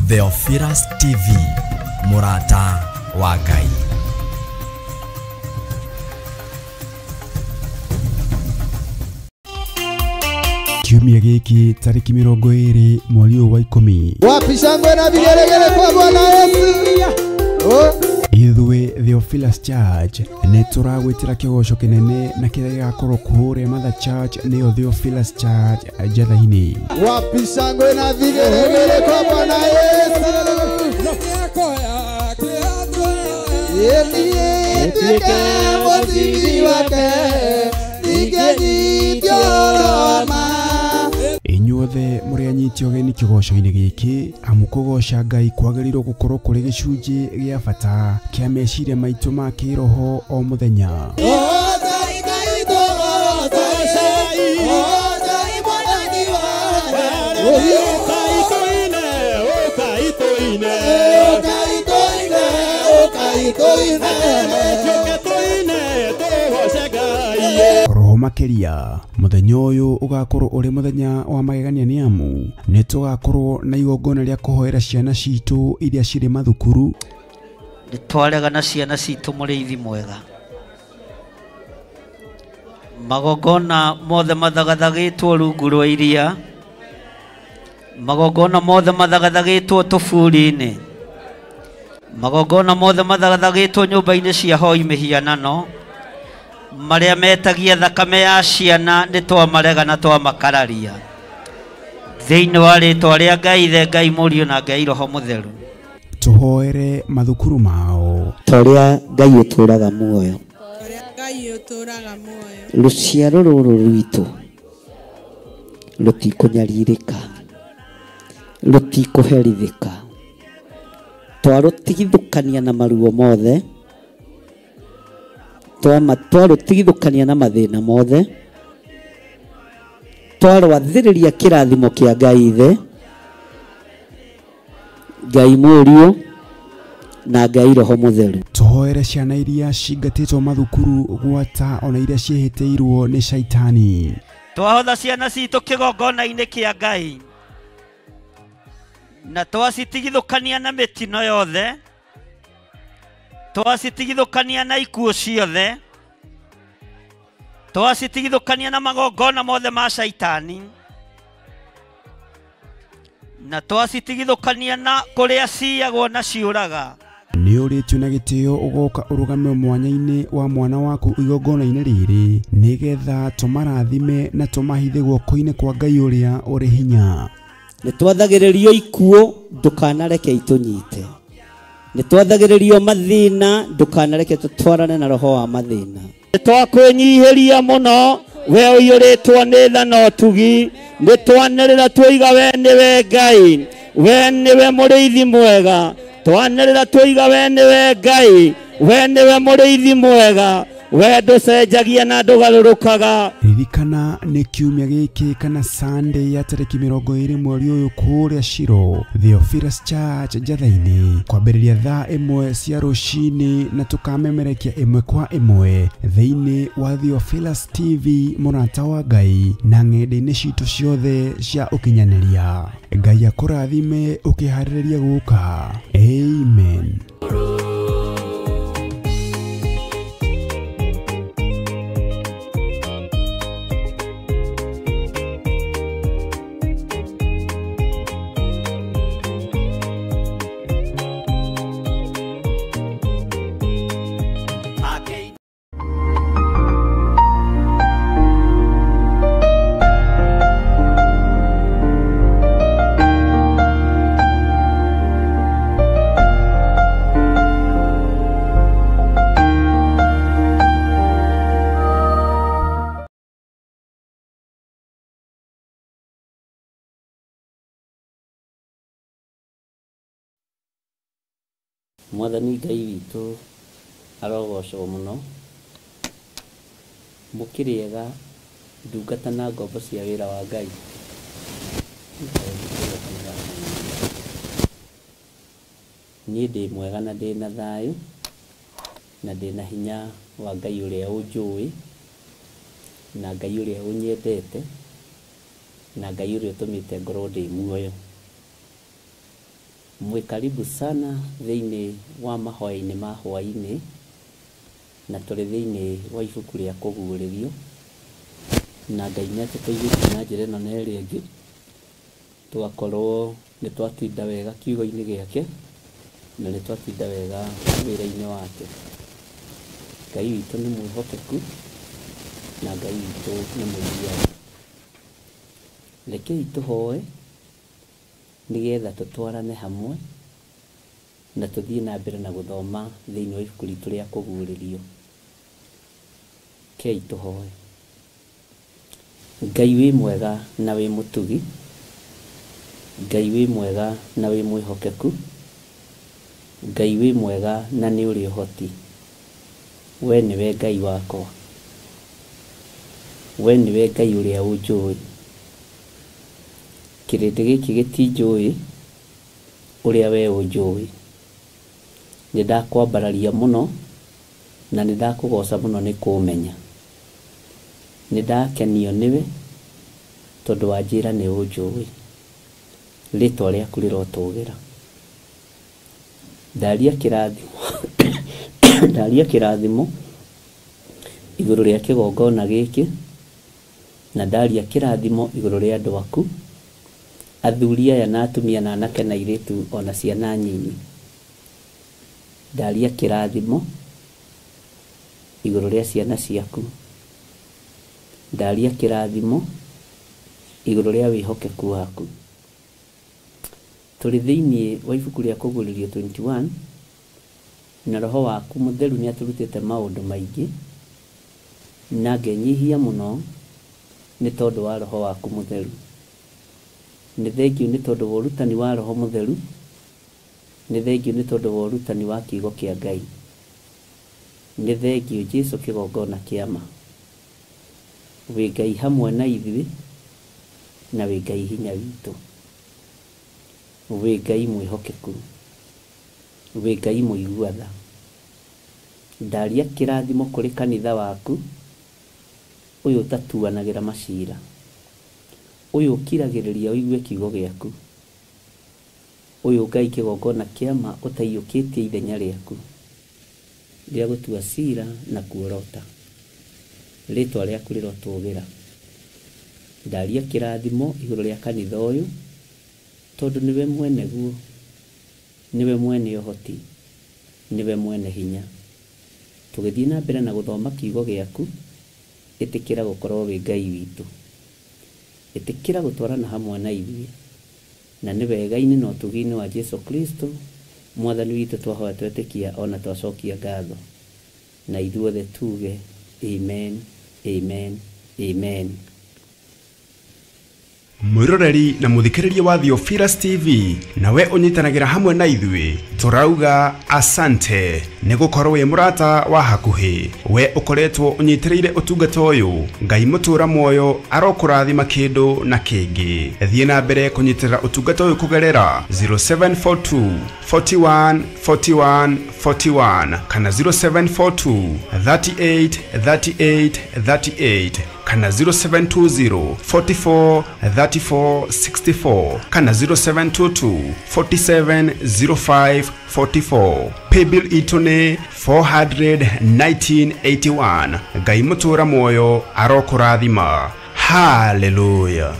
Theophilus TV, mũrata wa Ngai. Kiumia gĩkĩ tarĩki 20 mweri ũyũ wa 10. Wapi shangwe na vigelegele kwa Bwana Yesu. Oh. Ithuĩ Theophilus Church nĩ tũragwĩtĩra kĩgoco kĩnene na kĩrĩa gĩgakorwo kũrĩa Mother Church nĩyo Theophilus Church Njatha-inĩ. Wapi shangwe na vigelegele kwa Bwana Yesu. Inyuothe mũrĩ anyiti ũgeni kĩgoco-inĩ gĩkĩ, amu kũgoca Ngai kwagĩrĩirwo gũkorwo kũrĩ gĩcunjĩ gĩa bata kĩa meciria maitũ ma kĩroho o mũthenya. Roho makĩria mũthenya ũyũ ũgakorwo ũrĩ mũthenya wa magegania nĩ amu nĩ tũgakorwo na igongona rĩa kũhoera ciana citũ iria cirĩ mathukuru. Nĩ twarega na ciana citũ mũrĩithi mwega. Magongona mothe mathagathagĩtwo rungu rwa iria, magongona mothe mathagathagĩtwo tũburi-inĩ, magongona mothe mathagathagĩtwo nyũmba-inĩ cia hoi mĩhianano, marĩa metagia thakame ya ciana nĩ twamarega na twamakararia. Thĩinĩ wa rĩtwa rĩa Ngai Ithe, Ngai Mũriũ na Ngai Roho Mũtheru. Tũhoere mathukuru mao. Ta ũrĩa Ngai ũtũũraga muoyo, rũciaro rũrũ rwitũ rũtikũnyarirĩka, rũtikũherithĩka, twarũtigithũkania na maruo mothe, twarũtigithũkania na mathĩna mothe, twarwathĩrĩria kĩrathimo kĩa Ngai Ithe, Ngai Mũriũ na Ngai Roho Mũtheru. Tũhoere ciana iria cingatĩtwo mathukuru gwata ona iria ciĩhĩtĩirwo nĩ caitani. Twahotha ciana citũ kĩgongona-inĩ kĩa Ngai na twacitigithũkania na mĩtino yothe, twacitigithũkania na ikuũ ciothe, twacitigithũkania na magongona mothe ma caitani, na twacitigithũkania na kũrĩa ciyagwo na ciũraga. Nĩ ũrĩtio na gĩtĩo ũgoka ũrũgame mwanya-inĩ wa mwana waku igongona-inĩ rĩrĩ nĩgetha tũmarathime na tũmahithe guoko-inĩ kwa Ngai ũrĩa ũrĩ hinya. Nĩ twathagĩrĩrio ikuũ, ndũkanareke itũnyite. Nĩ twathagĩrĩrio mathĩna, ndũkanareke tũtwarane na roho wa mathĩna. Nĩ twakwĩnyihĩria mũno, we ũiyũrĩtwo nĩ tha na ũtugi. Nĩ twanĩrĩra twoiga we nĩwe Ngai, we nĩwe mũrĩithi mwega. Twanĩrĩra twoiga we nĩwe Ngai, we nĩwe mũrĩithi mwega, we ndũcenjagia na ndũgarũrũkaga. Ririkana nĩ kiumia gĩkĩ kana Sunday ya tarĩki 20 mweri ũyũ kũrĩa Shiro, Theophilus Church Njatha-inĩ, kwambĩrĩria thaa 1 cia rũcinĩ na tũkamemerekia 1 kwa 1 thĩinĩ wa Theophilus TV mũrata wa Ngai na ng'enda-inĩ citũ ciothe cia ũkinyanĩria. Ngai akũrathime ũkĩharĩrĩria gũka. Amen. Mwathani Ngai witũ arogocwo mũno, mũkĩrĩega ndungata na ngombo cia wĩra wa Ngai. Niĩ ndĩ mwega na ndĩ na thayũ na ndĩ na hinya wa Ngai ũrĩa ũnjũĩ na Ngai ũrĩa ũnyendete na Ngai ũrĩa ũtũmĩte ngorwo ndĩ muoyo. Mwĩ karibu sana thĩinĩ wa mahoya-inĩ ma hwaĩ-inĩ, na tũrĩ thĩinĩ wa ibuku rĩa kũguũrĩrio, na Ngai nĩ atũteithĩtie na njĩra ĩno na ĩrĩa ĩngĩ, tũgakorwo nĩ twatinda wega kiugo-inĩ gĩake, na nĩ twatinda wega wĩra-inĩ wake. Ngai witũ nĩ mwĩhokeku, na Ngai witũ nĩ mũigua tha. Rekei tũhoe nĩgetha tũtwarane hamwe na tũthiĩ na mbere na gũthoma thĩinĩ wa ibuku ritũ rĩa kũguũrĩrio. Rekei tũhoe. Ngai wĩ mwega na wĩ mũtugi, Ngai wĩ mwega na wĩ mwĩhokeku, Ngai wĩ mwega na nĩ ũrĩ ũhoti. We nĩwe Ngai wakwa, we nĩwe Ngai ũrĩa ũnjũĩ. Kĩrĩndĩ gĩkĩ gĩtinjũĩ ũrĩa we ũnjũĩ. Nĩ ndakwambararia mũno na nĩ ndakũgoca mũno nĩ kũmenya. Nĩ ndakenio nĩwe tondũ wanjĩra nĩ ũnjũĩ. Rĩtwa rĩaku rĩrotũgĩra. Ndaria kĩrathimo ndaria kĩrathimo igũrũ rĩa kĩgongona gĩkĩ, na ndaria kĩrathimo igũrũ rĩa andũ aku, athuri aya na atumia na anake na airĩtu ona ciana nyinyi. Ndaria kĩrathimo igũrũ rĩa ciana ciaku. Ndaria kĩrathimo igũrũ rĩa wĩhokeku waku. Tũrĩ thĩinĩ wa ibuku rĩa kũguũrĩrio 21, na roho waku mũtheru nĩ atũrutĩte maũndũ maingĩ, na ngenyihia mũno nĩ tondũ wa roho waku mũtheru. Nĩ thengiũ nĩ tondũ wa ũrutani wa roho mũtheru, nĩ thengiũ nĩ tondũ wa ũrutani wa kiugo kĩa Ngai. Nĩ thengiũ Jesũ kĩgongona kĩa ma. Wĩ Ngai hamwe na ithuĩ, na wĩ Ngai hinya witũ. Wĩ Ngai mwĩhokeku, wĩ Ngai mũigua tha. Ndaria kĩrathimo kũrĩ kanitha waku, ũyũ ũtatuanagĩra macira, ũyũ ũkiragĩrĩria ũigue kiugo gĩaku, ũyũ Ngai kĩgongona kĩa ma ũtaiyũkĩtie ithenya rĩaku rĩa gũtua cira na kuorota. Rĩtwa rĩaku rĩrotũgĩra. Ndaria kĩrathimo igũrũ rĩa kanitha ũyũ, tondũ nĩwe mwene guo, nĩwe mwene ũhoti, nĩwe mwene hinya. Tũgĩthiĩ na mbere na gũthoma kiugo gĩaku, ĩtĩkĩra gũkorwo wĩ Ngai witũ. Ĩtĩkĩra gũtwarana hamwe na ithuĩ, na nĩ wega-inĩ na ũtugi-inĩ wa Jesũ Kristo mwathani witũ twahoya twetĩkia ona twacokia ngatho. Na ithuothe tuge amen, amen, amen. Mwiroreri na muthikiriria wa Theophilus TV, nawe ũnyitanagĩra hamwe na ithuĩ, tũrauga asante nĩ gũkorwo wĩ mũrata wa hakuhĩ. We ũkoretwo ũnyitĩrĩire ũtungata ũyũ, Ngai mũtũra muoyo arokũrathima kĩndũ na kĩngĩ. Thiĩ na mbere kũnyitĩrĩra ũtungata ũyũ kũgerera 0742 41 41 41 kana 0742 38 38 38 kana 0720 44 34 64 kana 0722 47 05 44. Paybill itũ nĩ 41981. Ngai mũtũra muoyo arokũrathima. Hallelujah.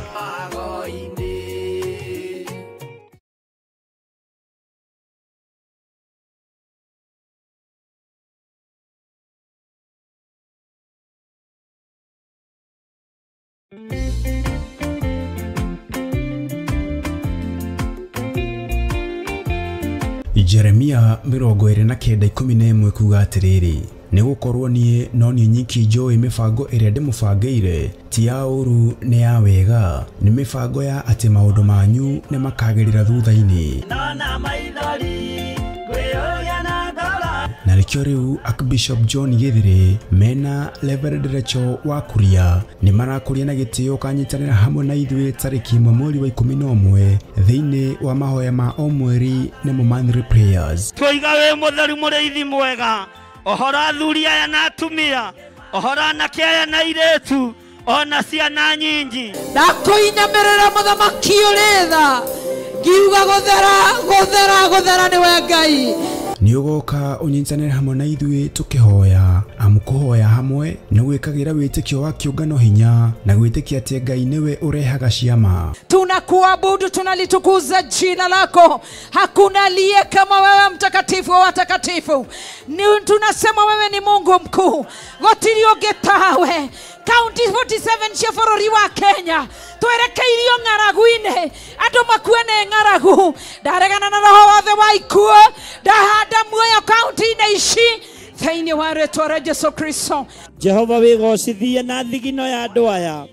Jeremia 29:11 kuga atĩrĩrĩ, nĩ gũkorwo niĩ no niĩ nyiki njũĩ mĩbango ĩrĩa ndĩmũbangĩire, ti ya ũũru nĩ ya wega, nĩ mĩbango ya atĩ maũndũ manyu nĩ makagĩrĩra thutha-inĩ. Na nĩkĩo rĩu Archbishop John Githiri mena Reverend Rachel wa Kuria nĩ marakũria na gĩtĩo kanyitanĩra hamwe na ithuĩ tarĩki 1 mweri wa 11 thĩinĩ wa mahoya ma o mweri nĩmo monthly prayers. Twoiga wĩ mũtheru mũrĩithi mwega, ũhoro athuri aya na atumia, ũhoro anake aya na airĩtu, ona ciana nyinyi. Ndakũinamĩrĩra mũthamaki ũrĩ tha, Ngiuga guthera guthera guthera niwe Ngai. Nĩ ũgoka ũnyitanĩre hamwe na ithuĩ tũkĩhoya, amu kũhoya hamwe nĩ gwĩkagĩra wĩtĩkio wa kĩũngano hinya na gwĩtĩkia atĩ Ngai nĩwe ũrehaga ciama. Tunakuabudu, tunalitukuza jina lako. Hakuna aliye kama wewe, mtakatifu wa watakatifu. Tunasema wewe ni Mungu mkuu. Gũtirĩ ũngĩ tawe. County 47 cia bũrũri wa Kenya twerekeirio ng'aragu-inĩ, andũ makue nĩ ng'aragu. Ndaregana na roho wothe wa ikuũ, ndahanda muoyo kaunti-inĩ ici thĩinĩ wa rĩtwa rĩa Jesu Kristo. Jehova wĩgocithie na thigino ya andũ aya,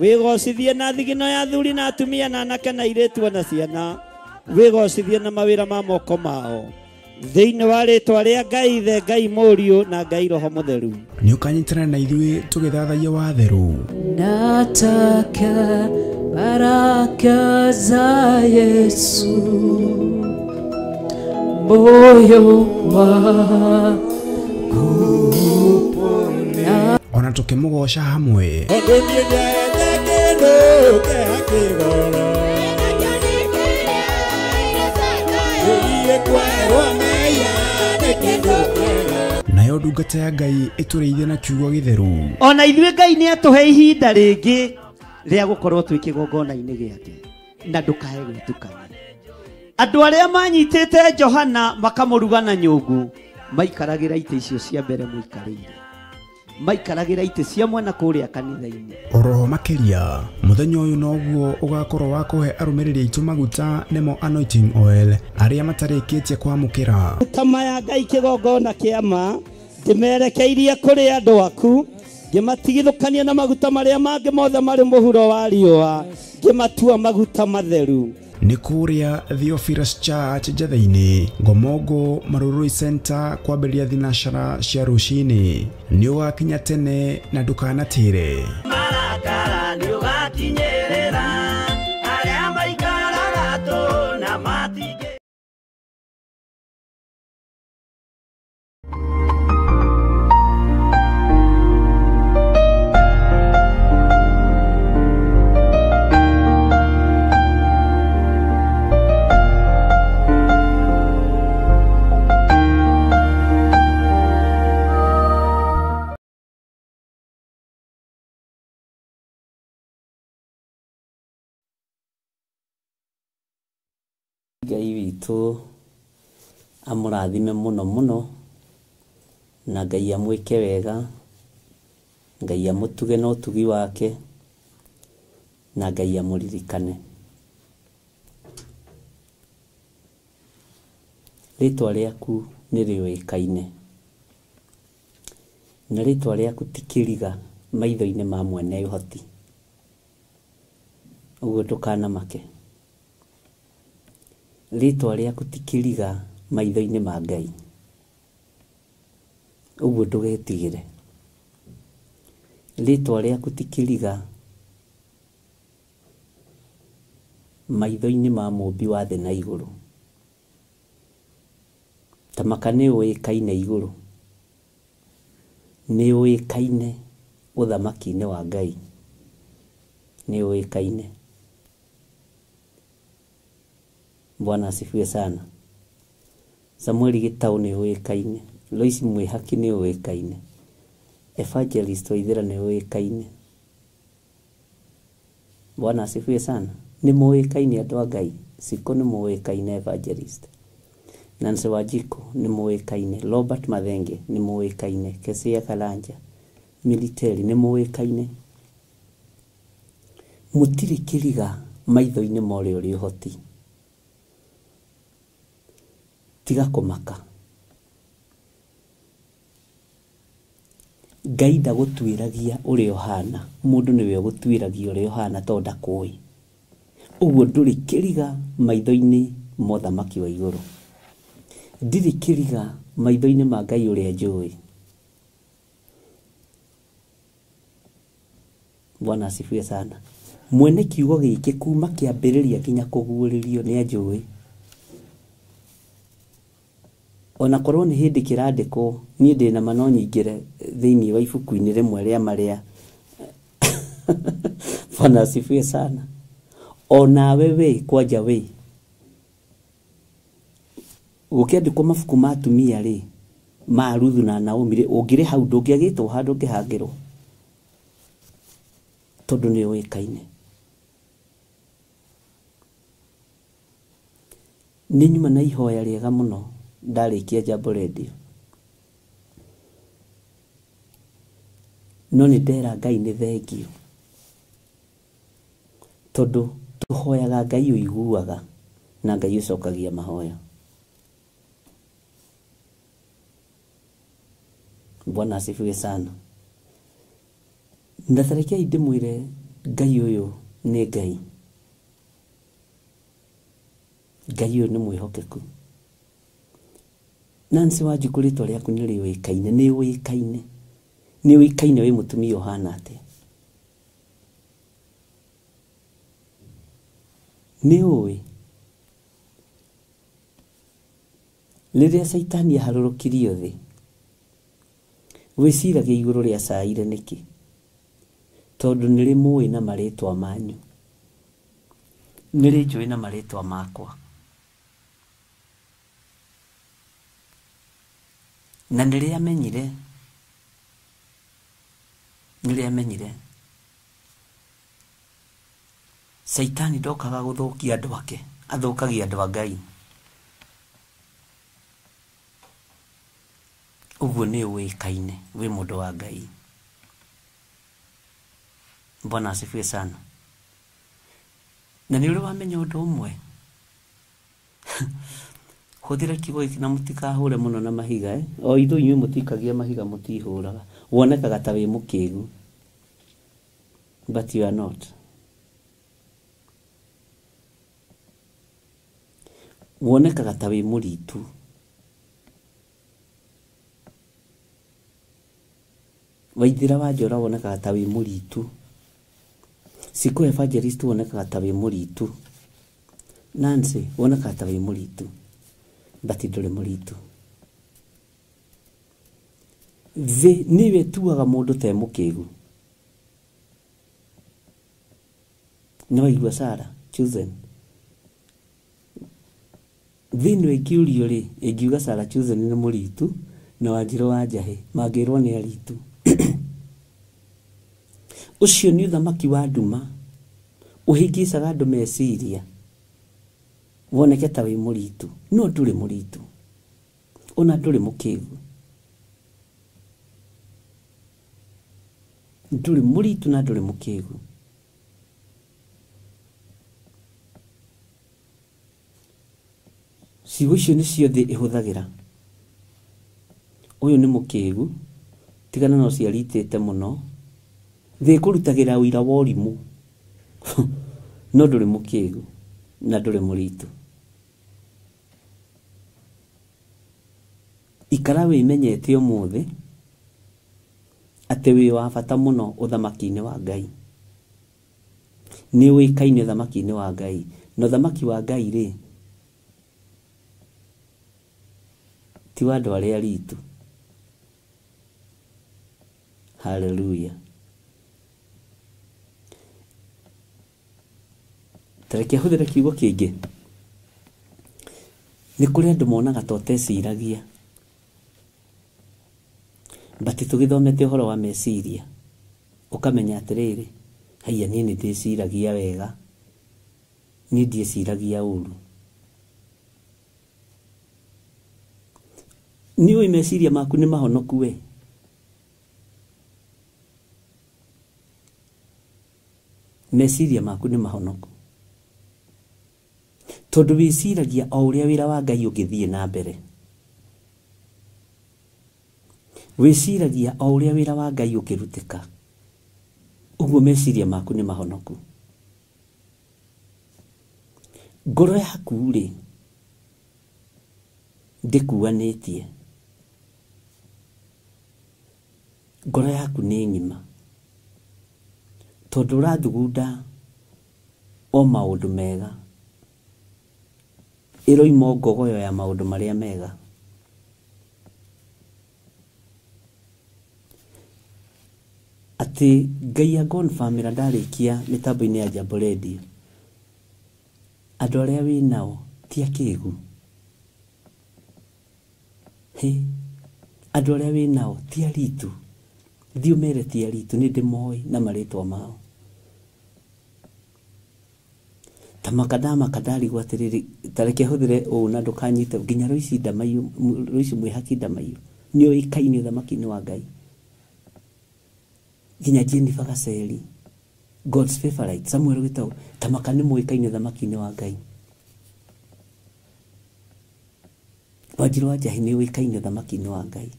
wĩgocithie na thigino ya athuri na atumia na anake na airĩtu na ciana, wĩgocithie na mawĩra ma moko mao thĩinĩ wa rĩtwa rĩa Ngai Ithe, Ngai Mũriũ na Ngai Roho Mũtheru. Nĩ ũkanyitanĩra na ithuĩ tũgĩthathaiya watheru. Nataka baraka za Yesu, moyo wangu upone. Ona tũkĩmũgoca hamwe. Nayo ndungata ya Ngai ĩtũrĩithie na kiugo gĩtheru. Ona ithuĩ Ngai nĩ atũhe ihinda rĩngĩ rĩa gũkorwo twĩ kĩgongona-inĩ gĩake, na ndũkae gwĩtukania. Andũ arĩa manyitĩte Johana makamũruga na nyũngũ maikaragĩra itĩ icio cia mbere mũikarĩire, maikaragĩra itĩ cia mwena kũrĩa kanitha-inĩ. Oroho makĩria mũthenya ũyũ noguo ũgakorwo wa kũhe arũmĩrĩri aitũ maguta nĩmo anointing oil arĩa matarĩkĩtie kwamũkĩra. Tama ya Ngai kĩgongona kĩa ma ndĩmerekeirie kũrĩ andũ aku, ngĩmatigithũkania na maguta marĩa mangĩ mothe marĩ mũhuro wa riũa, ngĩmatua maguta matheru. Nĩ kũrĩa Theophilus Church Njatheinĩ, Ngomongo Marurui Center, kwambĩrĩria thinacara cia rũcinĩ. Nĩ ũgakinya tene na ndũkanatĩre. Marakara nĩ ũgakinyĩrĩra arĩa maikaraga tũ na matingĩ. Ngai witũ amũrathime mũno mũno, na Ngai amwĩke wega, Ngai amũtuge na ũtugi wake, na Ngai amũririkane. Rĩtwa rĩaku nĩ rĩũĩkaine, na rĩtwa rĩaku ti kĩriga maitho-inĩ ma mwene ũhoti, ũguo ndũkanamake. Rĩtwa rĩaku ti kĩriga maitho-inĩ ma Ngai, ũguo ndũgetigĩre. Rĩtwa rĩaku ti kĩriga maitho-inĩ ma mũũmbi wa thĩ na igũrũ. Tamaka nĩ ũĩkaine igũrũ, nĩ ũĩkaine ũthamaki-inĩ wa Ngai, nĩ ũĩkaine. Bwana asifiwe sana. Samueli Gitau nĩ ũĩkaine, Lois Mwĩhaki nĩ ũĩkaine, Evangelist Waithera nĩ ũĩkaine. Bwana asifiwe sana. Nĩ mũĩkaine andũ a Ngai. Siko nĩ mũĩkaine Evangelist, Nancy Wanjikũ nĩ mũĩkaine, Robert Mathenge nĩ mũĩkaine, Kesia Karanja Military nĩ mũĩkaine. Mũtirĩ kĩriga maitho-inĩ ma ũrĩa ũrĩ ũhoti. Tiga kũmaka. Ngai ndagũtuĩragia ũrĩa ũhana, mũndũ nĩwe ũgũtuĩragia ũrĩa ũhana tondũ ndakũĩ. Ũguo ndũrĩ kĩriga maitho-inĩ ma ũthamaki wa igũrũ. Ndirĩ kĩriga maitho-inĩ ma Ngai ũrĩa njũĩ. Bwana asifiwe sana. Mwene kiugo gĩkĩ kuma kĩambĩrĩria nginya kũguũrĩrio nĩ anjũĩ. Ona korwo nĩ hĩndĩ kĩrandĩkwo, niĩ ndĩna ma no nyingĩre thĩinĩ wa ibuku-inĩ rĩmwe rĩa marĩa. Bwana asifiwe sana. Onawe we kwanja we Gũkĩandĩkwo mabuku ma atumia rĩ, ma Ruthu na Naomi rĩ, ũngĩrĩ hau ndũngĩagĩtwo handũ ũngĩhangĩrwo, tondũ nĩ ũĩkaine. Nĩ nyuma na ihoya rĩega mũno ndarĩkia Jambo Radio, no nĩ ndera Ngai nĩ thengio, tondũ tũhoyaga Ngai ũiguaga na Ngai ũcokagia mahoya. Bwana asifiwe sana. Na tarekei ndĩmwĩre Ngai ũyũ nĩ Ngai. Ngai ũyũ nĩ mwĩhokeku. Nancy Wanjikũ rĩtwa rĩaku nĩ rĩũĩkaine, nĩ ũĩkaine. Nĩ ũĩkaine wĩ mũtumia ũhana atĩa. Nĩ ũĩ rĩrĩa Caitani aharũrũkirio thĩ, wĩciragia igũrũ rĩa caire nĩkĩ? Tondũ nĩ rĩmũĩ na marĩtwa manyu, nĩ rĩnjũĩ na marĩtwa makwa, na nĩ rĩamenyire, nĩ rĩamenyire Caitani ndokaga gũthũkia andũ ake, athũkagia andũ a Ngai. Ũguo nĩ ũĩkaine wĩ mũndũ wa Ngai. Bwana asifiwe sana. Na nĩ ũrĩ wamenya ũndũ ũmwe? Hũthĩra kiugo gĩkĩ na mũtikahũre mũno na mahiga, eh? O ithuĩ inyuĩ mũtikagia mahiga, mũtihũraga. Wonekaga ta wĩ mũkĩgu, but you are not. Wonekaga ta wĩ mũritu, Waithira wa Njora wonekaga ta wĩ mũritu, Cikũ Evangelist wonekaga ta wĩ mũritu, Nancy wonekaga ta wĩ mũritu, but ndũrĩ mũritu. Thĩ nĩyo ĩtuaga mũndũ ta e mũkĩgu. Nĩ waigua Sarah Chosen? Thĩ ĩno ĩngĩũrio rĩ, ĩngiuga Sarah Chosen nĩ mũritu na Wanjirũ wa Njahĩ mangĩrwo nĩ aritu. Ũcio nĩ ũthamaki wa nduma ũhĩngĩcaga andũ meciria woneke ta wĩ mũritu, no ndũrĩ mũritu, ona ndũrĩ mũkĩgu. Ndũrĩ mũritu na ndũrĩ mũkĩgu. Ciugo icio nĩcio thĩ ĩhũthagĩra. Ũyũ nĩ mũkĩgu, tigana na ũcio aritĩte mũno. Thĩ ĩkũrutagĩra ũira wa ũrimũ, no ndũrĩ mũkĩgu na ndũrĩ mũritu. Ikara wĩmenyete ũmũthĩ atĩ wĩ wa bata mũno ũthamaki-inĩ wa Ngai. Nĩ ũĩkaine ũthamaki-inĩ wa Ngai, na ũthamaki wa Ngai rĩ ti wa andũ arĩa aritu. Hallelujah. Tareke hũthĩre kiugo kĩngĩ. Nĩ kũrĩ andũ monaga ta ũteciragia, but tũgĩthomete ũhoro wa meciria ũkamenya atĩrĩrĩ, haiya niĩ nĩ ndĩciragia wega, niĩ ndiĩciragia ũru. Nĩ ũĩ meciria maku nĩ mahonoku we? Meciria maku nĩ mahonoku, tondũ wĩciragia o ũrĩa wĩra wa Ngai ũngĩthiĩ na mbere. Wĩciragia o ũrĩa wĩra wa Ngai ũngĩrutĩka. Ũguo meciria maku nĩ mahonoku. Ngoro yaku rĩ ndĩkuanĩtie, ngoro yaku nĩ ng'ima, tondũ ũrathugunda o maũndũ mega, ĩroima ngogoyo ya maũndũ marĩa mega. Atĩ Ngai agonfamĩra ndarĩkia mĩtambo-inĩ ya Jambo Radio, andũ arĩa wĩ nao ti akĩgu. He andũ arĩa wĩ nao ti aritu, thiĩ ũmere ti aritu, nĩ ndĩmoĩ na marĩtwa mao. Ta makandarigwo atĩrĩrĩ, ta reke hũthĩre ũũ na ndũkanyite nginya Roici Ndamaiyũ, Roici Mwĩhaki Ndamaiyũ nĩoĩkaine ũthamaki-inĩ wa Ngai. Nginya Jennifer Gaceri, God's favorite, Samuel Gitau, ta maka nĩ moĩkaine ũthamaki-inĩ wa Ngai. Wanjiru wa Njahi nĩũĩkaine ũthamaki-inĩ wa Ngai.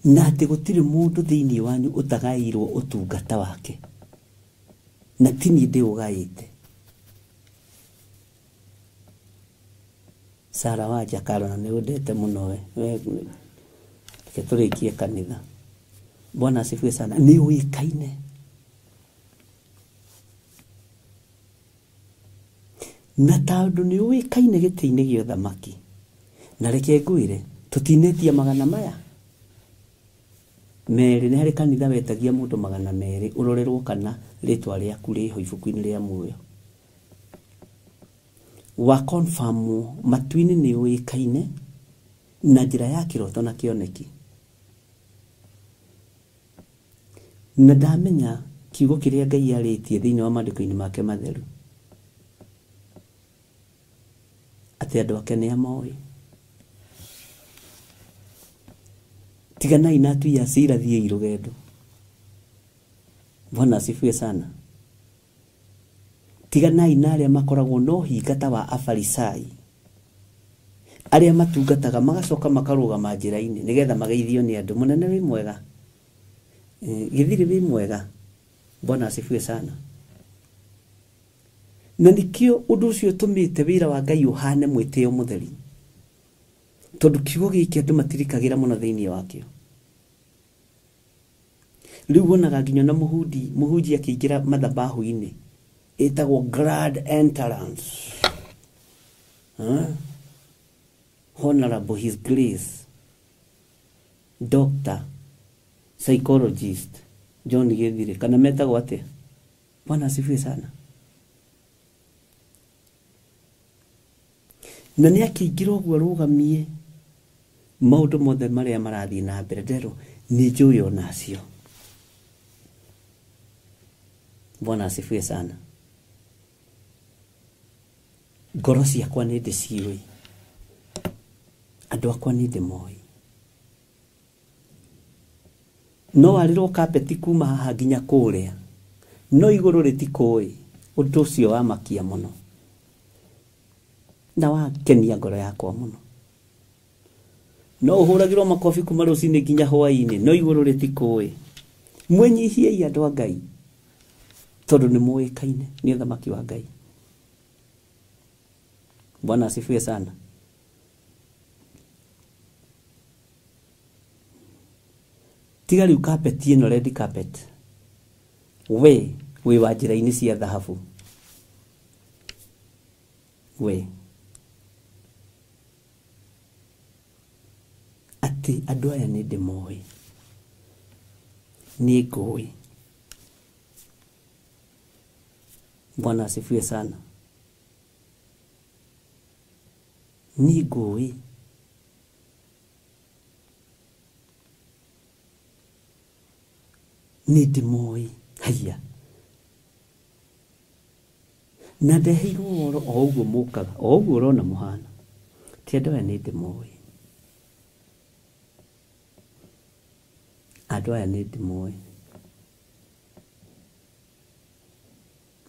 Na atĩ gũtirĩ mũndũ thĩinĩ wanyu ũtagaĩirwo ũtungata wake, na ti niĩ ndĩũgaĩte. Sara Wanja Karona nĩ ũndete mũno we, reke tũrĩkie kanitha. Bwana asifiwe sana. Nĩ ũĩkaine. Na tondũ nĩ ũĩkaine gĩtĩ-inĩ gĩa ũthamaki, na reke ngwĩre tũtinetia magana maya merĩ. Nĩ harĩ kanitha wetagia mũndũ magana merĩ ũrorerwo kana rĩtwa rĩaku rĩho ibuku-inĩ rĩa muoyo. Wa confirm matu-inĩ nĩ ũĩkaine na njĩra ya kĩroto na kĩoneki. Na ndamenya kiugo kĩrĩa Ngai arĩtie thĩinĩ wa maandĩko-inĩ make matheru, atĩ andũ ake nĩ amoĩ. Tiganai na atui a cira, thiĩi rũgendo. Bwana asifiwe sana. Tiganai na arĩa makoragwo na ũhinga ta wa Afarisai, arĩa matungataga magacoka makarũgama njĩra-inĩ nĩgetha mageithio nĩ andũ. Mũnene wĩ mwega, gĩthiri wĩ mwega. Bwana asifiwe sana. Na nĩkĩo ũndũ ũcio ũtũmĩte wĩra wa Ngai ũhane mwĩtĩo mũtheri, tondũ kiugo gĩkĩ andũ matirikagĩra mũno thĩinĩ wakĩo. Rĩu wonaga nginya na mũhunjia akĩingĩra mathabahu-inĩ ĩtagwo grand entrance. Honorable His Grace Doctor Psychologist John Githire, kana metagwo atĩa? Bwana asifiwe sana. Na nĩ akĩingĩra ũguo arũgamie maũndũ mothe marĩa marathiĩ na mbere, nderwo nĩ njũĩ onacio. Bwana asifiwe sana. Ngoro ciakwa nĩ ndĩciũĩ, andũ akwa nĩ ndĩmoĩ. No warĩrwo kapeti kuma haha nginya kũrĩa, no igũrũ rĩtikũĩ. Ũndũ ũcio wamakia mũno na wakenia ngoro yakwa mũno. No ũhũragĩrwo makobi kuma rũcinĩ nginya hwaĩ-inĩ, no igũrũ rĩtikũĩ. Mwĩnyihiei andũ a Ngai, tondũ nĩ mũĩkaine nĩ ũthamaki wa Ngai. Bwana asifiwe sana. Tiga rĩu carpet ĩno, red carpet, we wĩ wa njĩra-inĩ cia thahabu, we atĩ andũ aya nĩ ndĩmoĩ, nĩ ngũĩ. Bwana asifiwe sana. Nĩ ngũĩ. Nĩ ndĩmoĩ. Haiya, na ndeheirwo ũhoro o ũguo mũkaga, o ũguo ũrona mũhana. Ti andũ aya nĩ ndĩmoĩ, andũ aya nĩ ndĩmoĩ.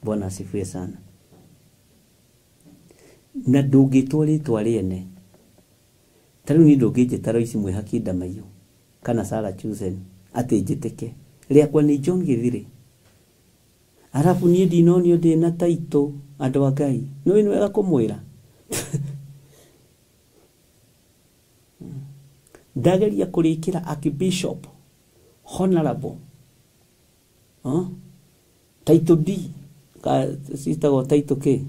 Bwana asifiwe sana. Na ndũngĩtwo rĩtwa rĩene, ta rĩu niĩ ndũngĩnjĩta Roici Mwĩhaki Ndamaiyũ kana Sarah Chusen atĩ njĩtĩke. Rĩakwa nĩ John Githire. Arabu niĩ ndinonio ndĩ na taitũ andũ a Ngai. Nĩũĩ nĩ wega kũmwĩra. Ndageria kũrĩkĩra Archbishop Honorable Title D, citagwo title K,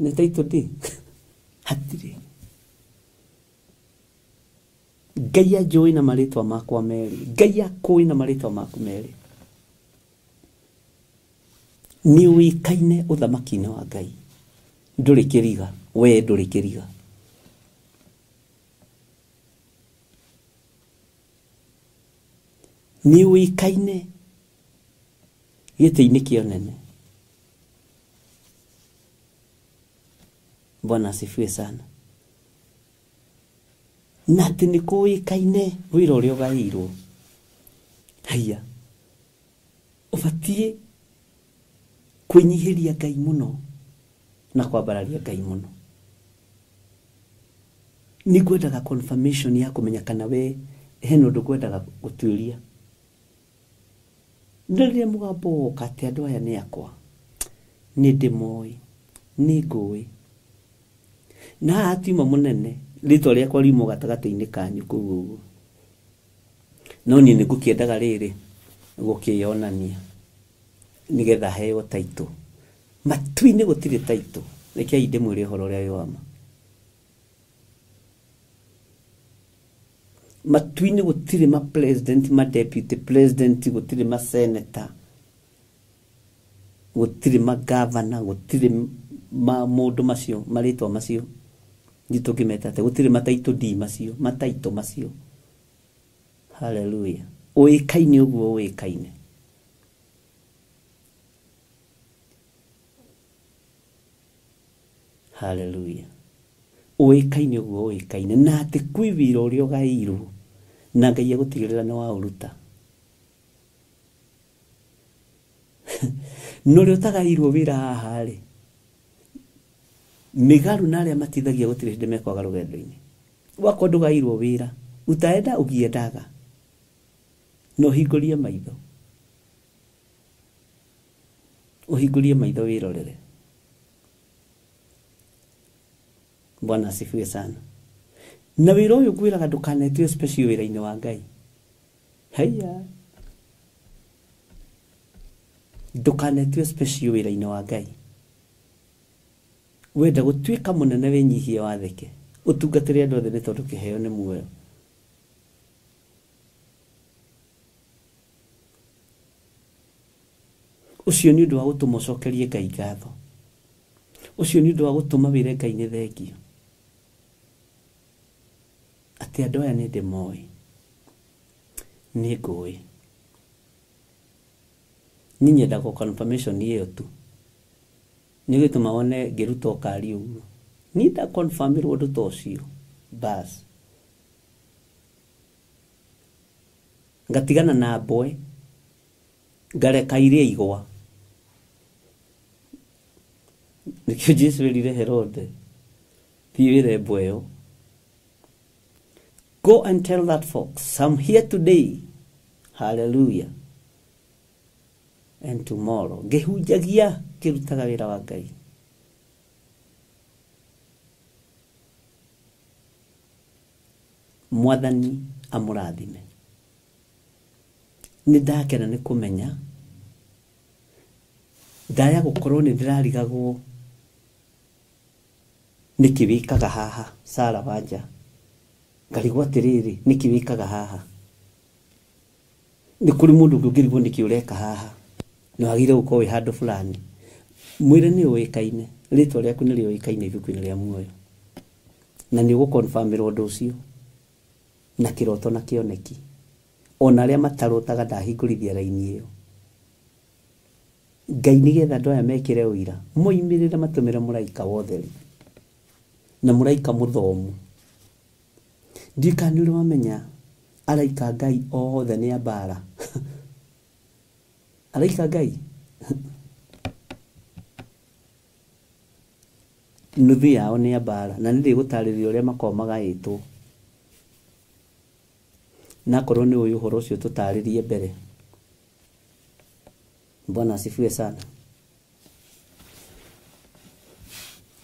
nĩ title D. Hatirĩ. Ngai anjũĩ na marĩtwa makwa merĩ, Ngai akũĩ na marĩtwa maku merĩ. Nĩ ũĩkaine ũthamaki-inĩ wa Ngai. Ndũrĩ kĩriga, we ndũrĩ kĩriga. Nĩ ũĩkaine gĩtĩ-inĩ kĩa ũnene. Bwana asifiwe sana. Na atĩ nĩ kũĩkaine wĩra ũrĩa ũgaĩirwo. Haiya, ũbatiĩ kwĩnyihĩria Ngai mũno na kwambararia Ngai mũno. Nĩ ngwendaga confirmation ya kũmenya kana we hena ũndũ ngwendaga gũtuĩria. Na rĩrĩa mũgambo woka atĩ andũ aya nĩ akwa, nĩ ndĩmoĩ, nĩ ngũĩ. Na haha hatiuma mũnene, rĩtwa rĩakwa riuma gatagatĩ-inĩ kanyu kũu ũguo. No niĩ nĩ ngũkĩendaga rĩrĩ gũkĩyonania nĩgetha heo taitũ. Matu-inĩ gũtirĩ taitũ. Rekei ndĩmwĩre ũhoro ũrĩa wĩ wa ma. Matu-inĩ gũtirĩ ma president, ma deputy president, gũtirĩ ma senator, gũtirĩ ma governor, gũtirĩ ma mũndũ macio, marĩtwa macio. Nĩ tũngĩmeta atĩa? Gũtirĩ mataitũ D macio, mataitũ macio. Hallelujah. Ũĩkaine ũguo ũĩkaine. Hallelujah. Ũĩkaine ũguo ũĩkaine. Na atĩ kwĩ wĩra ũrĩa ũgaĩirwo na Ngai egũtigĩrĩra nĩ waũruta. Na ũrĩa ũtagaĩirwo wĩra haha rĩ, mĩgaru na arĩa matithagia gũtirĩ hĩndĩ mekwaga rũgendo-inĩ. Wakorwo ndũgaĩirwo wĩra, utaenda ũgiendaga. Na ũhingũrie maitho. Ũhingũrie maitho wĩrorere. Bwana asifiwe sana. Na wĩra ũyũ ngwĩraga ndũkanetue special wĩra-inĩ wa Ngai. Haiya. Ndũkanetue special wĩra-inĩ wa Ngai. Wenda gũtuĩka mũnene wĩnyihie wathĩke. Ũtungatĩre andũ othe nĩ tondũ kĩheo nĩ muoyo. Ũcio nĩ ũndũ wa gũtũma ũcokerie Ngai ngatho. Ũcio nĩ ũndũ wa gũtũma wĩre Ngai nĩ thengio. Atĩ andũ aya nĩ ndĩmoĩ, nĩ ngũĩ. Niĩ nyendaga confirmation ĩyo tu. Nĩ gĩtũma wone ngĩruta ũkari ũguo. Niĩ nda confirmĩrwo ũndũ ta ũcio. Bas. Ngatigana na mbwe, ngareka iria igwa. Nĩkĩo Jesũ erire Herode, thiĩ wĩre mbwe ĩyo. Go and tell that fox, I'm here today. Hallelujah. And tomorrow. Ngĩhunjagia ngĩrutaga wĩra wa Ngai. Mwathani amũrathime. Nĩ ndakena nĩ kũmenya ndaya gũkorwo nĩ ndĩrarigagwo nĩkĩ wĩkaga haha Sara Wanja. Ngarigwo atĩrĩrĩ nĩkĩ wĩkaga haha. Nĩ kũrĩ mũndũ ũngĩ ũngĩrigwo nĩkĩ ũreka haha. Nĩ wagĩrĩire gũkorwo wĩ handũ fulani. Mwĩre nĩ ũĩkaine, rĩtwa rĩaku nĩ rĩũĩkaine ibuku-inĩ rĩa muoyo. Na nĩ ũgũconfirmĩrwo ũndũ ũcio na kĩroto na kĩoneki. Ona arĩa matarotaga ndahingũrithia raini ĩyo. Ngai nĩgetha andũ aya mekĩre ũira, moimĩrĩre matũmĩre mũraika wa ũtheri na mũraika mũthomu. Ndiũĩ kana nĩ ũrĩ wamenya araika Ngai othe nĩ a mbara. Araika Ngai nuthu yao nĩ a mbara, na nĩ ndĩgũtarĩria ũrĩa makoragwo magaĩtwo. Na akorwo nĩ ũĩ ũhoro ũcio tũtarĩrie mbere. Bwana asifiwe sana.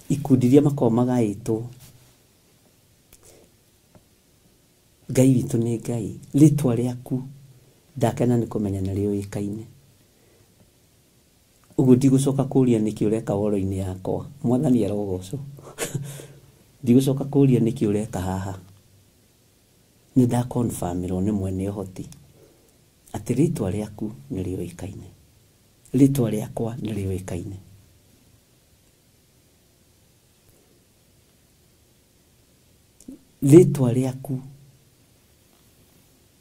Ikundi iria makoragwo magaĩtwo, Ngai witũ nĩ Ngai. Rĩtwa rĩaku ndakena nĩ kũmenya nĩ rĩũĩkaine. Ũguo ndigũcoka kũũria nĩkĩ ũreka woro-inĩ yakwa. Mwathani arogocwo. Ndigũcoka kũũria nĩkĩ ũreka haha. Nĩ ndaconfirmĩrwo nĩ mwene ũhoti atĩ rĩtwa rĩaku nĩ rĩũĩkaine. Rĩtwa rĩakwa nĩ rĩũĩkaine. Rĩtwa rĩaku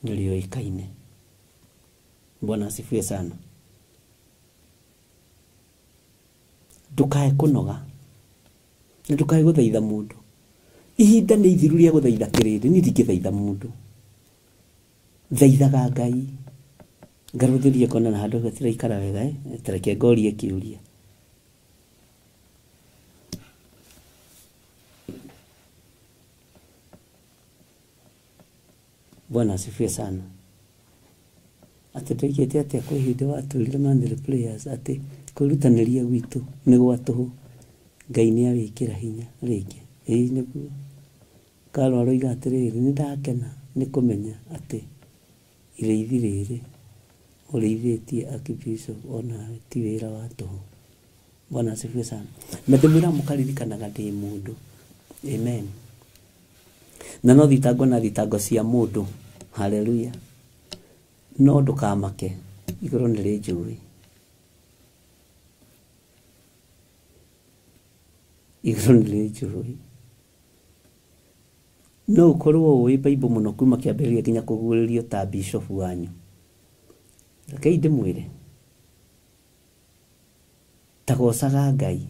nĩ rĩũĩkaine. Bwana asifiwe sana. Ndukae kunoga na ndukae guthaitha mundu. Ihinda nĩ ithiru rĩa guthaitha kĩrĩndĩ, niĩ ndingĩthaitha mundu, thaithaga Ngai. Ngarũthĩrie kona na handũ gatiraikara wega, tareke ngorie kĩũria. Bwana asifiwe sana. Atĩ ndoigĩte atĩa kwĩ hĩndĩ watũrire monthly prayers atĩ kwĩrutanĩria gwitũ nĩ gwa tũhũ, Ngai nĩ awĩkĩra hinya rĩngĩ. Ĩĩ nĩguo. Karũ aroiga atĩrĩrĩ, nĩ ndakena nĩ kũmenya atĩ irĩithi rĩrĩ ũrĩithĩtie Archbishop onawe ti wĩra wa tũhũ. Bwana asifiwe sana. Na ndĩmwĩra mũkaririkanaga ndĩ mũndũ. Amen. Na no thitango na thitango cia mũndũ. Haleluya. No ndũkamake, igũrũ nĩ rĩnjũĩ. Igũrũ nĩ rĩnjũĩ. No ũkorwo ũĩ Bible mũno kuma kĩambĩrĩria nginya kũguũrĩrio ta bishop wanyu. Rekei ndĩmwĩre, ta gocaga Ngai,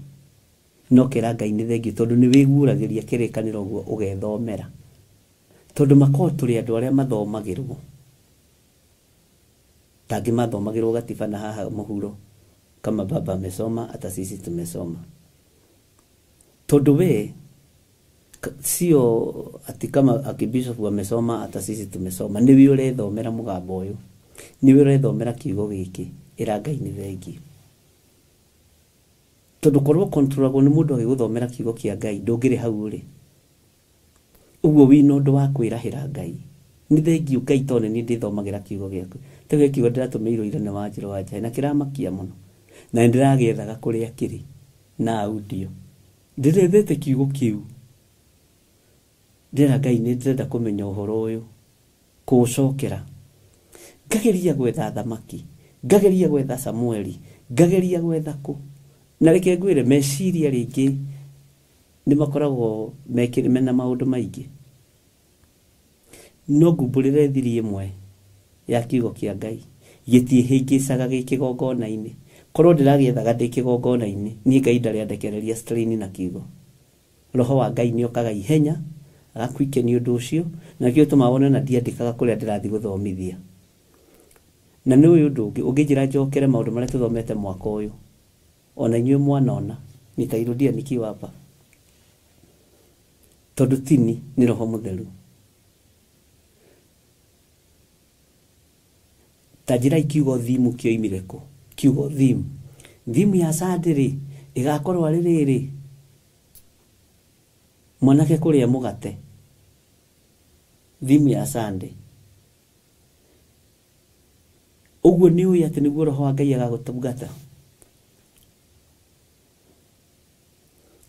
no kĩra Ngai nĩ thengiũ tondũ nĩ wĩguũragĩria kĩrĩkanĩro ũguo ũgethomera. Tondũ makorwo tũrĩ andũ arĩa mathomagĩrwo, tangĩ mathomagĩrwo gatiba na haha mũhuro, kama baba amesoma hata sisi tumesoma. Tondũ we sio ati kama akibishop amesoma hata sisi tumesoma, nĩ we ũrethomera mũgambo ũyũ, nĩ we ũrethomera kiugo gĩkĩ, ĩra Ngai nĩ thengiũ. Tondũ korwo controlagwo nĩ mũndũ agĩgũthomera kiugo kĩa Ngai ndũngĩrĩ hau ũrĩ. Ũguo wĩna ũndũ wa kwĩrahĩra Ngai. Nĩ thengiũ Ngai tondũ nĩ niĩ ndĩthomagĩra kiugo gĩaku. Tondũ kiugo ndĩratũmĩirwo ira nĩ Wanjirũ wa Njahi na kĩramakia mũno. Na nĩ ndĩragĩethaga kũrĩa kĩrĩ na audio. Ndĩrethete kiugo kĩu. Ndĩra Ngai nĩ ndĩrenda kũmenya ũhoro ũyũ, kũũcokera. Ngageria gwetha thamaki, ngageria gwetha Samueli, ngageria gwetha kũ. Na reke ngwĩre meciria rĩngĩ nĩ makoragwo mekĩrĩ mena maũndũ maingĩ. No ngumbũrĩre thiri ĩmwe ya kiugo kĩa Ngai gĩtiĩhĩngĩcaga gĩ kĩgongona-inĩ. Korwo ndĩragĩethaga ndĩ kĩgongona-inĩ, niĩ Ngai ndarĩ andekereria strain na kiugo. Roho wa Ngai nĩokaga ihenya agakuikenia ũndũ ũcio, na nĩkĩo gĩtũmaga wone ona ndiandĩkaga kũrĩa ndĩrathiĩ gũthomithia. Na nĩ ũyũ ũndũ ũngĩ ũngĩnjĩra njokere maũndũ marĩa tũthomete mwaka ũyũ, ona inyuĩ mwanona nitairudia nikiwa hapa, tondũ tini nĩ Roho Mũtheru. Ta njĩrai kiugo thimu kĩoimire kũ? Kiugo thimu, thimu ya Sunday rĩ ĩgakorwo arĩ rĩrĩ, mwanake kũrĩa mũgate, thimu ya Sunday. Ũguo nĩ ũĩ atĩ nĩguo Roho wa Ngai agagũtungata.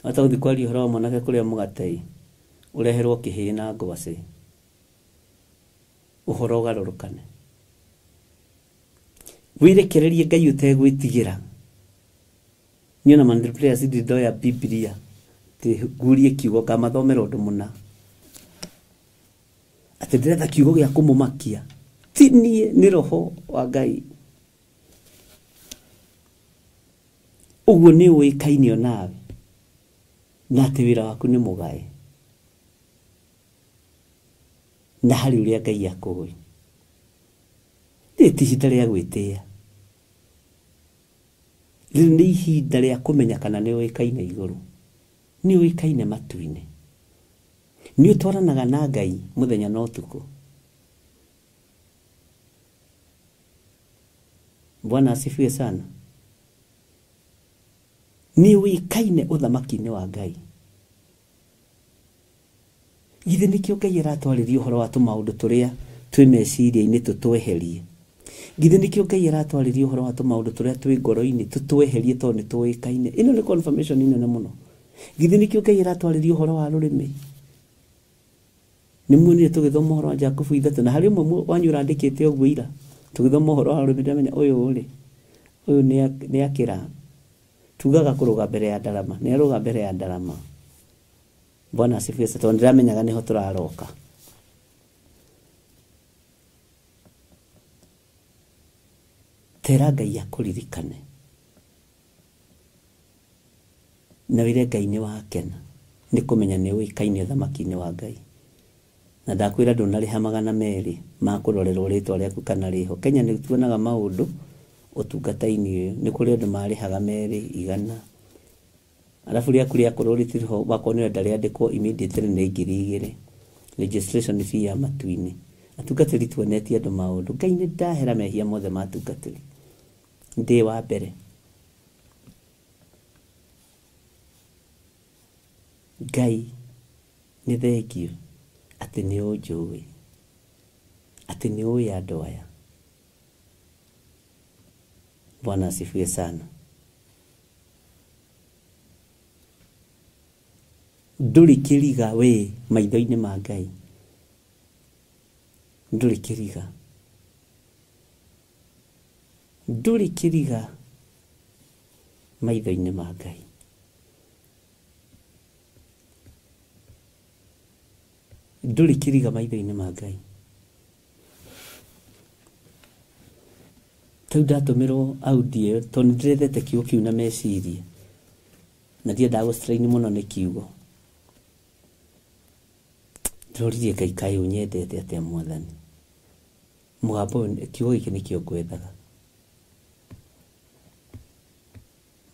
Ata gũthiĩ kwaria ũhoro wa mwanake kũrĩa mũgate, ũreherwo kĩhĩĩ na ngwacĩ, ũhoro ũgarũrũkane. Wĩrekererie Ngai ũtegwĩtigĩra. Niĩ ona monthly prayers ndirĩ ndoya Bibilia atĩ ngurie kiugo ngamathomera ũndũ mũna, atĩ ndĩretha kiugo gĩa kũmũmakia. Ti niĩ, nĩ Roho wa Ngai. Ũguo nĩ ũĩkaine onawe na atĩ wĩra waku nĩ mũgae na harĩ ũrĩa Ngai akũĩ. Rĩrĩ ti ihinda rĩa gwĩtĩa, rĩrĩ nĩ ihinda rĩa kũmenya kana nĩ ũĩkaine igũrũ, nĩ ũĩkaine matu-inĩ, nĩ ũtwaranaga na Ngai mũthenya na ũtukũ. Bwana asifiwe sana. Nĩ ũĩkaine ũthamaki-inĩ wa Ngai. Githĩ nĩkĩo Ngai aratwarĩria ũhoro wa tũmaũndũ tũrĩa twĩ meciria-inĩ tũtweherie? Githĩ nĩkĩo Ngai aratwarĩria ũhoro wa tũmaũndũ tũrĩa twĩ ngoro-inĩ tũtweherie tondũ nĩ tũĩkaine? Ĩno nĩ confirmation nene mũno. Githĩ nĩkĩo Ngai aratwarĩria ũhoro wa rũrĩmĩ? Nĩ muonire tũgĩthoma ũhoro wa Jakubu 3, na harĩ ũmwe wanyu ũrandĩkĩte ũguo ira tũgĩthoma ũhoro wa rũrĩmĩ, ndamenya ũyũ rĩ, ũyũ nĩ akĩra. Tugaga kũrũga mbere ya ndarama, nĩ arũga mbere ya ndarama. Bwana asifiwe sana, tondũ ndĩramenyaga nĩho tũraroka. Tera Ngai akũririkane na wĩre Ngai nĩ wakena nĩ kũmenya nĩ ũĩkaine ũthamaki-inĩ wa Ngai. Na ndakwĩra ndũnarĩha 200 ma kũrorerwo rĩtwa rĩaku kana rĩho. Kenya nĩ tuonaga maũndũ ũtungata-inĩ ũyũ, nĩ kũrĩ andũ marĩhaga 200, arabu rĩaku rĩakorwo rĩtirĩ ho, wakorwo nĩ ũrenda rĩandĩkwo immediately nĩ 2000, registration fee ya matu-inĩ. Atungatĩri tuonetie andũ maũndũ. Ngai nĩ ndahera mehia mothe ma atungatĩri, ndĩ wa mbere. Ngai nĩ thengio atĩ nĩ ũnjũĩ, atĩ nĩ ũĩ andũ aya. Bwana asifiwe sana. Ndũrĩ kĩriga we maitho-inĩ ma Ngai, ndũrĩ kĩriga, ndũrĩ kĩriga maitho-inĩ ma Ngai. Ndũrĩ kĩriga maitho-inĩ ma Ngai. Tau ndatũmĩrwo audio ĩyo tondũ nĩndĩrethete kiugo kĩu na meciria, na ndiendaga gũ strain mũno nĩ kiugo. Ndĩroririe Ngai, kaĩ ũnyendete atĩa Mwathani? Mũgambo ũyũ, kiugo gĩkĩ nĩkĩo ngwethaga.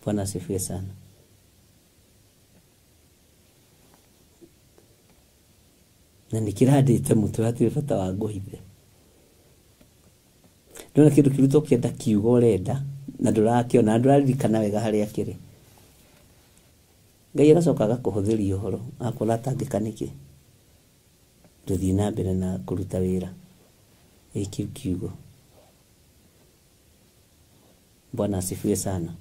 Bwana asifiwe sana. Na nĩkĩrandĩte mũtwe, hatirĩ bata wa ngũhithe. Ndona kĩndũ kĩrutwo ũkĩenda kiugo ũrenda na ndũrakĩona, na ndũraririkana wega harĩa kĩrĩ. Ngai agacoka agakũhũthĩria ũhoro, agakwĩra atangĩka nĩkĩ, ndũthiĩ na mbere na kũruta wĩra. Ĩ kĩu kiugo. Bwana asifiwe sana.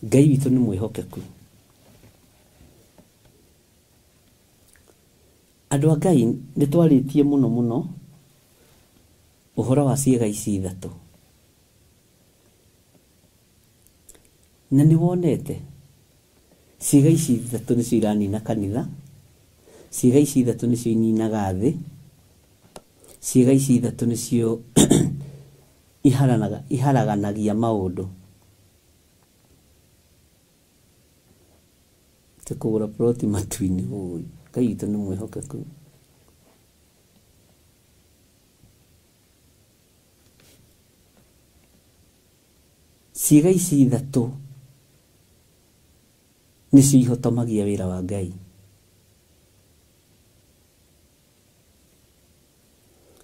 Ngai witũ nĩ mwĩhokeku. Andũ a Ngai nĩ twarĩtie mũno mũno ũhoro wa ciĩga ici ithatũ, na nĩ wonete ciĩga ici ithatũ nĩcio iranina kanitha, ciĩga ici ithatũ nĩcio ininaga thĩ, ciĩga ici ithatũ nĩcio iharaganagia maũndũ. Te kũgũra ploti matu-inĩ, ũĩ Ngai witũ nĩ mwĩhokeku. Ciĩga ici ithatũ nĩcio ihotomagia wĩra wa Ngai.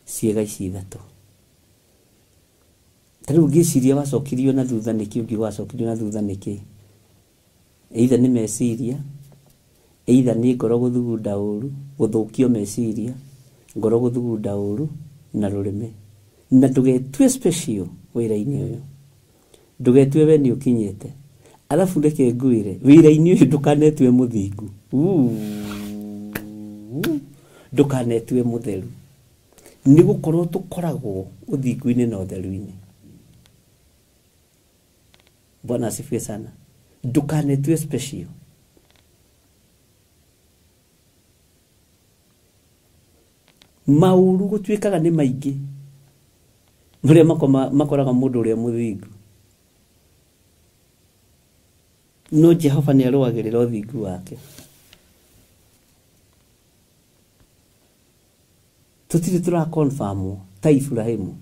Ciĩga ici ithatũ. Ta rĩu ngĩciria wacokirio na thutha nĩkĩ, ũngĩ wacokirio na thutha nĩkĩ? Either nĩ meciria, either nĩ ngoro gũthugunda ũru, gũthũkio meciria, ngoro gũthugunda ũru na rũrĩmĩ. Na ndũgetue special wĩra-inĩ ũyũ, ndũgetue we nĩ ũkinyĩte. Arabu reke ngwĩre, wĩra-inĩ ũyũ ndũkanetue mũthingu, ndũkanetue mũtheru, nĩ gũkorwo tũkoragwo ũthingu-inĩ na ũtheru-inĩ. Bwana asifiwe sana. Ndũkanetue special. Maũru gũtuĩkaga nĩ maingĩ marĩa makoraga mũndũ ũrĩa mũthingu, no Jehova nĩ arũagĩrĩra ũthingu wake. Tũtirĩ tũra confirm ta Ibrahimu,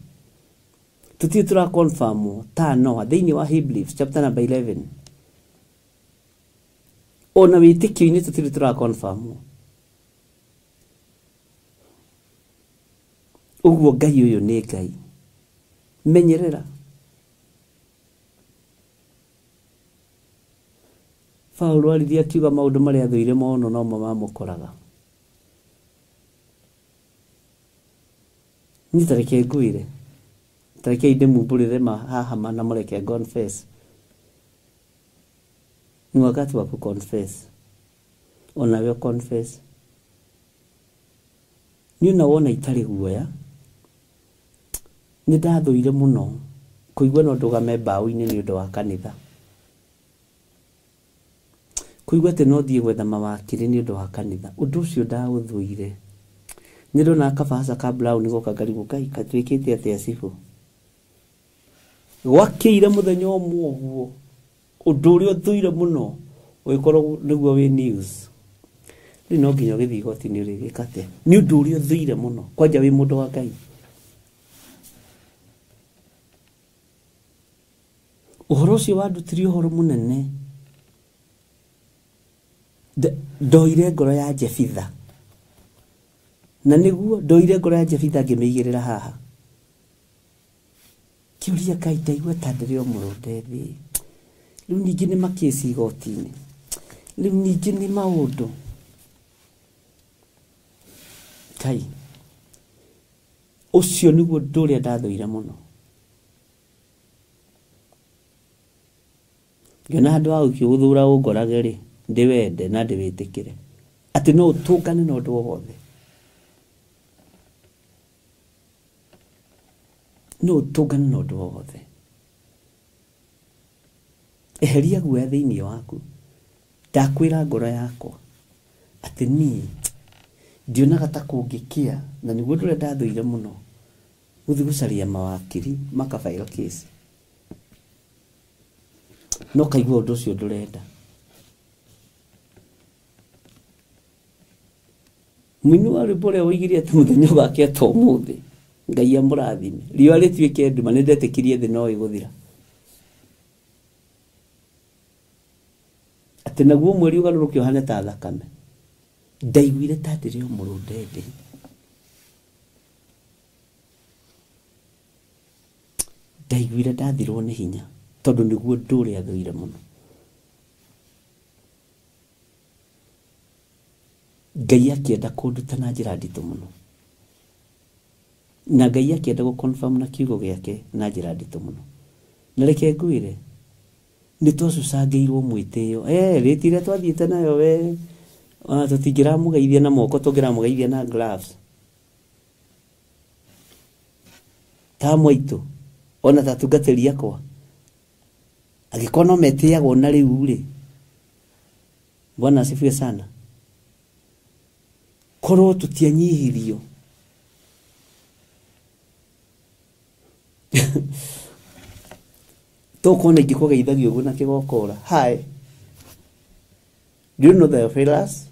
tũtirĩ tũra confirm ta Noa thĩinĩ wa Hebrews chapter number 11. Ona wĩtĩkio-inĩ tũtirĩ tũra confirm. Ũguo Ngai ũyũ nĩ Ngai. Menyerera. Paulo aririe akiuga maũndũ marĩa athũire mono nomo mamũkoraga. Niĩ ta reke ngwĩre, ta reke ndĩmumbũrĩre ma haha na mũreke confess. Ni wakati wa ku-confess. Onawe confess. Niĩ ona wona itarĩ guoya, nĩ ndathũire mũno kũigua no ndũgame mbaũ-inĩ nĩ ũndũ wa kanitha, kũigua atĩ no thiĩ gwetha mawakiri nĩ ũndũ wa kanitha. Ũndũ ũcio ndaũthũire. Nĩ ndona kabahaca ka brown goka ngarigwo, Ngai gatuĩkĩte atĩa cibũ? Gwakĩire mũthenya ũmwe ũguo ũndũ ũrĩa ũthũire mũno ũgĩkorwo nĩguo wĩ news. Rĩu no nginya ũgĩthiĩ igoti-inĩ ũrĩgĩka atĩa? Nĩ ũndũ ũrĩa ũthũire mũno kwanja wĩ mũndũ wa Ngai. Ũhoro ũcio wandutire ũhoro mũnene. Ndoire ngoro ya Jefitha. Na nĩguo ndoire ngoro ya Jefitha ngĩmĩigĩrĩra haha. Kĩũria Ngai ndaigua ta ndĩrĩ o mũrũnde thĩ. Rĩu ningĩ nĩ makĩci igoti-inĩ. Rĩu ningĩ nĩ maũndũ. Ngai, ũcio nĩguo ũndũ ũrĩa ndathũire mũno. Ngĩona handũ ha gũthiĩ gũthura ũngorage rĩ, ndĩwende na ndĩwĩtĩkĩre. Atĩ no ũtũngane na ũndũ o wothe. No ũtũngane na ũndũ o wothe. Eheria guoya thĩinĩ waku. Ndakwĩra ngoro yakwa atĩ niĩ ndionaga ta kũngĩkĩa, na nĩguo ũndũ ũrĩa ndathũire mũno, gũthiĩ gũcaria mawakiri maka file case. No kaigua ũndũ ũcio ndũrenda. Mũini wa rwĩmbo ũrĩa woigire atĩ mũthenya ũgakĩa ta ũmũthĩ, Ngai amũrathime. Riũa rĩtuĩke nduma, nĩndetĩkirie thĩ no ĩgũthira. Atĩ naguo mweri ũgarũrũke ũhane ta thakame. Ndaiguire ta ndĩrĩ o mũrũnde thĩ. Ndaiguire ndathirwo nĩ hinya tondũ nĩguo ũndũ ũrĩa thũire mũno. Ngai akĩenda kũnduta na njĩra nditũ mũno. Na Ngai akĩenda gũ-confirm na kiugo gĩake na njĩra nditũ mũno. Na reke ngwĩre, nĩ twacucangĩirwo mwĩtĩo. Rĩti ĩrĩa twathiĩte nayo we, ona tũtingĩramũgeithia na moko, tũngĩramũgeithia na gloves. Ta mwaitũ, ona ta atungatĩri akwa. Angĩkorwo no metĩagwo na rĩu rĩ, Bwana asifiwe sana. Korwo tũtianyihirio. Tũkona ingĩkũgeithagia ũguo na kĩgokora. Hi. Do you know the fellas?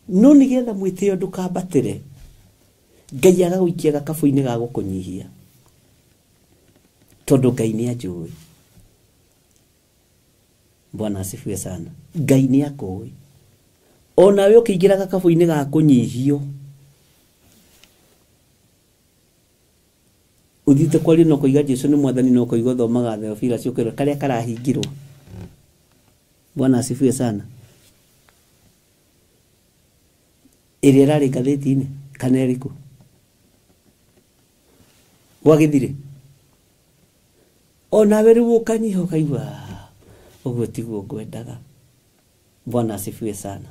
No nĩgetha mwĩtĩo ndũkambatĩre, Ngai agagũikia gakabũ-inĩ ga gũkũnyihia. Tondũ Ngai nĩ anjũĩ. Bwana asifiwe sana. Ngai nĩ akũĩ. Onawe ũkĩingĩra gakabũ-inĩ ga kũnyihio, ũthiĩte kwaria na ũkoiga Jesũ nĩ mwathani na ũkoiga ũthomaga Theophilus ũkerwo karĩa karahingirwo. Bwana asifiwe sana. Ĩrĩa ĩrarĩ ngathĩti-inĩ kana ĩrĩkũ? Gwagĩthire. Onawe rĩu ũkanyiha ũkaigua ũguo tiguo ngwendaga. Bwana asifiwe sana.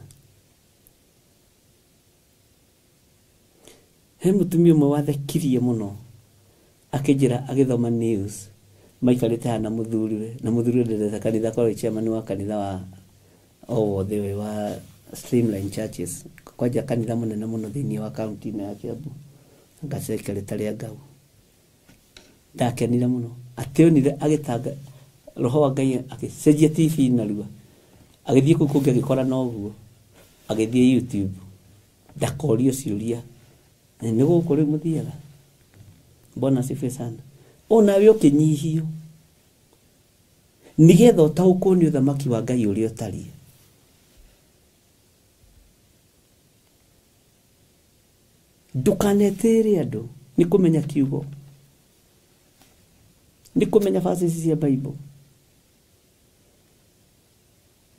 He mũtumia ũmwe wathekirie mũno akĩnjĩra agĩthoma news maikarĩte haha na mũthuriwe, na mũthuriwe ndendete kanitha, akoragwo chairman wa kanitha wa o wothe ũyũ wa Streamline Churches, kwanja kanitha mũnene mũno thĩinĩ wa kaunti ĩno ya Kiambu, ngacekerete rĩa Ngau. Ndakenire mũno atĩ onire agĩtanga roho wa Ngai agĩcenjia TV narua, agĩthiĩ kũu kũngĩ agĩkora noguo, agĩthiĩ YouTube ndakorio ciũria nĩ gũkũ rĩu mũthiaga. Bwana asifiwe sana. Onawe ũkĩnyihio nĩgetha ũtaũkwo nĩ ũthamaki wa Ngai ũrĩa ũtariĩ. Ndũkanetĩĩre andũ, nĩ kũmenya kiugo, nĩ kũmenya verses cia Bible.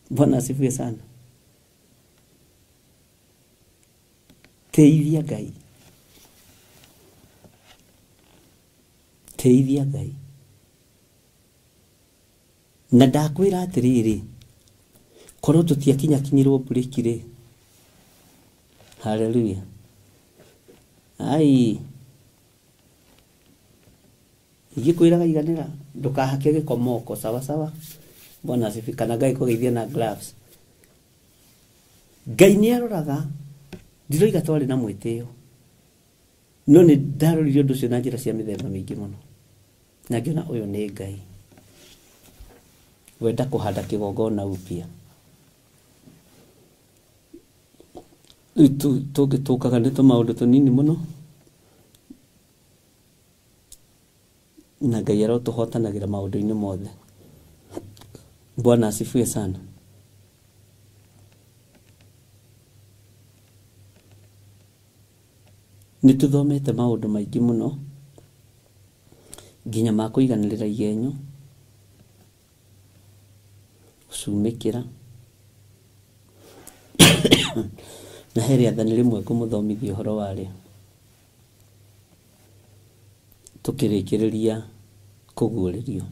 Bwana asifiwe sana. Teithia Ngai. Teithia Ngai. Na ndakwĩra atĩrĩrĩ, korwo tũtiakinyakinyirwo breki rĩ, haleluya. Ai, ingĩkwĩraga iganĩra, ndũkahake gĩko moko, sawa sawa. Bwana asifiwe. Kana Ngai kũgeithia na gloves. Ngai nĩ aroraga, ndiroiga twarĩ na mwĩtĩo, no nĩ ndarorire ũndũ ũcio na njĩra cia mĩthemba mĩingĩ mũno. Na ngĩona ũyũ nĩ Ngai wenda kũhanda kĩgongona upya. Rĩu tũngĩtũkaga nĩ tũmaũndũ tũnini mũno na Ngai arotũhotanagĩra maũndũ-inĩ mothe. Bwana asifiwe sana. Nĩ tũthomete maũndũ maingĩ mũno nginya ma kũiganĩrĩra igenyo, gũcumĩkĩra na he rĩathani rĩmwe ngũmũthomithia ũhoro warĩo tũkĩrĩkĩrĩria kũguũrĩrio.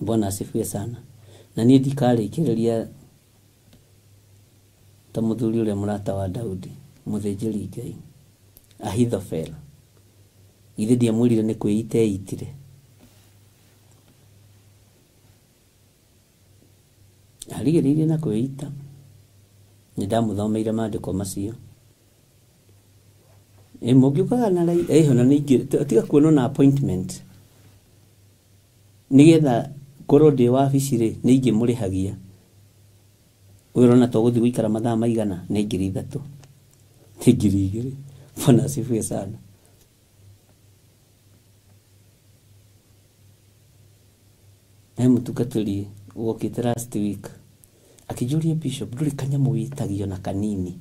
Bwana asifiwe sana. Na niĩ ndikarĩkĩrĩria ta mũthuri ũrĩa mũrata wa Daudi, mũthĩnjĩri Ngai Ahithofel. Githĩ ndiamwĩrire nĩ kwĩita eitire? Arigĩrĩirie na kwĩita. Nĩ ndamũthomeire maandĩko macio. Mũngĩũkaga na na ningĩ tiga kuonwo na appointment nĩgetha ngorwo ndĩ wabici rĩ, nĩ ingĩmũrĩhagia. Ũyũ ũrona to gũthiĩ gũikara mathaa maigana nĩ 3,000, nĩ 2,000. Bwana asifiwe sana. He mũtungatĩri wokĩte last week akĩnjũria, Bishop, ndũrĩ kanyamũ wĩtagio na kanini?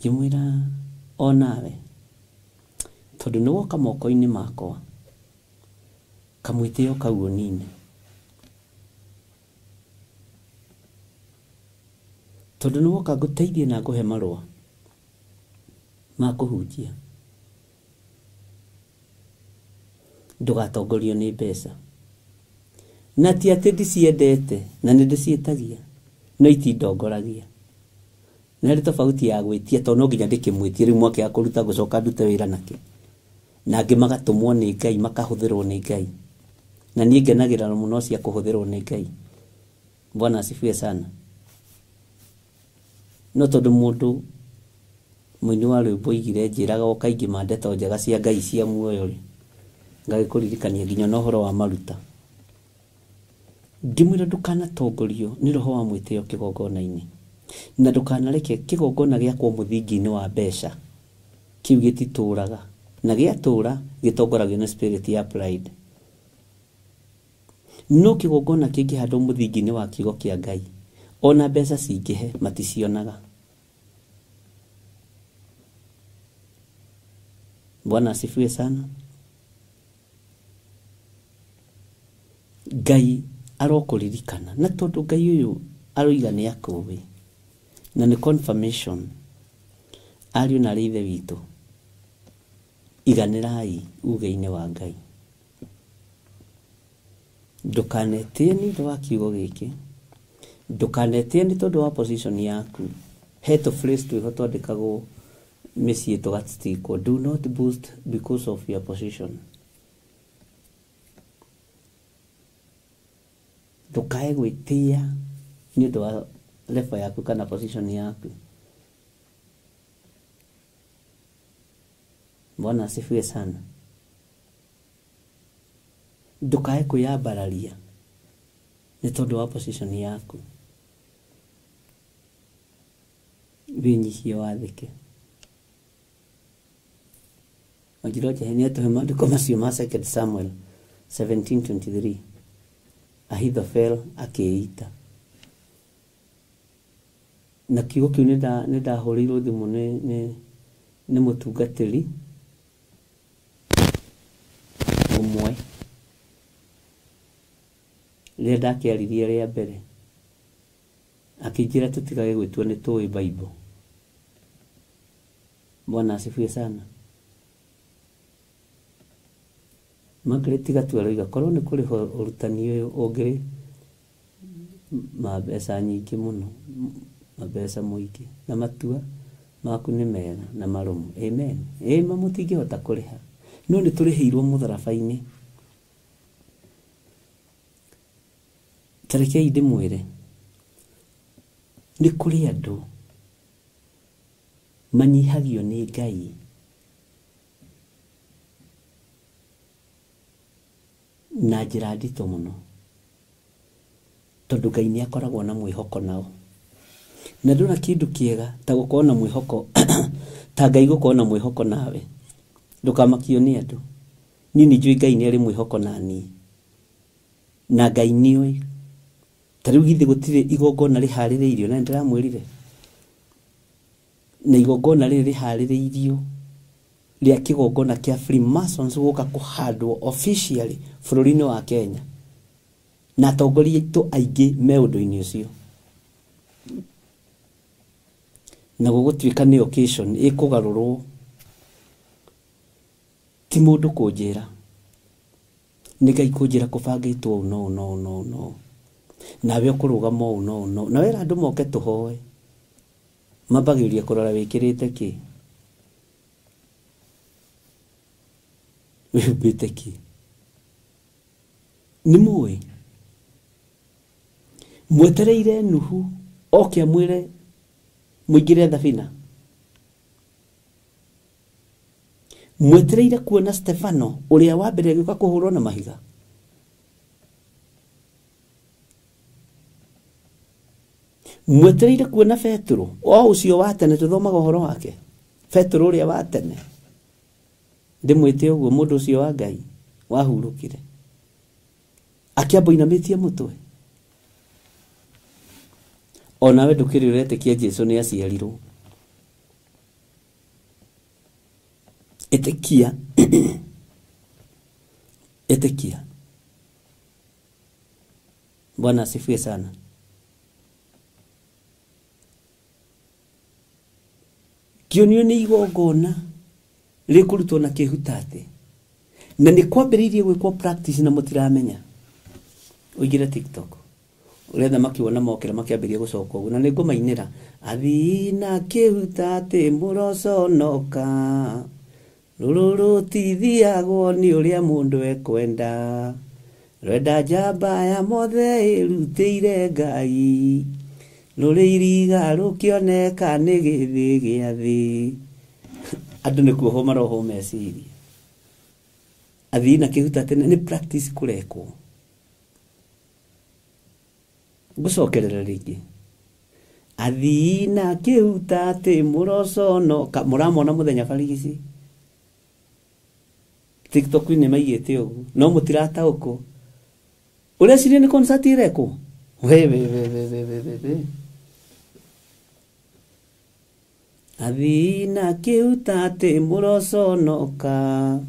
Ngĩmwĩra onawe tondũ nĩ woka moko-inĩ makwa, kamwĩtĩo kau ũnine, tondũ nĩ woka ngũteithie na ngũhe marũa ma kũhunjia. Ndũgatongorio nĩ mbeca. Na ti atĩ ndiciendete na nĩ ndĩciĩtagia, no itindongoragia. Na harĩ tofauti ya gwĩtia, tondũ no nginya ndĩkĩmwĩtie rĩu mwake akũruta gũcoka ndute wĩra nake. Na angĩ magatũmwo nĩ Ngai, makahũthĩrwo nĩ Ngai. Na niĩ ngenagĩra mũno cia kũhũthĩrwo nĩ Ngai. Bwana asifiwe sana. No tondũ mũndũ mũini wa rwĩmbo oigire njĩraga o kaingĩ ma ndeto njega cia Ngai cia muoyo rĩ, ngagĩkũririkania nginya na ũhoro wa maruta. Ngĩmwĩra ndũkanatongorio nĩ roho wa mwĩtĩo kĩgongona-inĩ, na ndũkanareke kĩgongona gĩakwo mũthingi-inĩ wa mbeca. Kĩu gĩtitũraga, na gĩatũra gĩtongoragio nĩ spirit ya pride. No kĩgongona kĩngĩhandwo mũthingi-inĩ wa kiugo kĩa Ngai, ona mbeca cingĩhe maticionaga. Bwana asifiwe sana. Ngai arokũririkana, na tondũ Ngai ũyũ aroiga nĩ akũĩ, na nĩ confirmation. Ariũ na arĩ ithe witũ, iganĩrai uge-inĩ wa Ngai. Ndũkanetĩe nĩ ũndũ wa kiugo gĩkĩ, ndũkanetĩe nĩ tondũ wa position yaku. He tũ phrase twĩho twandĩkagwo mĩciĩ tũgacitikwo, do not boast because of your position. Ndũkae gwĩtĩa nĩ ũndũ wa level yaku kana position yaku. Bwana asifiwe sana. Ndũkae kwĩyambararia nĩ tondũ wa position yaku. Wĩnyihie wathĩke. Wanjirũ Njehe nĩatũhe maandĩko macio ma 2 Samuel 17:23. Ahithofel akĩĩita. Na kiugo kĩu nĩ ndahũrĩirwo thimũ nĩ mũtungatĩri ũmwe rĩrĩa ndakĩaririe rĩa mbere, akĩnjĩra tũtigage gwĩtua nĩ tũĩ Bible. Bwana asifiwe sana. Margaret Gatua aroiga korwo nĩ kũrĩha ũrutani ũyũ ũngĩrĩ ma mbeca nyingĩ mũno, ma mbeca mũingĩ, na matua maku nĩ mega na marũmu. Amen. Ĩ mũtingĩhota kũrĩha, no nĩ tũrĩhĩirwo mũtharaba-inĩ. Ta rekei ndĩmwĩre, nĩ kũrĩ andũ Manyihagio nĩ Ngai. Na njĩra nditũ mũno. Tondũ Ngai nĩ akoragwo na mwĩhoko nao. Na ndũna kĩndũ kĩega ta gũkorwo na mwĩhoko ta Ngai gũkorwo na mwĩhoko nawe. Ndũkamakio nĩ andũ. Niĩ nĩ njũĩ Ngai nĩ arĩ mwĩhoko na niĩ. Na Ngai nĩoĩ. Ta rĩu githĩ gũtirĩ igongona rĩharĩrĩirio na nĩndĩramwĩrire. Na igongona rĩrĩ rĩharĩrĩirio rĩa kĩgongona kĩa Freemasons gũka kũhandwo officially bũrũri-inĩ wa Kenya. Na atongoria aitũ aingĩ me ũndũ-inĩ ũcio. Na gũgũtuĩka nĩ occasion ĩkũgarũrwo. Ti mũndũ kũnjĩra. Nĩ Ngai kũnjĩra kũbangĩtwo ũũ no no no no. Nawe ũkũrũgama ũũ no no. Na wera andũ moke tũhoe. Mambagĩrĩria kũrora wĩkĩrĩte kĩ. Wĩhumbĩte kĩ. Nĩ mũĩ. Mwetereire Nuhu oke amwĩre mũingĩre thabina. Mwetereire kuona Stefano ũrĩa wa mbere agĩũka kũhũrwo na mahiga. Mwetereire kuona Petero o ũcio wa tene tũthomaga ũhoro wake. Petero ũrĩa wa tene. Ndĩmwĩte ũguo mũndũ ũcio wa Ngai wahurũkire. Akĩamba inamĩtie mũtwe. Onawe ndũkĩrĩ ũretĩkia Jesũ nĩ aciarirwo. Ĩtĩkia. Ĩtĩkia. Bwana asifiwe sana. Kĩonio nĩ igongona rĩkũrutwo na kĩhutate. Na nĩ kwambĩrĩirie gwĩkwo practice na mũtiramenya. Ũingĩre TikTok. Ũrĩa thamaki wona mokĩra makĩambĩrĩria gũcoka ũguo na nĩ ngũmainĩra. Athii na kĩhutate mũroconoka. Rũrũ rũtithiagwo nĩ ũrĩa mũndũ ekwenda. Rwenda njamba ya mothe ĩrutĩire Ngai. Rũrĩ iriga rũkĩoneka nĩ gĩthĩ gĩa thĩ. Andũ nĩ kuohwo marohwo meciria. Athii na kĩhutate nĩ practice kũrekwo. Ngũcokerera rĩngĩ. Athii na kĩhutate mũroconoka. Mũramona mũthenya barigici. TikTok nĩ maigĩte ũguo no mũtirataũkwo. Ũreciria nĩ concert ĩrekwo? We we we we we we we we. Athii na kĩhutate mũroconoka.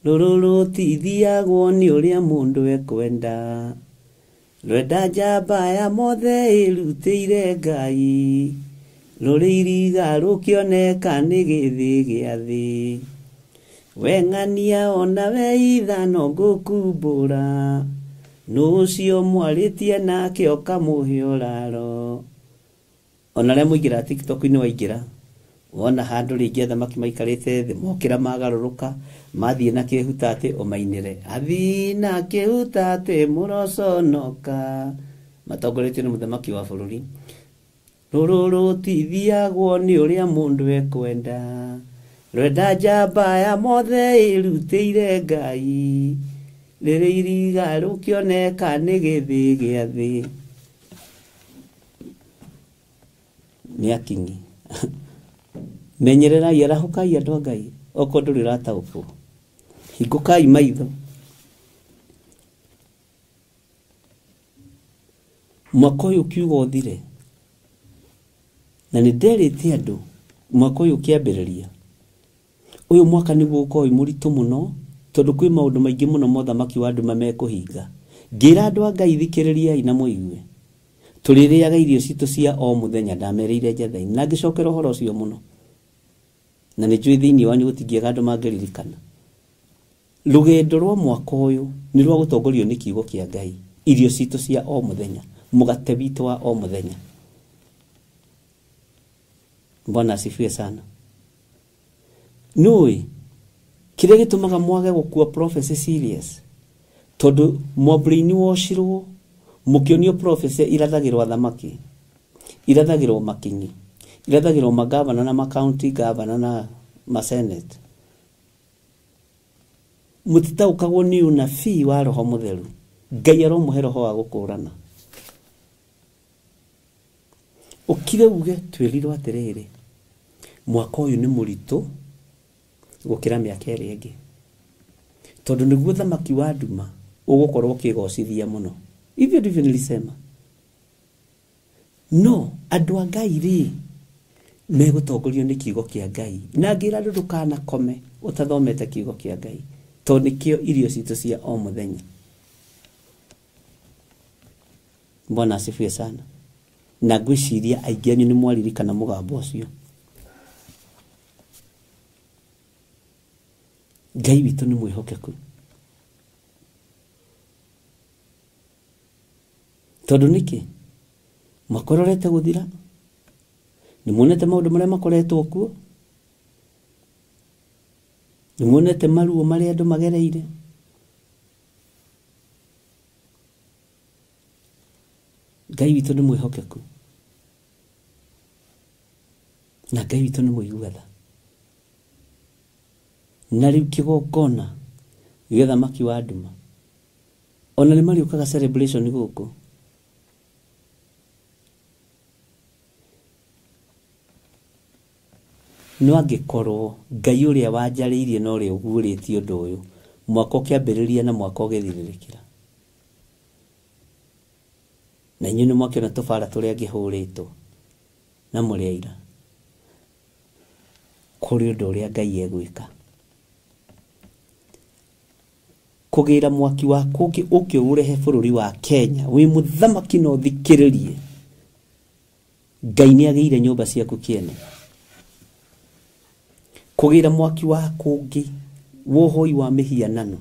Rũrũ rũtithiagwo nĩ ũrĩa mũndũ ekwenda. Rwenda njamba ya mothe ĩrutĩire Ngai. Rũrĩ iriga rũkĩoneka nĩ gĩthĩ gĩa thĩ. We ng'ania ona we ithano ngũkumbũra. Nũ ũcio mwarĩtie nake ũkamũhe ũraro. Ona arĩa mũingĩra TikTok-inĩ waingĩra. Wona handũ rĩngĩ athamaki maikarĩte thĩ mokĩra magarũrũka mathiĩ na kĩhutate ũmainĩre. Athii na kĩhutate mũroconoka. Matongoretio nĩ mũthamaki wa bũrũri. Rũrũ rũtithiagwo nĩ ũrĩa mũndũ ekwenda. Rwenda njamba ya mothe ĩrutĩire Ngai. Rĩrĩ iriga rũkĩoneka nĩ gĩthĩ gĩa thĩ. Nĩ akinyi. Menyererai arahũkai andũ a Ngai okorwo ndũrĩ ũrataũkwo. Hingũkai maitho. Mwaka ũyũ ũkiuga ũthire. Na nĩ nderĩte andũ mwaka ũyũ ũkĩambĩrĩria. Ũyũ mwaka nĩguo ũkorwo wĩ mũritũ mũno tondũ kwĩ maũndũ maingĩ mũno mothamaki wa nduma mekũhinga. Ngĩra andũ a Ngai thikĩrĩriai na mũigue. Tũrĩrĩaga irio citũ cia o mũthenya ndamerĩire njetha-inĩ na ngĩcokera ũhoro ũcio mũno. Na nĩ njũĩ thĩinĩ wanyu gũtingĩaga andũ mangĩririkana. Rũgendo rwa mwaka ũyũ nĩ rwa gũtongorio nĩ kiugo kĩa Ngai. Irio citũ cia o mũthenya, mũgate witũ wa o mũthenya. Bwana asifiwe sana. Nũĩ kĩrĩa gĩtũmaga mwage gũkua prophecy serious tondũ mwa brainwashirwo mũkĩonio prophecy irathagĩrwo athamaki, irathagĩrwo makinyi, Irathagĩrwo magavana na macounty governor na masenate. Mũtitaũkagwo nĩ ũnabii wa roho mũtheru. Ngai aromũhe roho wa gũkũrana. Ũkire uge twĩrirwo atĩrĩrĩ, mwaka ũyũ nĩ mũritũ gũkĩra mĩaka ĩrĩa ĩngĩ, tondũ nĩguo thamaki wa nduma ũgũkorwo ũkĩgocithia mũno. Hivyo ndivyo nilisema. No andũ a Ngai rĩ megũtongorio nĩ kiugo kĩa Ngai. Na ngĩra andũ ndũkanakome ũtathomete kiugo kĩa Ngai, tondũ nĩkĩo irio citũ cia o mũthenya. Bwana asifiwe sana. Na ngwĩciria aingĩ anyu nĩ mwaririkana mũgambo ũcio. Ngai witũ nĩ mwĩhokeku. Tondũ nĩkĩ? Makororete gũthira. Nĩ muonete maũndũ marĩa makoretwo kuo. Nĩ muonete maruo marĩa andũ magereire. Ngai witũ nĩ mwĩhokeku. Na Ngai witũ nĩ mũigua tha. Na rĩu kĩgongona gĩa thamaki wa nduma ona nĩ marĩũkaga celebration gũkũ. No angĩkorwo Ngai ũrĩa wanjarĩirie na ũrĩa ũguũrĩtie ũndũ ũyũ, mwaka ũkĩambĩrĩria na mwaka ũgĩthirĩrĩkĩra. Na inyuĩ nĩ mwakĩona tũbara tũrĩa ngĩhũrĩtwo na mũrĩ aira kũrĩ ũndũ ũrĩa Ngai egwĩka. Kũgĩra mwaki wa kũngĩ ũke ũrehe bũrũri wa Kenya wĩ mũthamaki na ũthikĩrĩrie. Ngai nĩ agĩire nyũmba ciaku kĩene. Kũgĩra mwaki wa kũngĩ wohoi wa mĩhianano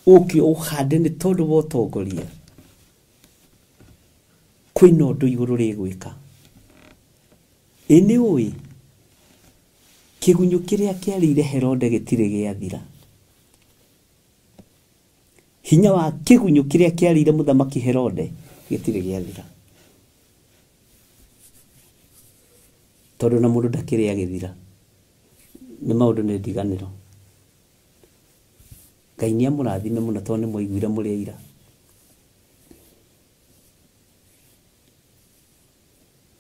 ũke ũhande nĩ tondũ wa ũtongoria. Kwĩna ũndũ igũrũ rĩgwĩka. Ĩ nĩ ũĩ kĩgunyũ kĩrĩa kĩarĩire Herode gĩtirĩ gĩathira. Hinya wa kĩgunyũ kĩrĩa kĩarĩire mũthamaki Herode gĩtirĩ gĩathira. Tondũ na mũndũ ndakĩrĩ agĩthira. Nĩ maũndũ nĩ ndiganĩro. Ngai nĩ amũrathime mũno tondũ nĩ mwaiguire mũrĩ aira.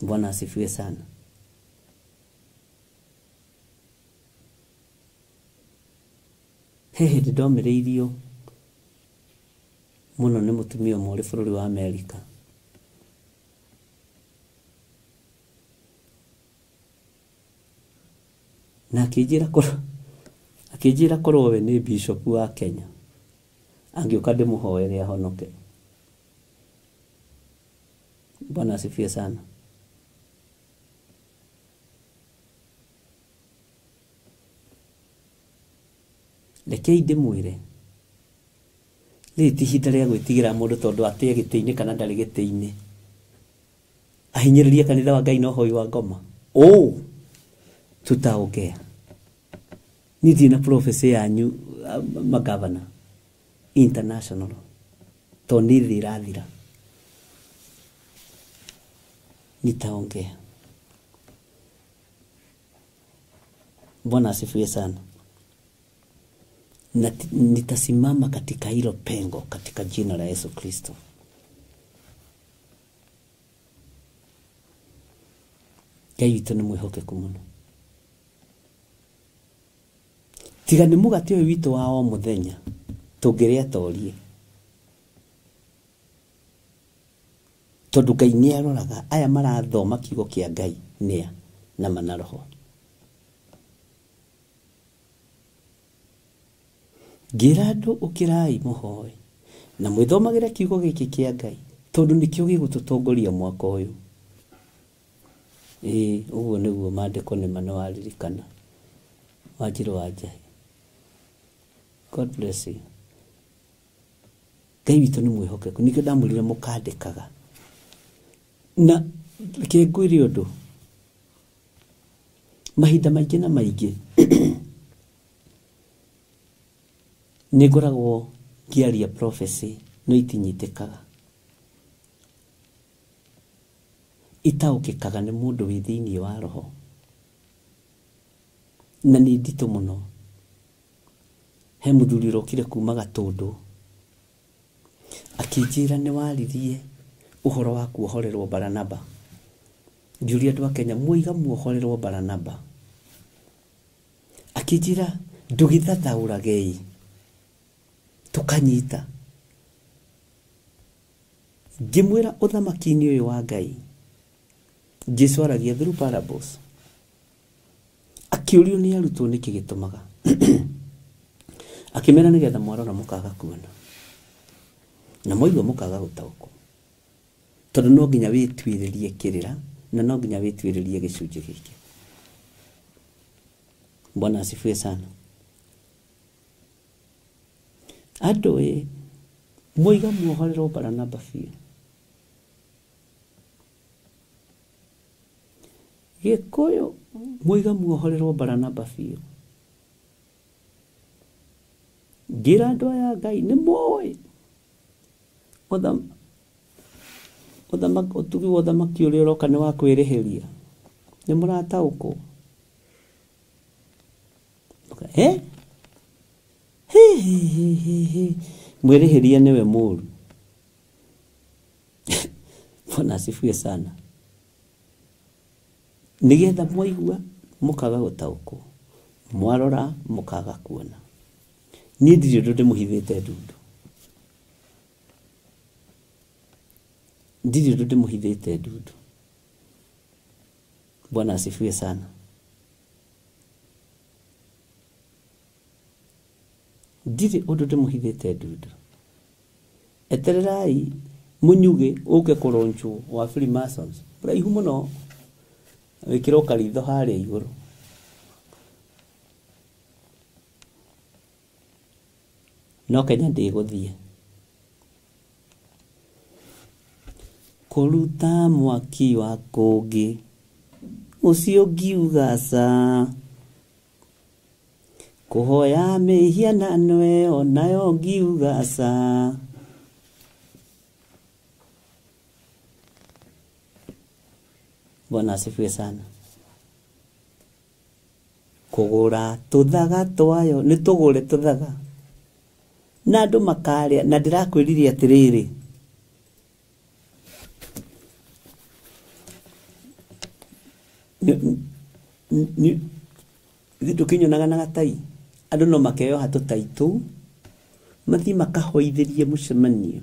Bwana asifiwe sana. He hĩndĩ ndomĩrĩirio mũno nĩ mũtumia ũmwe ũrĩ bũrũri wa Amerika. Na akĩnjĩra korwo we nĩ bishop wa Kenya angĩũka ndĩmũhoere ahonoke. Bwana asifiwe sana. Rekei ndĩmwĩre rĩrĩ ti ihinda rĩa gwĩtigĩra mũndũ tondũ atĩe gĩtĩ-inĩ kana ndarĩ gĩtĩ-inĩ. Ahinyĩrĩrie kanitha wa Ngai na ũhoi wa ngoma. Oh, tutaongea. Niĩ ndirĩ na prophecy yanyu magavana international tondũ nĩ thĩ ĩrathira. Nitaongea. Bwana asifiwe sana. Na nitasimama katika hilo pengo katika jina la Yesu Kristo. Ngai witũ nĩ mwĩhokeku mũno. Tiga nĩ mũgate ũyũ witũ wa o mũthenya tũngĩrĩa torie. Tondũ Ngai nĩ aroraga aya marathoma kiugo kĩa Ngai nĩa na mana roho. Ngĩra andũ ũkĩrai mũhoe na mwĩthomagĩre kiugo gĩkĩ kĩa Ngai tondũ nĩkĩo gĩgũtũtongoria mwaka ũyũ. Ĩĩ ũguo nĩguo maandĩko nĩ ma nĩwaririkana. Wanjirũ wa Njahi. God bless you. Ngai witũ nĩ mwĩhokeku nĩkĩo ndamwĩrire mũkandĩkaga. Na reke ngwĩre ũndũ, mahinda maingĩ na maingĩ nĩ ngoragwo ngĩaria prophecy no itinyitĩkaga. Itaũkĩkaga nĩ mũndũ wĩ thĩinĩ wa roho. Na nĩ nditũ mũno. He mũthuri ũrokire kuma Gatũndũ akĩnjĩra nĩ waririe ũhoro wa kuohorerwo Baranaba. Ngĩũria andũ a Kenya muoiga muohorerwo Baranaba. Akĩnjĩra ndũgĩthathaũragei tũkanyita. Ngĩmwĩra ũthamaki-inĩ ũyũ wa Ngai Jesu aragia through parables. Akĩũrio nĩ arutwo nĩkĩ gĩtũmaga. Akĩmera nĩgetha mwarora mũkaga kuona na mwaigua mũkaga gũtaũkwo, tondũ no nginya wĩtuĩrĩrie kĩrĩra na no nginya wĩtuĩrĩrie gĩcunjĩ gĩkĩ. Bwana asifiwe sana. Andũ ĩ mwoiga muohorerwo Baranaba biũ. Gĩkũyũ mwoiga muohorerwo Baranaba biũ. Ngĩra andũ aya Ngai nĩ moĩ ũtugi wa ũthamaki ũrĩa ũroka nĩ wa kwĩrĩhĩria. Nĩ mũrataũkwo? Mwĩrĩhĩria nĩwe mũũru. Bwana asifiwe sana. Nĩgetha mwaigua mũkaga gũtaũkwo, mwarora mũkaga kuona. Niĩ ndirĩ ũndũ ndĩmũhithĩte ndundu. Ndirĩ ũndũ ndĩmũhithĩte ndundu. Bwana asifiwe sana. Ndirĩ ũndũ ndĩmũhithĩte ndundu. Etererai mũnyugĩ ũke kũronchwo wa Freemasons. Ũraihu mũno wĩkĩrwo karitho harĩa igũrũ. No Kenya ndĩgũthiĩ. Kũruta mwaki wa kũngĩ ũcio ngiuga ca, kũhoya mĩhianano ĩyo nayo ngiuga ca. Bwana asifiwe sana. Kũgũra tũthaga twayo nĩ tũgũre tũthaga na andũ makarĩa. Na ndĩrakwĩrire atĩrĩrĩ, ndũkĩnyonaga na gatai. Andũ no makeyoha tũtai tũu mathiĩ makahoithĩrie mũcemanio.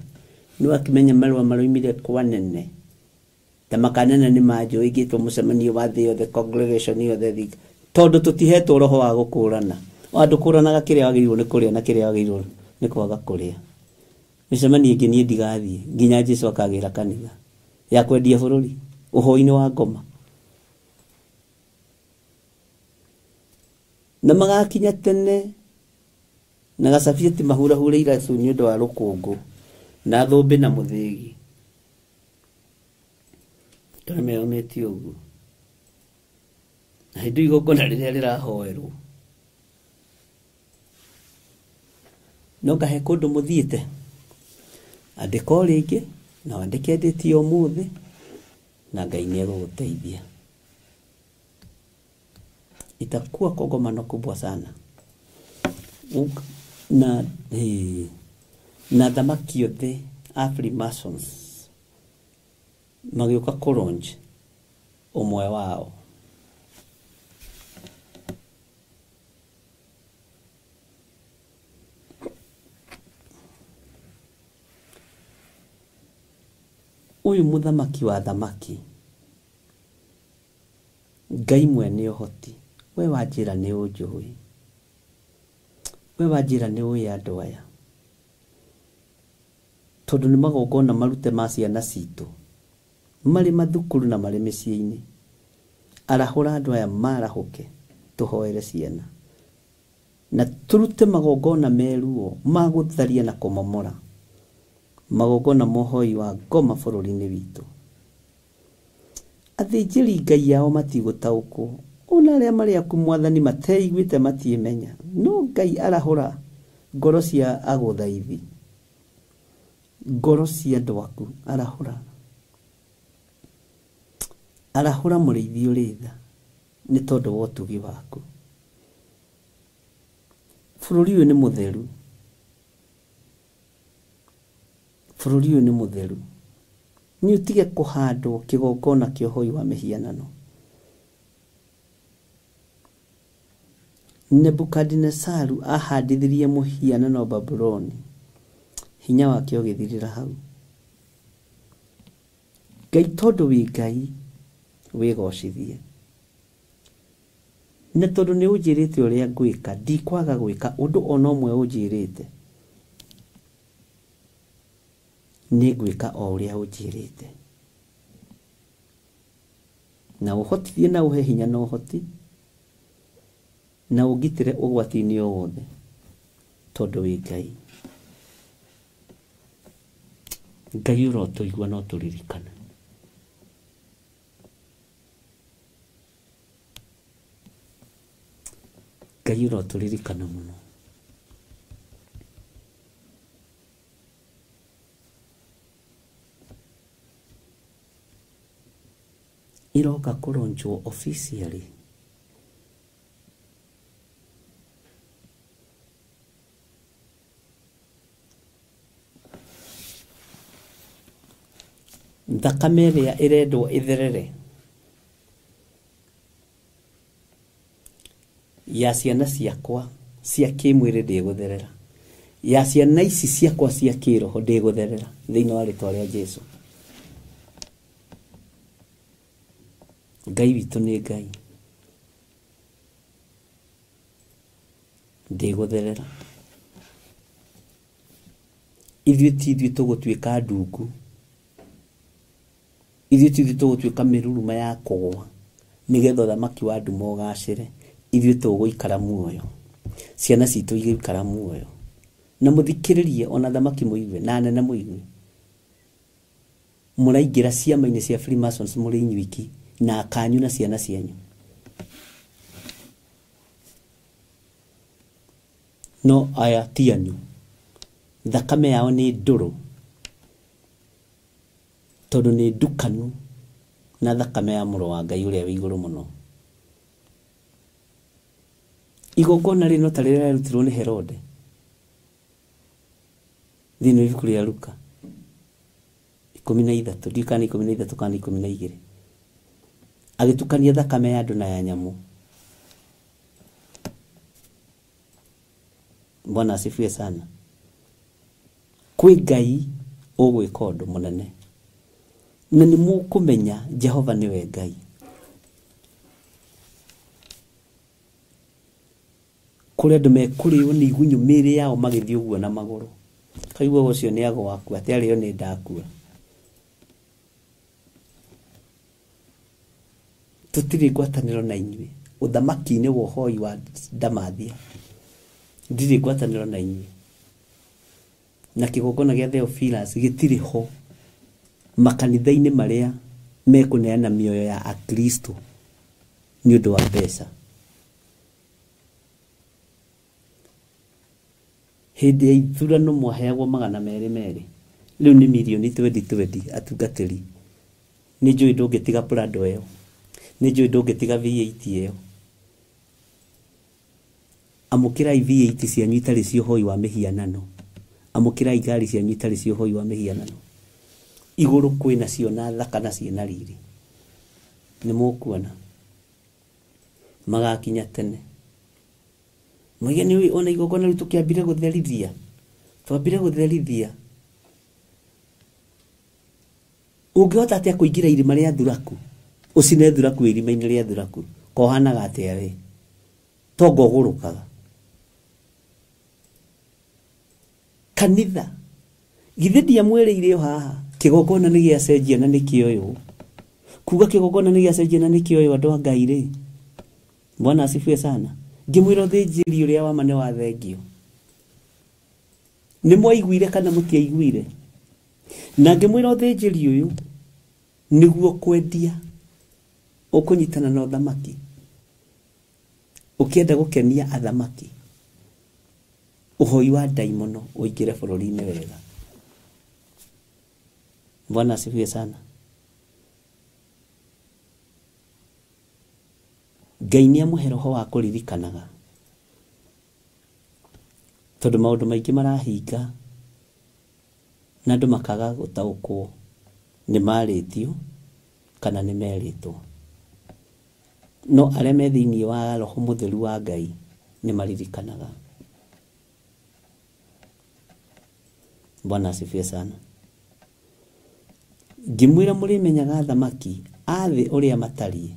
Nĩ wakĩmenya marũa maroimire kwa nene ta makanene nĩ manjũĩ ngĩtwo mũcemanio wa thĩ yothe, congregation yothe thika, tondũ tũtihetwo roho wa gũkũrana. Andũ kũranaga kĩrĩa wagĩrĩirwo nĩ kũrĩa na kĩrĩa wagĩrĩirwo nĩ kwaga kũrĩa. Mĩcemanio ĩngĩ niĩ ndigathiĩ nginya Jesu akagĩra kanitha ya kwendia bũrũri ũhoi-inĩ wa ngoma. Na magakinya tene na gacabieti mahurahure iracu nĩ ũndũ wa rũkũngũ na thũmbĩ na mũthĩgi. Tondũ meyomĩtie ũguo. Na hĩndĩ igongona rĩrĩa rĩrahoerwo no ngahe kũndũ mũthiĩte. Andĩka o rĩngĩ na wandĩke ndĩti ya ũmũthĩ na Ngai nĩ egũgũteithia. Itakuwa kongamano kubwa sana. Na na thamaki othe a Freemasons magĩũka kũlaunch ũmwe wao. Ũyũ mũthamaki wa thamaki, Ngai mwene ũhoti, we wanjĩra nĩ ũnjũĩ, we wanjĩra nĩ ũĩ andũ aya, tondũ nĩ magongona marute ma ciana citũ marĩ mathukuru na marĩ mĩciĩ-inĩ. Arahũra andũ aya marahũke, tũhoere ciana na tũrute magongona meruo ma gũtharia na kũmomora magongona mohoi wa ngoma bũrũri-inĩ witũ. Athĩnjĩri Ngai ao matigũtaũkwo, ona arĩa marĩ aku mwathani mateiguĩte matiĩmenya. No Ngai arahũra ngoro cia agũthaithi, ngoro cia andũ aku arahũra. Arahũra mũrĩithi ũrĩ tha nĩ tondũ wa ũtugi waku. Bũrũri ũyũ nĩ mũtheru. Bũrũri ũyũ nĩ mũtheru. Nĩ ũtige kũhandwo kĩgongona kĩa ũhoi wa mĩhianano. Nebukadinesaru ahandithirie mũhianano Babuloni, hinya wake ũgĩthirĩra hau. Ngai tondũ wĩ Ngai wĩgocithie, na tondũ nĩ ũnjĩrĩte ũrĩa ngwĩka, ndikwaga gwĩka ũndũ ona ũmwe ũnjĩrĩte, nĩ ngwĩka o ũrĩa ũnjĩrĩte. Na ũhotithie na ũhe hinya na ũhoti, na ũngitĩre ũgwati-inĩ o wothe, tondũ wĩ Ngai. Ngai ũrotũigua na ũtũririkana. Ngai ũrotũririkana mũno. Iroka kũronjwo officially. Thakame ĩrĩa ĩrendwo ĩtherere ya ciana ciakwa cia kĩmwĩrĩ ndĩgũtherera, ya ciana ici ciakwa cia kĩroho ndĩgũtherera thĩinĩ wa rĩtwa rĩa Jesu. Ngai witũ nĩ Ngai, ndĩgũtherera. Ithuĩ ti ithuĩ tũgũtuĩka ndungu, ithuĩ ti ithuĩ tũgũtuĩka mĩruruma ya kũgũa nĩgetha ũthamaki wa nduma ũgacĩre. Ithuĩ tũgũikara muoyo, ciana citũ igũikara muoyo. Na mũthikĩrĩrie ona thamaki mũigue na anene mũigue. Mũraingĩra ciama-inĩ cia Freemasons mũrĩ inyuiki na akanyu na ciana cianyu. No aya ti anyu, thakame yao nĩ ndũrũ tondũ nĩ ndukanu na thakame ya mũrũ wa Ngai ũrĩa wĩ igũrũ mũno. Igongona rĩrĩ no ta rĩrĩa rĩarutirwo nĩ Herode thĩinĩ wa ibuku rĩa Luka 13, ndiũĩ kana nĩ 13 kana 12, agĩtukania thakame ya andũ na ya nyamũ. Bwana asifiwe sana. Kwĩ Ngai ũgwĩka ũndũ mũnene, na nĩ mũkũmenya Jehova nĩwe Ngai. Kũrĩ andũ mekũrĩo nĩ igunyũ mĩĩrĩ yao magĩthiĩ ũguo na magũrũ, kaigua ũcio nĩ agwakua, atĩ arĩo nĩ ndakua. Tũtirĩ ngwatanĩro na inyuĩ ũthamaki-inĩ wa ũhoi wa Ndamathia, ndirĩ ngwatanĩro na inyuĩ. Na kĩgongona gĩa Theophilus gĩtirĩ ho makanitha-inĩ marĩa mekũneana mĩoyo ya Akristo nĩ ũndũ wa mbeca. Hĩndĩ ya ithurano mwaheagwo 200 200, rĩu nĩ mirioni 20 atungatĩri. Nĩ njũĩ ndũngĩtiga Prado ĩyo, nĩ njũĩ ndũngĩtiga V8 ĩyo. Amũkĩrai V8 cianyu itarĩ cia ũhoi wa mĩhianano, amũkĩrai ngari cianyu itarĩ cia ũhoi wa mĩhianano. Igũrũ kwĩna cio na thaka na ciĩna riri, nĩ mũkuona magakinya tene. Moige nĩ ũĩ ona igongona rĩu tũkĩambire gũtherithia, twambire gũtherithia. Ũngĩhota atĩa kũingĩra irima rĩa thuraku, ũcine thuraku irima-inĩ rĩa thuraku, kohanaga atĩa we? Tonga ũgũrũkaga. Kanitha githĩ ndiamwĩrĩire o haha kĩgongona nĩ gĩacenjia na nĩkĩo ũyũ kuga kĩgongona nĩ gĩacenjia na nĩkĩo ũyũ andũ a Ngai rĩ. Bwana asifiwe sana. Ngĩmwĩra ũthĩnjĩri ũrĩa wa ma nĩ wathengio. Nĩ mwaiguire kana mũtiaiguire? Na ngĩmwĩra ũthĩnjĩri ũyũ nĩguo kwendia ũkũnyitana na ũthamaki, ũkĩenda gũkenia athamaki, ũhoi wa ndaimono ũingĩre bũrũri-inĩ wega. Bwana asifiwe sana. Ngai nĩ amũhe roho wa kũririkanaga tondũ maũndũ maingĩ marahinga na andũ makaga gũtaũkwo nĩ marĩtio kana nĩ merĩtwo. No arĩa me thĩinĩ wa roho mũtheru wa Ngai nĩ maririkanaga. Bwana asifiwe sana. Ngĩmwĩra mũrĩmenyaga athamaki a thĩ ũrĩa matariĩ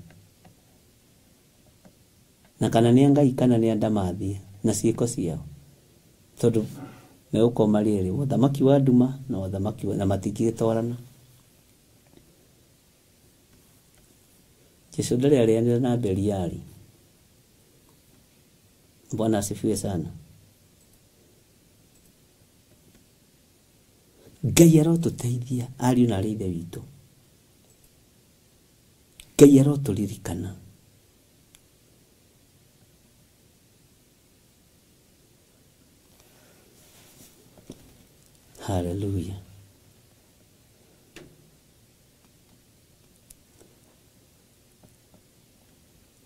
na kana nĩ a Ngai kana nĩ a ndamathia na ciĩko ciao, tondũ megũkorwo marĩ erĩ, ũthamaki wa nduma na ũthamaki na matingĩtwarana. Jesu ndarĩ arĩanĩra na Beliali. Bwana asifiwe sana. Ngai arotũteithia ariũ na arĩ ithe witũ. Ngai arotũririkana. Hallelujah.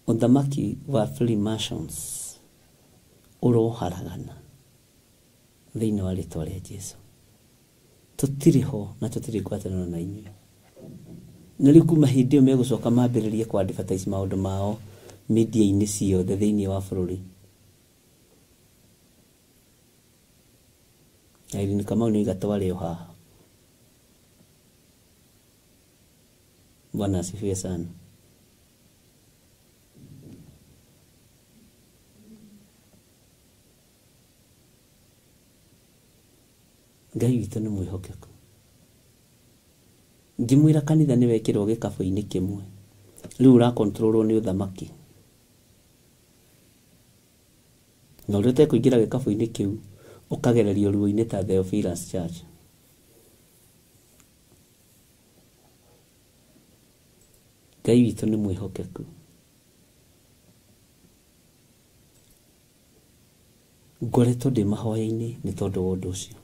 Ũthamaki wa Freemasons ũroharagana thĩinĩ wa rĩtwa rĩa Jesu. Tũtirĩ ho na tũtirĩ ngwatanĩro na inyuĩ. Na rĩu kuma hĩndĩ ĩyo megũcoka mambĩrĩrie kũ advertise maũndũ mao media-inĩ ciothe thĩinĩ wa bũrũri. Irene Kamau nĩ igatwarĩ o haha. Bwana asifiwe sana. Ngai witũ nĩ mwĩhokeku. Ngĩmwĩra kanitha nĩ wekĩrwo gĩkabũ-inĩ kĩmwe, rĩu ũrakontrolwo nĩ ũthamaki. Na ũrĩa ũtekũingĩra gĩkabũ-inĩ kĩu ũkagererio ruo-inĩ ta Theophilus Church. Ngai witũ nĩ mwĩhokeku. Ngoretwo ndĩ mahoya-inĩ nĩ tondũ wa ũndũ ũcio.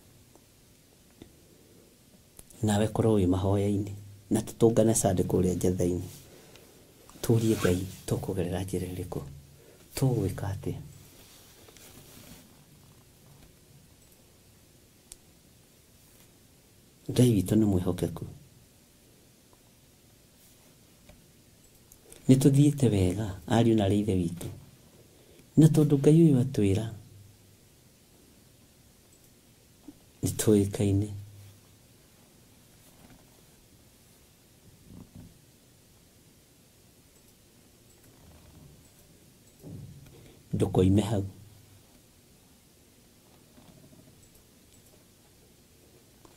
Nawe korwo wĩ mahoya-inĩ na tũtũngane Sunday kũrĩa Njetha-inĩ. Tũrie Ngai tũkũgerera njĩra ĩrĩkũ, tũgwĩka atĩa. Ngai witũ nĩ mwĩhokeku. Nĩ tũthiĩte wega ariũ na arĩ ithe witũ, na tondũ Ngai ũyũ atwĩra nĩ tũĩkaine. Ndũkoime hau.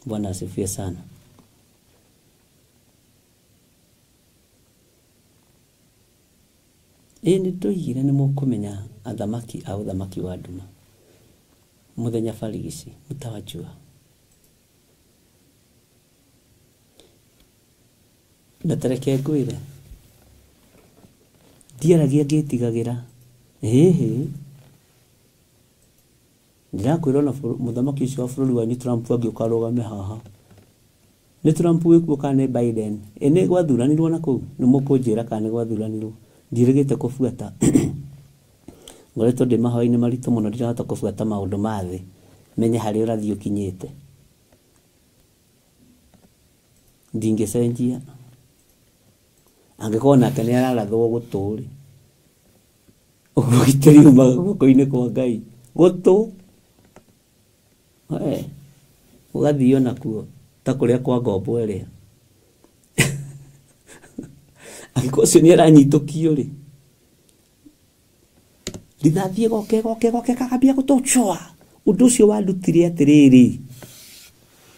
Bwana asifiwe sana. Ĩĩ nĩ ndoigire nĩ mũkũmenya athamaki a ũthamaki wa nduma mũthenya barigici mtawajua. Na tareke ngwĩre, ndiaragia ngĩtigagĩra. Ĩhĩ, ndĩrakwĩra ona mũthamaki ũcio wa bũrũri wanyu Trump angĩũka arũgame haha. Nĩ Trump wĩkuo kana nĩ Biden? Ĩ nĩ gwathuranirwo na kũu? Nĩ mũkũnjĩra kana nĩ gwathuranirwo? Ndiĩrĩgĩte kũbuata. Ngoretwo ndĩ mahoya-inĩ maritũ mũno, ndirahota kũbuata maũndũ ma thĩ, menye harĩa ũrathiĩ ũkinyĩte. Ndingĩcenjia. Angĩkorwo nake nĩ ararathwo gũtũ rĩ, ũguo gĩtĩri umaga guoko-inĩ kwa Ngai. Gũtũ ũgathiĩ nakuo ta kũrĩa kwa ngombo ĩrĩa. Angĩkorwo ũcio nĩ aranyitũkio rĩ, rithathi ĩgoka ĩgoka ĩgoka ĩkagambia gũtũcoa. Ũndũ ũcio wandutire atĩrĩrĩ,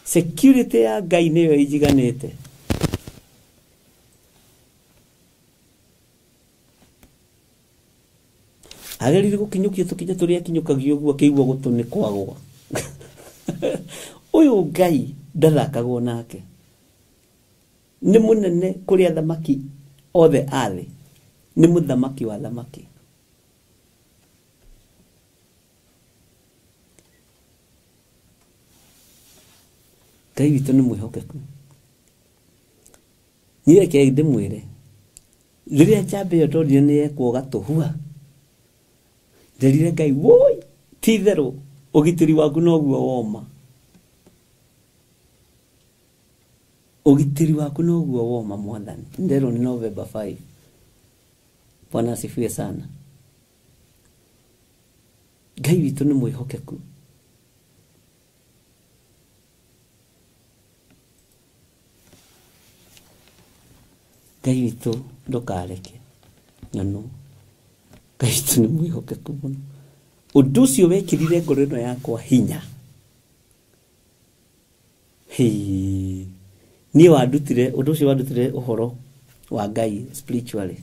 security ya Ngai nĩyo ĩnjiganĩte. Agĩrĩire gũkinyũkia tũkinya tũrĩa akinyũkagio ũguo akĩigua gũtũ nĩ kwagwa. Ũyũ Ngai ndathakagwo nake. Nĩ mũnene kũrĩ athamaki othe a thĩ. Nĩ mũthamaki wa athamaki. Ngai witũ nĩ mwĩhokeku. Niĩ reke ndĩmwĩre, Rĩrĩa njamba ĩyo ndonire nĩ yekwo gatũhua, nderire Ngai, woi, ti itherũ ũgitĩri waku noguo woma. Ũgitĩri waku noguo woma Mwathani. Nderwo nĩ November 5. Bwana asifiwe sana. Ngai witũ nĩ mwĩhokeku. Ngai witũ ndũkareke nyonwo. Ngai witũ nĩ mwĩhokeku mũno. Ũndũ ũcio wekĩrire ngoro ĩno yakwa hinya. Hĩ, niĩ wandutire, ũndũ ũcio wandutire ũhoro wa Ngai spiritually.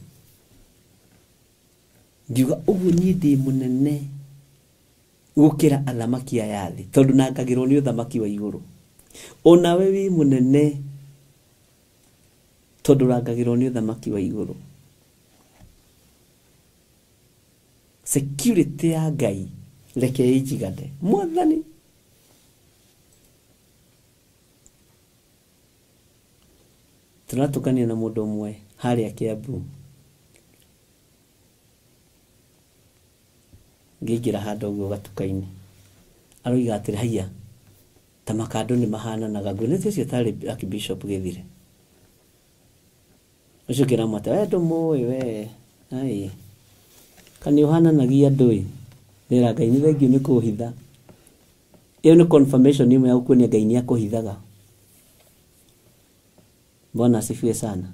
Ngiuga ũguo niĩ ndĩ mũnene gũkĩra athamaki aya thĩ, tondũ nangagĩrwo nĩ ũthamaki wa igũrũ. Onawe wĩ mũnene tondũ ũrangagĩrwo nĩ ũthamaki wa igũrũ. Security ya Ngai reke ĩnjigane Mwathani. Tũratũkania na mũndũ ũmwe harĩa Kiambu, ngĩingĩra handũ ũguo gatuka-inĩ, aroiga atĩrĩ, haiya, ta makandũ nĩ mahananaga. Nguonete ũcio tarĩ Archbishop Gĩthire. Ũcio ngĩramwata, we ndũmũĩ we, ai, kana ũhananagia andũ ĩ. Ndĩra Ngai nĩ thengiũ nĩ kũhitha. Ĩyo nĩ confirmation ĩmwe ya gũkuonia Ngai nĩ akũhithaga. Bwana asifiwe sana.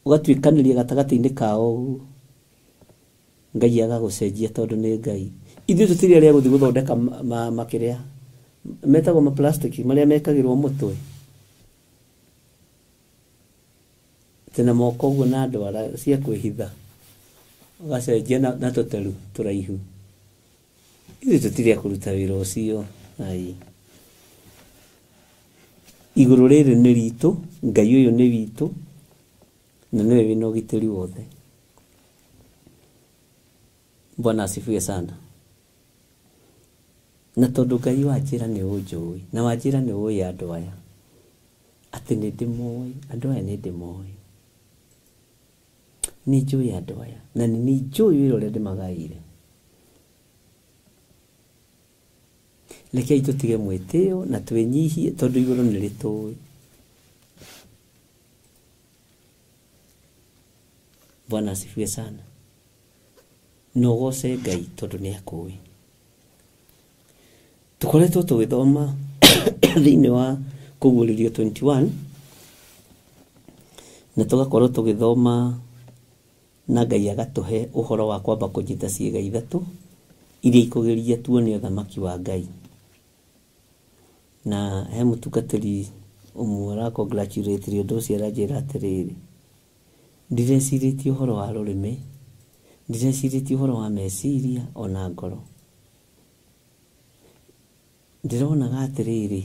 Ũgatuĩkanĩria gatagatĩ-inĩ kao ũguo, Ngai agagũcenjia tondũ nĩ Ngai. Ithuĩ tũtirĩ arĩa gũthiĩ gũthondeka makĩrĩa metagwo ma plastic marĩa mekagĩrwo mũtwe, tena moko ũguo na ndwara cia kwĩhitha, ũgacenjia na tũteru tũraihu. Ithuĩ tũtirĩ a kũruta wĩra ũcio. Ai, igũrũ rĩrĩ nĩ ritũ, Ngai ũyũ nĩ witũ, na nĩwe wĩna ũgitĩri wothe. Bwana asifiwe sana. Na tondũ Ngai wanjĩra nĩ ũnjũĩ, na wanjĩra nĩ ũĩ andũ aya, atĩ nĩ ndĩmoĩ, andũ aya nĩ ndĩmoĩ. Nĩ njũĩ andũ aya, na nĩ njũĩ wĩra ũrĩa ndĩmagaĩire. Rekei tũtige mwĩtĩo na twĩnyihie tondũ igũrũ nĩ rĩtũĩ. Bwana asifiwe sana. Na ũgoce Ngai tondũ nĩ akũĩ. Tũkoretwo tũgĩthoma thĩinĩ wa Kũguũrĩrio 21, na tũgakorwo tũgĩthoma na Ngai agatũhe ũhoro wa kwamba kũnyita ciĩga ithatũ iria ikũgeria tuone ũthamaki wa Ngai. Na he mũtungatĩri ũmwe ũra-congratulate ũndũ ũcio, aranjĩra atĩrĩrĩ, ndirecirĩtie ũhoro wa rũrĩmĩ, ndirecirĩtie ũhoro wa meciria ona ngoro. Ndĩronaga atĩrĩrĩ,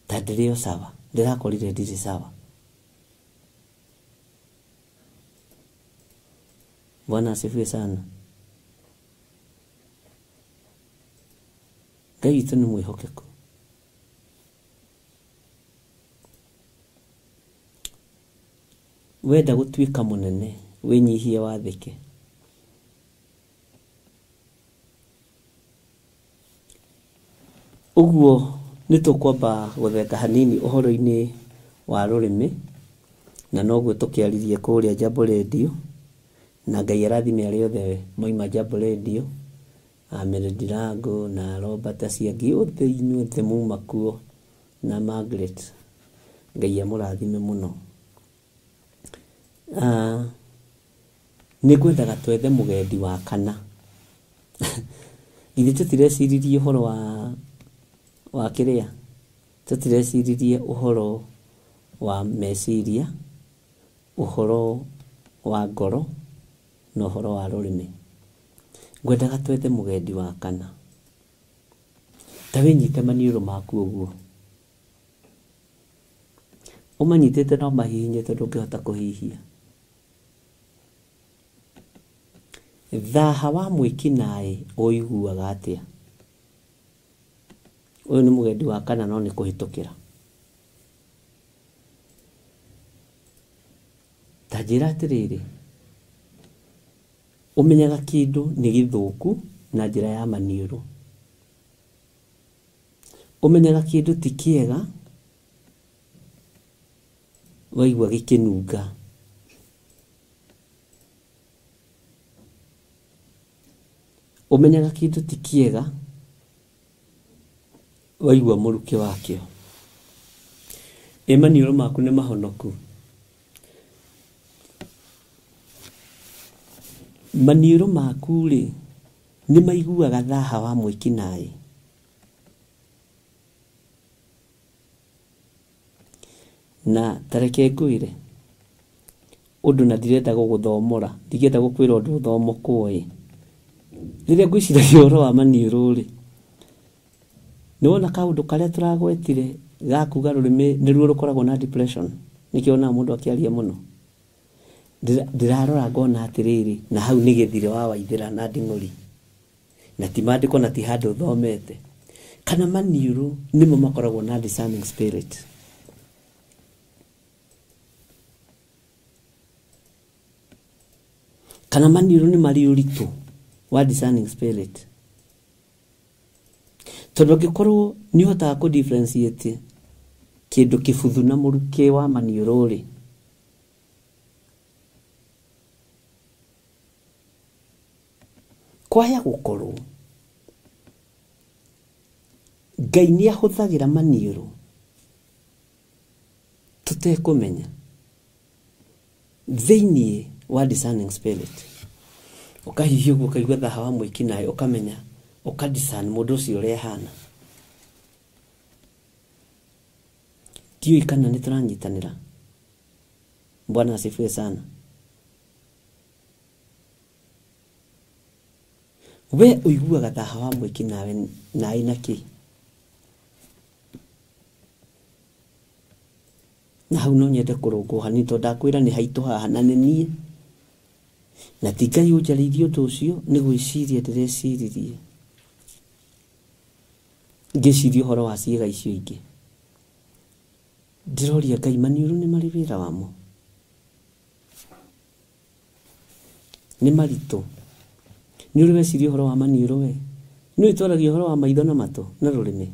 ta ndĩrĩ o sawa, ndĩrakorire ndirĩ sawa. Bwana asifiwe sana. Ngai witũ nĩ mwĩhokeku. Wenda gũtuĩka mũnene, wĩnyihie wathĩke. Ũguo nĩ tũkwamba gũthenga hanini ũhoro-inĩ wa rũrĩmĩ, na noguo tũkĩaririe kũrĩa Jambo Radio, na Ngai arathime arĩa othe moima Jambo Radio, Mary Ndirango na Robert acio angĩ othe, inyuothe muma kuo, na Margaret, Ngai amũrathime mũno. Nĩ ngwendaga twethe mũgendi wa kana. Ithuĩ tũtireciririe ũhoro wa kĩrĩa, tũtireciririe ũhoro wa meciria, ũhoro wa ngoro na ũhoro wa rũrĩmĩ. Ngwendaga twethe mũgendi wa kana. Ta wĩnyite maniũrũ maku ũguo, ũmanyitĩte no mahihinye tondũ ndũngĩhota kũhihia. Thaha wa mwĩkinaĩ ũiguaga atĩa? Ũyũ nĩ mũgendi wa kana no nĩ kũhĩtũkĩra. Njĩra atĩrĩrĩ, ũmenyaga kĩndũ nĩ gĩthũku na njĩra ya maniũrũ. Ũmenyaga kĩndũ ti kĩega waigua gĩkĩnunga. Ũmenyaga kĩndũ ti kĩega waigua mũrukĩ wakĩo. Ĩ maniũrũ maku nĩ mahonoku? Maniũrũ maku rĩ nĩ maiguaga thaha wa mwĩkinaĩ. Na tareke ngwĩre ũndũ na ndirenda gũgũthomora, ndingĩenda gũkwĩra ũndũ ũthomokwo ĩ. Rĩrĩa ngwĩciragia ũhoro wa maniũrũ rĩ, nĩ wona kaũndũ karĩa tũragwetire ga kuga rũrĩmĩ nĩruo rũkoragwo na depression, nĩkĩo wonaga mũndũ akĩaria mũno. Ndĩrarora ngona atĩrĩrĩ, na hau nĩ gĩthire wa Waithĩra na Nding'ũri, na ti maandĩko na ti handũ thomete, kana maniũrũ nĩmo makoragwo na discerning spirit. Kana maniũrũ nĩ marĩ ũritũ wa discerning spirit. Tondũ angĩkorwo nĩ ũhotaga kũ differentiate kĩndũ kĩbuthu na mũrukĩ wa maniũrũ rĩ, kwaya gũkorwo Ngai nĩ ahũthagĩra maniũrũ tũtekũmenya thĩinĩ wa discerning spirit. Ũkahihia ũguo ũkaigua thaha wa mwĩkinaĩ, ũkamenya, ũkadiscern mũndũ ũcio ũrĩa ahana. Ndiũĩ kana nĩ tũranyitanĩra. Bwana asifiwe sana. We ũiguaga thaha wa mwĩkinaĩ naĩ na kĩ? Na hau no nyende kũrũngwo hanini tondũ ndakwĩra nĩ haitũ haha na nĩ niĩ. Na ti Ngai ũnjarĩirie ũndũ ũcio, nĩ gwĩciria ndĩreciririe. Ngĩciria ũhoro wa ciĩga icio ingĩ. Ndĩroria Ngai maniũrũ nĩ marĩ wĩra wamo. Nĩ maritũ. Nĩ ũrĩ weciria ũhoro wa maniũrũ we? Nĩ ũĩ twaragia ũhoro wa maitho na matũ na rũrĩmĩ?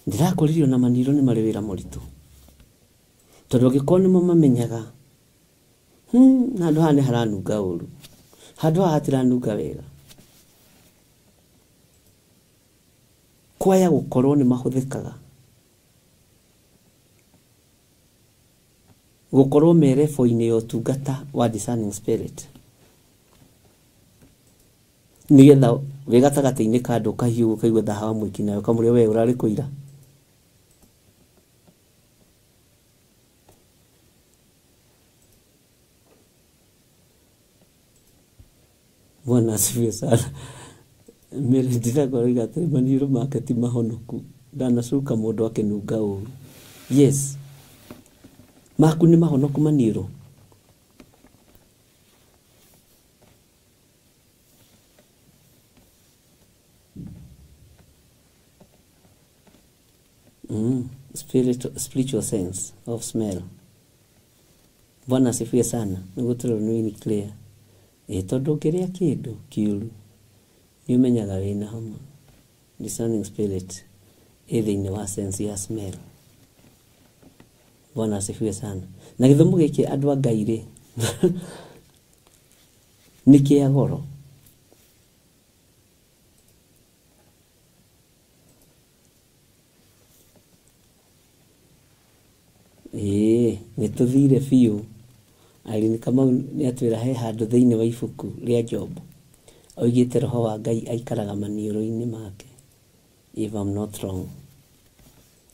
Ndĩrakoririo na maniũrũ nĩ marĩ wĩra mũritũ. Tondũ angĩkorwo nĩmo mamenyaga, handũ haha nĩ haranunga ũru, handũ haha hatiranunga wega. Kwaya gũkorwo nĩ mahũthĩkaga gũkorwo me level-inĩ ya ũtungata wa discerning spirit, nĩgetha wĩ gatagatĩ-inĩ ka andũ ũkahiũka ũkaigua thaha wa mwĩkinaĩ ũkamũria we ũrarĩ kũ ira. Bwana asifiwe sana. Mary ndĩragora oiga atĩrĩ maniũrũ make ti mahonoku, ndanacuka mũndũ akĩnunga ũru. Yes, maku nĩ mahonoku maniũrũ. Spiritual sense of smell. Bwana asifiwe sana. Nĩguo tũrona nĩ clear. Tondũ ũngĩrĩa kĩndũ kĩũru nĩ ũmenyaga wĩna homa. Discerning spirit ĩ thĩinĩ wa sense ya smell. Bwana asifiwe sana. Na gĩthomo gĩkĩ andũ a Ngai rĩ nĩ kĩa goro. Nĩ tũthire biũ. Irene Kamau nĩ atwĩra he handũ thĩinĩ wa ibuku rĩa Job oigĩte roho wa Ngai aikaraga maniũrũ-inĩ make, if I'm not wrong.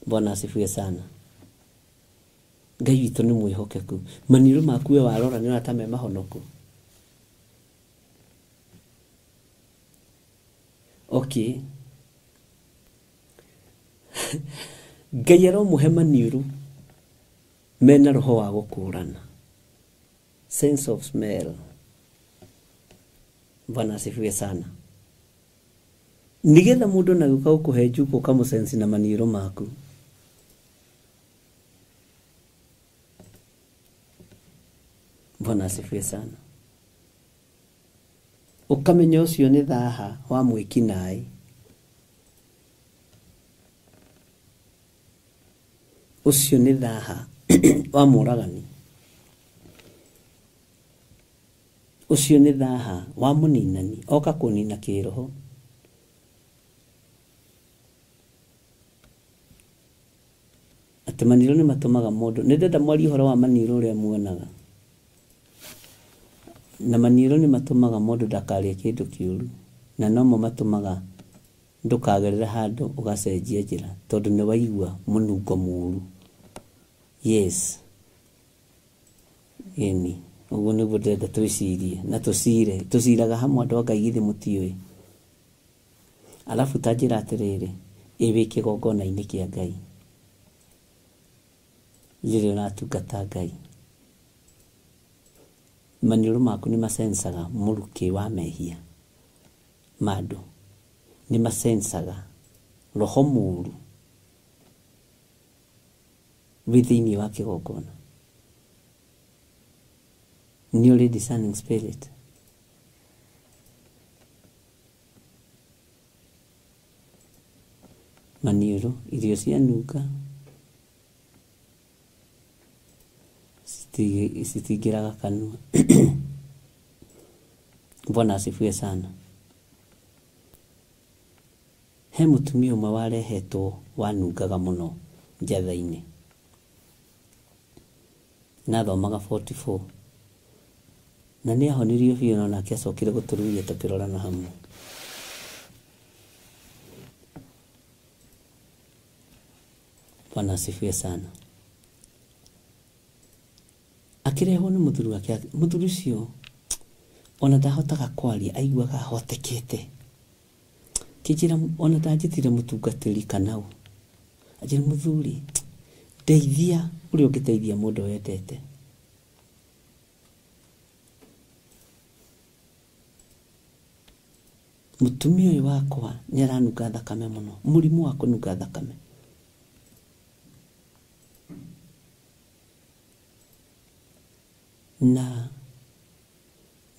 Bwana asifiwe sana. Ngai witũ nĩ mwĩhokeku. Maniũrũ maku we warora nĩ ũrona ta me mahonoku. Okay. Ngai aromũhe maniũrũ mena roho wa gũkũrana, sense of smell. Bwana asifiwe sana. Nigetha mũndũ na gũka gũkũhe njuku ũkamũsensi na maniũrũ maku. Bwana asifiwe sana. Ũkamenya ũcio nĩ thaha wa mwĩkinaĩ. Ũcio nĩ thaha wa mũragani. Ũcio nĩ thaha wa mũninani oka kũnina kĩroho. Atĩ maniro nĩ matũmaga mũndũ, nĩ ndenda mwarie ũhoro wa maniro ũrĩa muonaga. Na maniro nĩ matũmaga mũndũ ndakarĩe kĩndũ kĩũru, na nomo matũmaga ndũkagerere handũ ũgacenjia njĩra tondũ nĩ waigua mũnungo mũru. Yes. Ĩni, ũguo nĩguo ndĩrenda twĩcirie na tũcire, tũciraga hamwe andũ a Ngai githĩ mũtiũĩ. Alafu ta njĩra atĩrĩrĩ, ĩ wĩ kĩgongona-inĩ kĩa Ngai rĩrĩa ũratungata Ngai, maniũrũ maku nĩ masensaga mũrukĩ wa mehia ma andũ, nĩ masensaga roho mũru wĩ thĩinĩ wa kĩgongona. Nĩ ũrĩ discerning spirit. Maniũrũ, irio cianunga citingĩraga kanua. Bwana asifiwe sana. He mũtumia ũmwe warehetwo wanungaga mũno njatha-inĩ, na athomaga 44 na nĩ ahonirio biũ, no nake acokire gũtũruia tũkĩrorana hamwe. Bwana asifiwe sana. Akĩrehwo nĩ mũthuri wake. Mũthuri ũcio ona ndahotaga kwaria, aiguaga ahotekete. Kĩnjĩra ona ndanjĩtire mũtungatĩri kana ũ, anjĩra mũthuri, ndeithia ũrĩa ũngĩteithia mũndũ wendete. Mũtumia ũyũ wakwa nĩ aranunga thakame mũno, mũrimũ wa kũnunga thakame. Na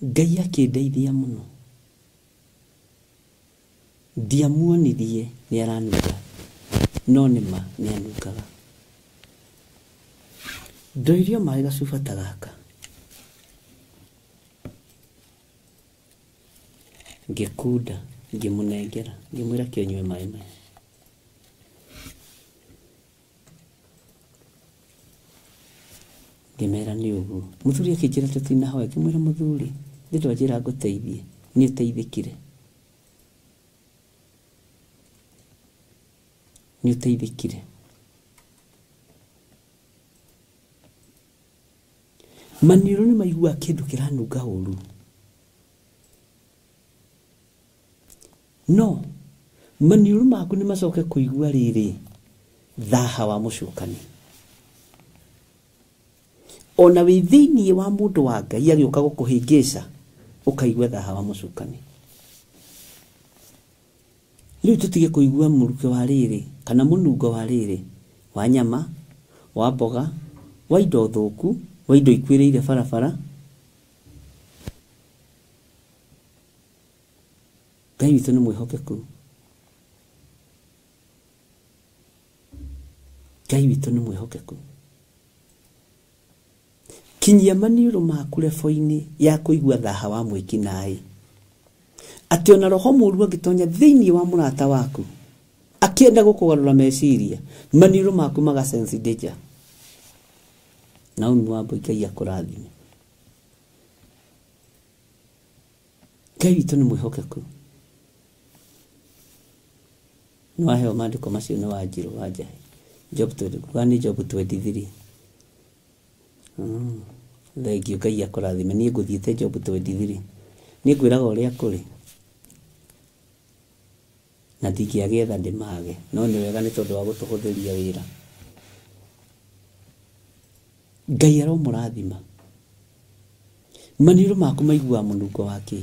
Ngai akĩndeithia mũno, ndiamuonirie nĩ aranunga, no nĩ ma nĩ anungaga. Ndoirio maĩ gacuba ta gaka, ngĩkunda, ngĩmũnengera, ngĩmwĩra kĩonyue maĩ maya. Ngĩmera nĩ ũguo. Mũthuri akĩnjĩra tũtinahoya, ngĩmwĩra mũthuri, nĩ ndwanjĩra ngũteithie, nĩ ũteithĩkire. Nĩ ũteithĩkire. Maniũrũ nĩ maiguaga kĩndũ kĩranunga ũru. No maniũrũ maku nĩ macoke kũigua rĩrĩ thaha wa mũcukani. Ona wĩ thĩinĩ wa mũndũ wa Ngai agĩũka gũkũhĩngĩca, ũkaigua thaha wa mũcukani. Rĩu tũtige kũigua mũrukĩ wa rĩrĩ kana mũnungo wa rĩrĩ wa nyama, wa mboga, wa indo thũku, wa indo ikuĩrĩire barabara. Ngai witũ nĩ mwĩhokeku. Ngai witũ nĩ mwĩhokeku. Kinyia maniũrũ maku rebo-inĩ ya kũigua thaha wa mwĩkinaĩ, atĩ ona roho mũru angĩtonya thĩinĩ wa mũrata waku akĩenda gũkũgarũra meciria, maniũrũ maku maga sense danger. Naomi Wambui, Ngai akũrathime. Ngai witũ nĩ mwĩhokeku. Nĩ waheo maandĩko macio nĩ Wanjirũ wa Njahi. Job 20, nĩ Job 23. Thengiũ, Ngai akũrathime. Niĩ ngũthiĩte Job 23. Niĩ ngwĩraga ũrĩa kũrĩ, na ndingĩagetha ndĩmage, no nĩ wega nĩ tondũ wa gũtũhũthĩria wĩra. Ngai aromũrathima. Maniũrũ maku maiguaga mũnungo wa kĩ?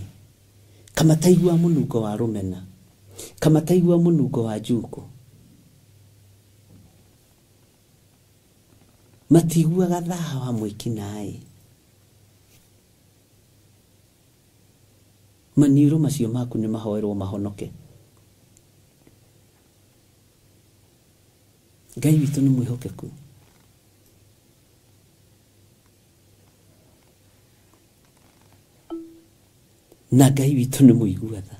Kamataiguaga mũnungo wa rũmena, kamataiguaga mũnungo wa njuko, matiguaga thaha wa mwĩkinaĩ. Maniũrũ macio maku nĩ mahoerwo mahonoke. Ngai witũ nĩ mwĩhokeku. Na Ngai witũ nĩ mũigua tha.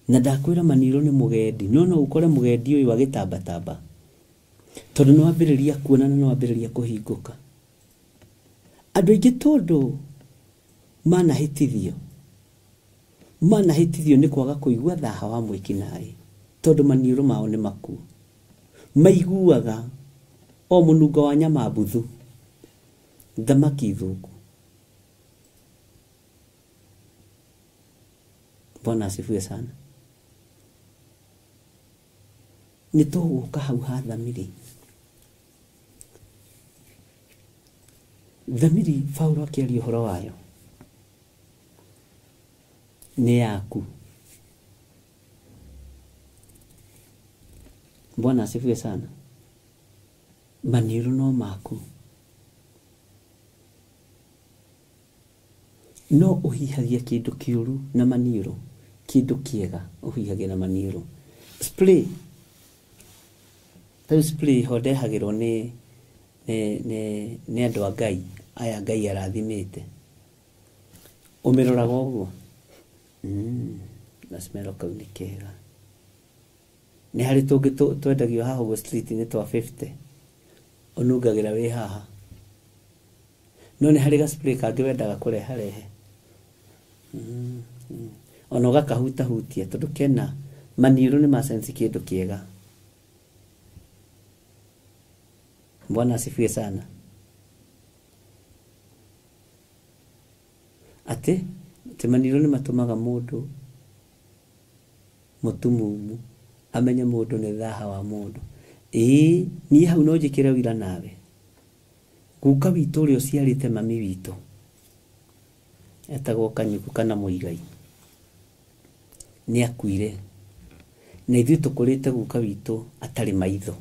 Na ndakwĩra maniũrũ nĩ mũgendi, no no ũkore mũgendi ũyũ agĩtambatamba, tondũ nĩ wambĩrĩria kuona na nĩ wambĩrĩria kũhingũka. Andũ aingĩ tondũ manahĩtithio nĩ kwaga kũigua thaha wa mwĩkinaĩ, tondũ maniũrũ mao nĩ makuũ. Maiguaga o mũnungo wa nyama mbuthu, thamaki thũku. Bwana asifiwe sana. Nĩ tũgũka hau ha thamiri. Thamiri Paulo akĩaria ũhoro wayo nĩ yaku. Bwana asifiwe sana. Maniũrũ no maku. No ũhihagia kĩndũ kĩũru na maniũrũ, kĩndũ kĩega ũhihagia na maniũrũ. Spray, tarĩu spray ho ndehagĩrwo nĩ andũ a Ngai aya Ngai arathimĩte. Ũmĩroraga ũguo, na smell kau nĩ kega. Nĩ harĩ tũngĩ twendagio haha ũguo street-inĩ twa 50, ũnungagĩra wĩ haha. No nĩ harĩ ga spray kangĩ wendaga kũreharehe, ona ũgakahutahutia, tondũ kena maniũrũ nĩ ma sense kĩndũ kĩega. Bwana asifiwe sana. Atĩ maniũrũ nĩ matũmaga mũndũ mũtumumu amenye mũndũ nĩ thaha wa mũndũ. Ĩĩ niĩ hau no njĩkĩre ũira nawe. Guka witũ ũrĩa ũciarĩte mami witũ etagwo Kanyuku kana Mũigai, nĩ akuire, na ithuĩ tũkũrĩte guka witũ atarĩ maitho.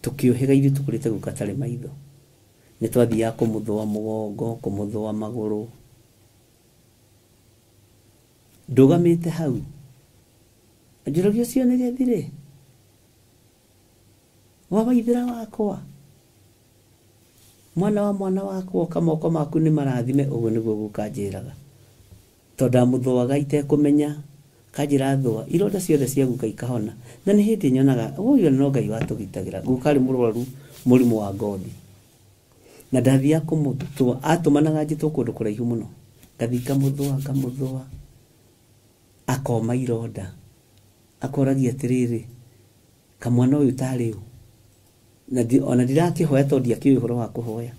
Tũkĩũhĩga ithuĩ tũkũrĩte guka atarĩ maitho. Nĩ twathiaga kũmũthũa mũgongo, kũmũthũa magũrũ. Ndũgamĩte hau anjũragia ũcio nĩ gethire wawaithĩra wakwa, mwana wa mwana wakwa, ũka moko maku nĩ marathime. Ũguo nĩguo guka anjĩraga, tondũ ndamũthũaga itekũmenya, kanjĩra thũa ironda ciothe cia guka ikahona. Na nĩ hĩndĩ nyonaga ũyũ no Ngai watũgitagĩra. Guka arĩ mũrwaru mũrimũ wa ngothi, na ndathiaga kũmũthũa, atũmanaga njĩtwo kũndũ kũraihu mũno, ngathiĩ ngamũthũa ngamũthũa, akoma ironda, akoragia atĩrĩrĩ, kamwana ũyũ tarĩ ũ? Na ona ndirakĩhoya tondũ ndiakĩũĩ ũhoro wa kũhoya.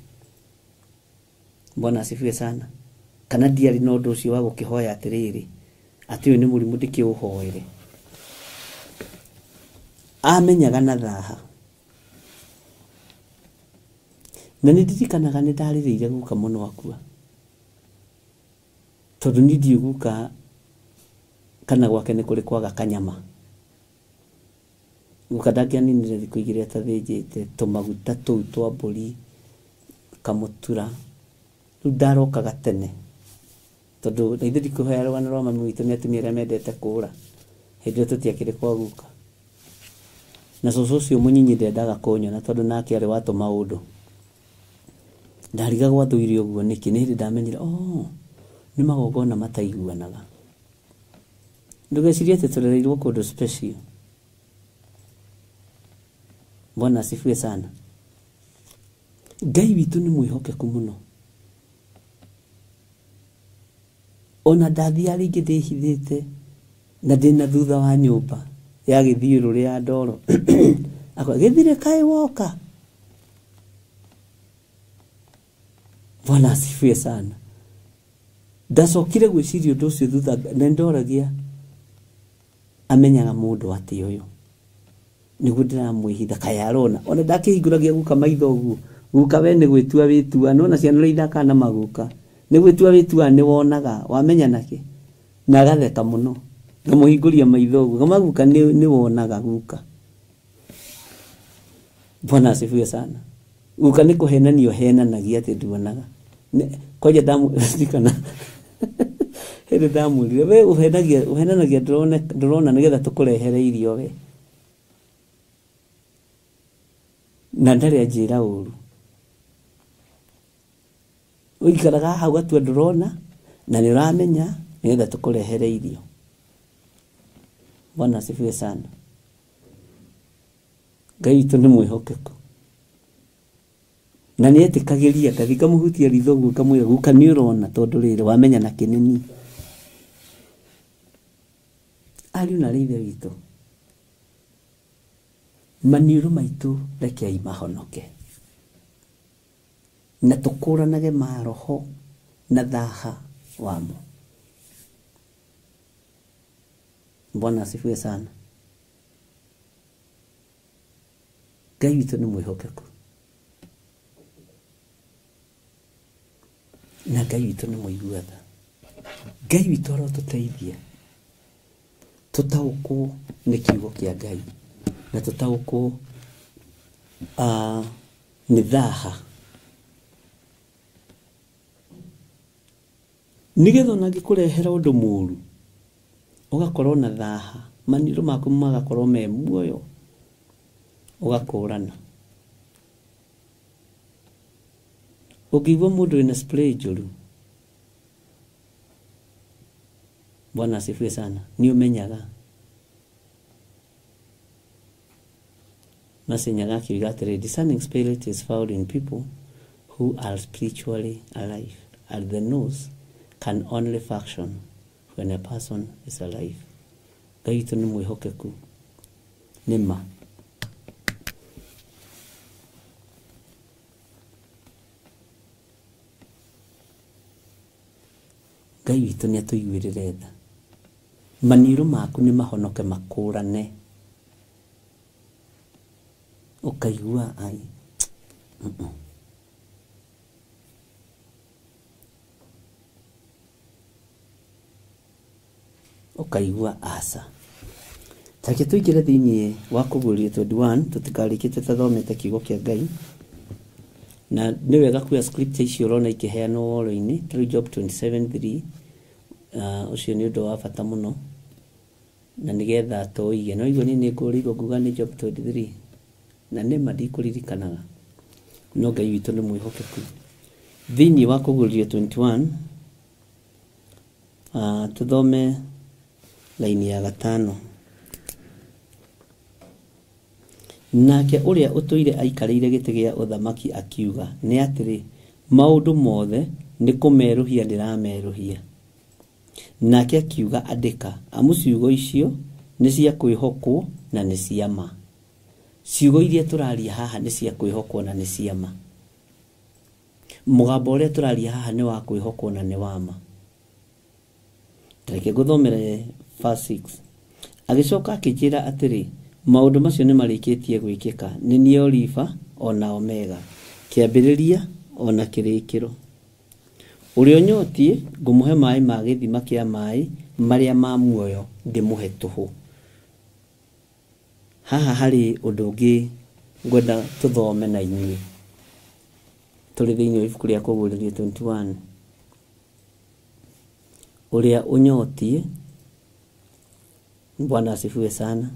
Bwana asifiwe sana. Kana ndiarĩ na ũndũ ũcio wa gũkĩhoya atĩrĩrĩ, atĩ ũyũ nĩ mũrimũ ndĩkĩũhoere. Amenyaga na thaha. Na nĩ ndirikanaga nĩ ndarĩrĩire guka mũno akua, tondũ niĩ ndiũĩ guka kana gwake nĩ kũrĩ kwaga kanyama. Guka ndangĩaninire thikũ igĩrĩ atathĩnjĩte tũmaguta tũu twa mbũri, kamũtura. Rĩu ndarokaga tene, tondũ na ithuĩ ndikũhoya rũgano rwa mami witũ nĩ atumia arĩa mendete kũũra. Hĩndĩ ĩyo tũtiakĩrĩ kwa guka. Na cũcũ ũcio mũnyinyi ndendaga kũnyona tondũ nake arĩ wa tũmaũndũ. Ndarigagwo athũire ũguo nĩkĩ, nĩ hĩndĩ ndamenyire oh, nĩ magongona mataiguanaga. Ndũgecirie atĩ tũrereirwo kũndũ special. Bwana asifiwe sana. Ngai witũ nĩ mwĩhokeku mũno. Ona ndathiaga rĩngĩ ndĩhithĩte na ndĩna thutha wa nyũmba ya gĩthiũrũrĩ ya ndoro, akoiga gĩthire kaĩ woka. Bwana asifiwe sana. Ndacokire gwĩciria ũndũ ũcio thutha, na ndoragia amenyaga mũndũ atĩ ũyũ nĩguo ndĩramwĩhitha, kaĩ arona. Ona ndakĩhingũragia guka maitho ũguo, guka we nĩ gwĩtua wĩtua, nĩwona ciana ũrĩa ithakaga na maguka, nĩ gwĩtua wĩtua, nĩ wonaga wamenya nakĩ, na agatheka mũno, ngamũhingũria maitho ũguo, ngama guka nĩ wonaga guka. Bwana asifiwe sana. Guka nĩ kũhenanio henanagia atĩ nduonaga. Kwanja ndamũririkana Hĩndĩ ndamwĩrire we ũhenanagia ndũrona nĩgetha tũkũrehere irio we. Na ndarĩ anjĩra ũru. Ũikaraga haha ũgatua ndũrona na nĩ ũramenya nĩgetha tũkũrehere irio. Bwana asifiwe sana. Ngai witũ nĩ mwĩhokeku. Na nĩ etĩkagĩria ngathi ngamũhutia ritho ũguo ngamwĩra guka nĩ ũrona tondũ rĩrĩ wamenya na kĩnini. Ariũ na arĩ ithe witũ, maniũrũ maitũ rekei mahonoke na tũkũranage maroho na thaha wamo. Bwana asifiwe sana. Ngai witũ nĩ mwĩhokeku na Ngai witũ nĩ mũigua tha. Ngai witũ arotũteithia tũtaũkwo nĩ kiugo kĩa Ngai na tũtaũkwo nĩ thaha nĩgetha ona angĩkũrehera ũndũ mũru ũgakorwo na thaha, maniũrũ maku magakorwo me muoyo, ũgakũrana. Ũngĩigua mũndũ wĩna spray njũru, Bwana asifiwe sana, nĩ ũmenyaga. Masenyaga akiuga atĩrĩ, discerning spirit is found in people who are spiritually alive, and the nose can only function when a person is alive. Ngai witũ nĩ mwĩhokeku, nĩ ma. Ngai witũ nĩ atũiguĩrĩre tha. Maniũrũ maku nĩ mahonoke makũrane. Ũkaigua ai. Ũkaigua aca. Take tũingĩre thĩinĩ wa kũguũria 21 tũtikarĩkĩte tũthomete kiugo kĩa Ngai. Na nĩ wega kuoya scripture icio ũrona ikĩheanwo woro-inĩ, ta rĩu Job 27:3, ũcio nĩ ũndũ wa bata mũno na nĩgetha tũige. No igua niĩ nĩ ngũrĩirwo nguga nĩ Job 23 na nĩ ma ndikũririkanaga, no Ngai witũ nĩ mwĩhokeku. Thĩinĩ wa kũguũria 21 tũthome laini ya 5. Nake ũrĩa ũtũire aikarĩire gĩtĩ gĩa ũthamaki akiuga nĩ atĩrĩ, maũndũ mothe nĩ kũmerũhia ndĩramerũhia. Nake akiuga andĩka, amu ciugo icio nĩ cia kwĩhokwo na nĩ cia ma. Ciugo iria tũraria haha nĩ cia kwĩhokwo na nĩ cia ma. Mũgambo ũrĩa tũraria haha nĩ wa kwĩhokwo na nĩ wa ma. Reke ngũthomere verse 6. Agĩcoka akĩnjĩra atĩrĩ, maũndũ macio nĩ marĩkĩtie gwĩkĩka, nĩ niĩ Oliva o na Omega, kĩambĩrĩria o na kĩrĩkĩro. Ũrĩa ũnyotiĩ ngũmũhe maĩ ma gĩthima kĩa maĩ marĩa ma muoyo ndĩmũhe tũhũ. Haha harĩ ũndũ ũngĩ ngwenda tũthome na inyuĩ tũrĩ thĩinĩ wa ibuku rĩa Kũguũrĩrio 21. Ũrĩa ũnyotiĩ, Bwana asifiwe sana,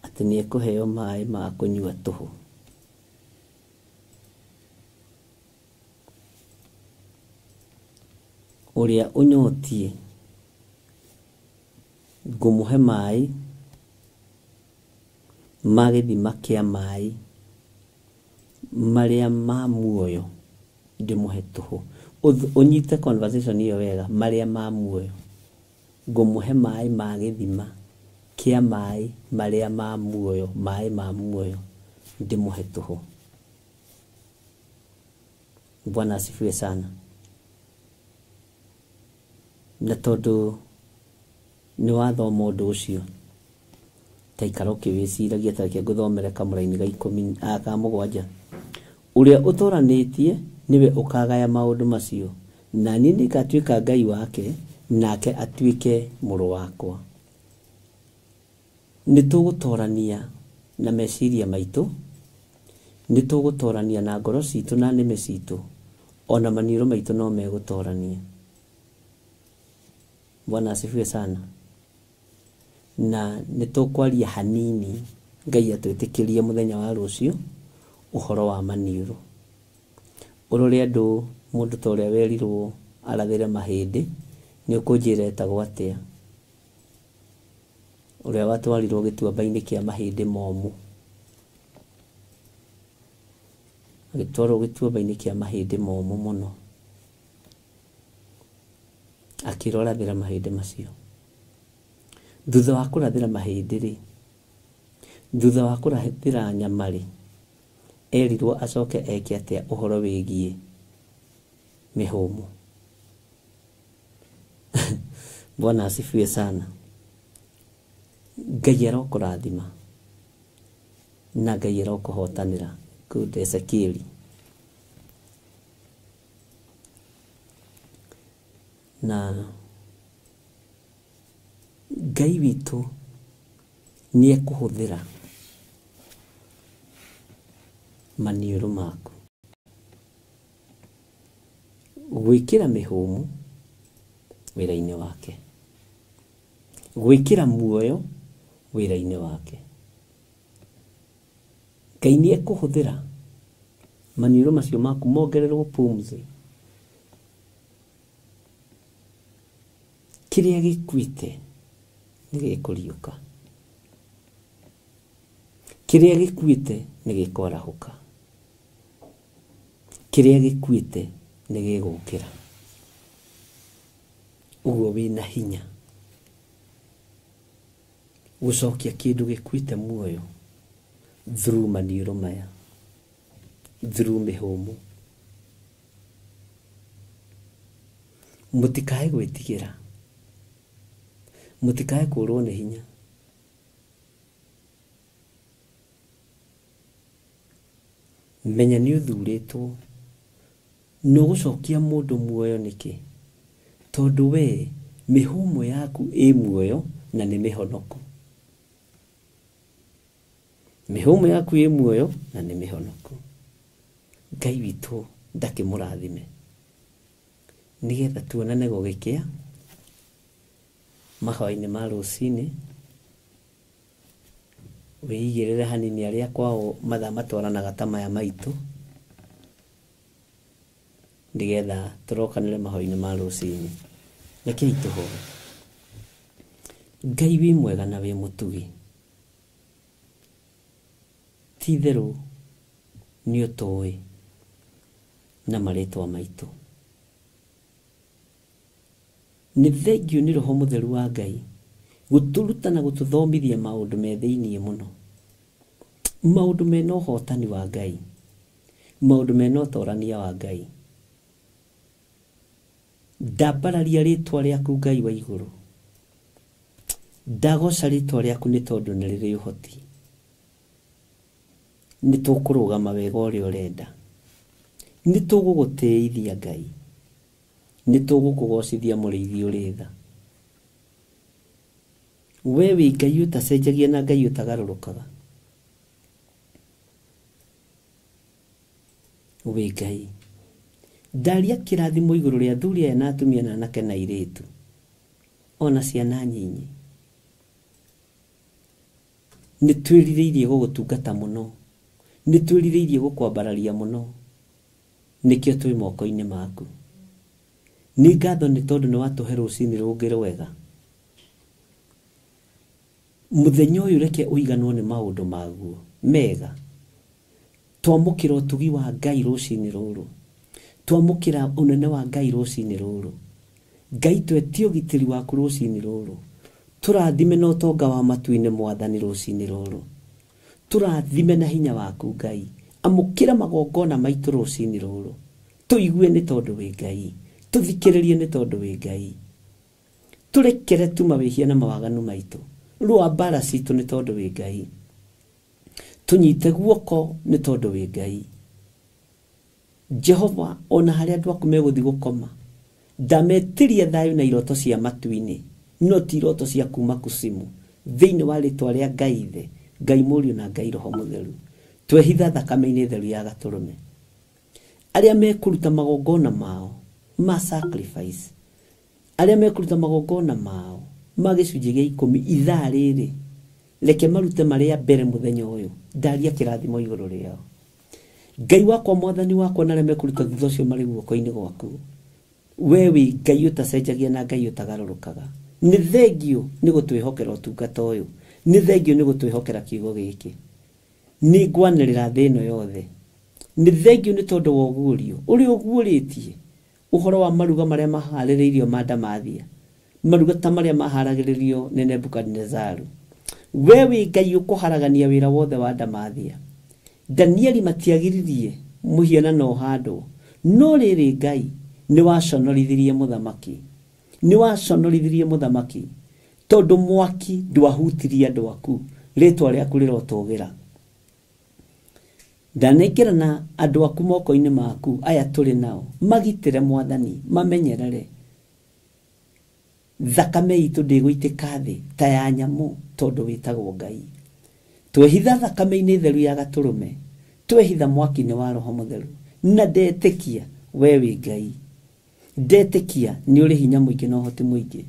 atĩ nĩ ekũheo maĩ ma kũnyua tũhũ. Ũrĩa ũnyotiĩ ngũmũhe maĩ ma gĩthima kĩa maĩ marĩa ma muoyo ndĩmũhe tũhũ. Ũnyite conversation ĩyo wega, marĩa ma muoyo. Ngũmũhe maĩ ma gĩthima kĩa maĩ marĩa ma muoyo, maĩ ma muoyo ndĩmũhe tũhũ. Bwana asifiwe sana. Na tondũ nĩ wathoma ũndũ ũcio, ta ikara ũkĩwĩciragia, ta reke ngũthomere kamũraini ga 10 ka 7. Ũrĩa ũtooranĩtie nĩwe ũkagaya maũndũ macio, na niĩ nĩngatuĩka Ngai wake, nake atuĩke mũrũ wakwa. Nĩ tũgũtoorania na meciria maitũ, nĩ tũgũtoorania na ngoro citũ na nĩmĩ citũ, Ona maniũrũ maitũ no megũtorania. Bwana asifiwe sana. Na nĩ tũkwaria hanini Ngai atwĩtĩkĩrie mũthenya wa rũciũ ũhoro wa maniũrũ. Ũrore andũ mũndũ ta ũrĩa werirwo arathĩre mahĩndĩ nĩ ũkũnjĩra etagwo atĩa? Ũrĩa watwarirwo gĩtuamba-inĩ kĩa mahĩndĩ momũ. Agĩtwarwo gĩtuamba-inĩ kĩa mahĩndĩ momũ mũno. Akĩrwo arathĩra mahĩndĩ macio. Thutha wa kũrathĩra mahĩndĩ rĩ, thutha wa kũrathĩra nyama rĩ, erirwo acoke eke atĩa ũhoro wĩgiĩ mĩhũmũ. Bwana asifiwe sana. Ngai arokũrathima na Ngai arokũhotanĩra. Good Ezekiel. Na Ngai witũ nĩ ekũhũthĩra maniũrũ maku gwĩkĩra mĩhũmũ wĩra-inĩ wake, gwĩkĩra muoyo wĩra-inĩ wake. Ngai nĩ ekũhũthĩra maniũrũ macio maku mongererwo pumzi. Kĩrĩa gĩkuĩte nĩ gĩkũriũka, kĩrĩa gĩkuĩte nĩ gĩkwarahũka, kĩrĩa gĩkuĩte nĩ gĩgũkĩra. Ũguo wĩna hinya gũcokia kĩndũ gĩkuĩte muoyo through maniũrũ maya, through mĩhũmũ. Mũtikae gwĩtigĩra, mũtikae kũrwo nĩ hinya. Menya nĩ ũthurĩtwo nĩ ũgũcokia mũndũ muoyo nĩkĩ? Tondũ we mĩhũmũ yaku ĩ muoyo na nĩ mĩhonoku. Mĩhũmũ yaku ĩ muoyo na nĩ mĩhonoku. Ngai witũ ndakĩmũrathime nĩgetha tuonane gũgĩkĩa mahoya-inĩ ma rũcinĩ. Wĩigĩrĩre hanini arĩa kwao mathaa matwaranaga ta maya maitũ nĩgetha tũrokanĩre mahoya-inĩ ma rũcinĩ. Rekei tũhoe. Ngai wĩ mwega na wĩ mũtugi, ti itherũ nĩ ũtũĩ na marĩtwa maitũ. Nĩ thengiũ nĩ Roho Mũtheru wa Ngai gũtũruta na gũtũthomithia maũndũ me thĩiniĩ mũno, maũndũ mena ũhotani wa Ngai, maũndũ mena ũtorania wa Ngai. Ndambararia rĩtwa rĩaku Ngai wa igũrũ, ndagoca rĩtwa rĩaku nĩ tondũ nĩ rĩrĩ ũhoti. Nĩ tũkũrũgama wega ũrĩa ũrenda, nĩ tũgũgũtĩithia Ngai, nĩ tũgũkũgocithia mũrĩithi ũrĩ tha. We wĩ Ngai ũtacenjagia na Ngai ũtagarũrũkaga. Wĩ Ngai. Ndaria kĩrathimo igũrũ rĩa athuri aya na atumia na anake na airĩtu ona ciana nyinyi. Nĩ twĩrirĩirie gũgũtungata mũno, nĩ twĩrirĩirie gũkwambararia mũno, nĩkĩo twĩ moko-inĩ maku. Nĩ ngatho nĩ tondũ nĩ watũhe rũcinĩ rũngĩ rwega. Mũthenya ũyũ reke ũiganwo nĩ maũndũ maguo mega. Twamũkĩra ũtugi wa Ngai rũcinĩ rũrũ, twamũkĩra ũnene wa Ngai rũcinĩ rũrũ. Ngai twetie ũgitĩri waku rũcinĩ rũrũ, tũrathime na ũtonga wa matu-inĩ Mwathani rũcinĩ rũrũ, tũrathime na hinya waku Ngai. Amũkĩra magongona maitũ rũcinĩ rũrũ, tũigue nĩ tondũ wĩ Ngai, tũthikĩrĩrie nĩ tondũ wĩ Ngai. Tũrekere tu mawĩhia na mawaganu maitũ, rũa mbara citũ nĩ tondũ wĩ Ngai. Tũnyite guoko nĩ tondũ wĩ Ngai. Jehova, ona harĩa andũ aku megũthiĩ gũkoma, ndametirie thayũ na iroto cia matu-inĩ, no ti iroto cia kuma kucimu. Thĩinĩ wa rĩtwa rĩa Ngai Ithe, Ngai Mũriũ na Ngai Roho Mũtheru, twehitha thakame-inĩ theru ya Gatũrũme. Arĩa mekũruta magongona mao ma sacrifice, arĩa mekũruta magongona mao ma gĩcunjĩ gĩa 10 ithaa rĩrĩ, reke marute marĩa mbere mũthenya ũyũ, ndaria kĩrathimo igũrũ rĩao. Ngai wakwa, mwathani wakwa, na arĩa mekũruta thutha ũcio marĩ guoko-inĩ gwaku, we wĩ Ngai ũtacenjagia na Ngai ũtagarũrũkaga. Nĩ thengio nĩ gũtwĩhokera ũtungata ũyũ, nĩ thengio nĩ gũtwĩhokera kiugo gĩkĩ. Nĩ ngwanĩrĩra thĩ ĩno yothe, nĩ thengio nĩ tondũ wa ũguũrio ũrĩa ũguũrĩtie ũhoro wa maruga marĩa maharĩrĩirio ma Ndamathia, maruga ta marĩa maharagĩrĩrio nĩ Nebukadinezaru. We wĩ Ngai ũkũharagania wĩra wothe wa Ndamathia. Danieli matiagiririe mũhianano ũhandwo, no rĩrĩ Ngai nĩ waconorithirie mũthamaki, nĩ waconorithirie mũthamaki tondũ mwaki ndwahutirie andũ aku, rĩtwa rĩaku rĩrotũgĩra. Ndanengerana andũ aku moko-inĩ maku, aya tũrĩ nao, magitĩre mwathani, mamenyerere. Thakame itũ ndĩgũitĩka thĩ ta ya nyamũ, tondũ wĩtagwo Ngai. Twehitha thakame-inĩ theru ya gatũrũme, twehitha mwaki-inĩ wa Roho Mũtheru, na ndetĩkia we wĩ Ngai, ndetĩkia nĩ ũrĩ hinya mũingĩ na ũhoti mũingĩ.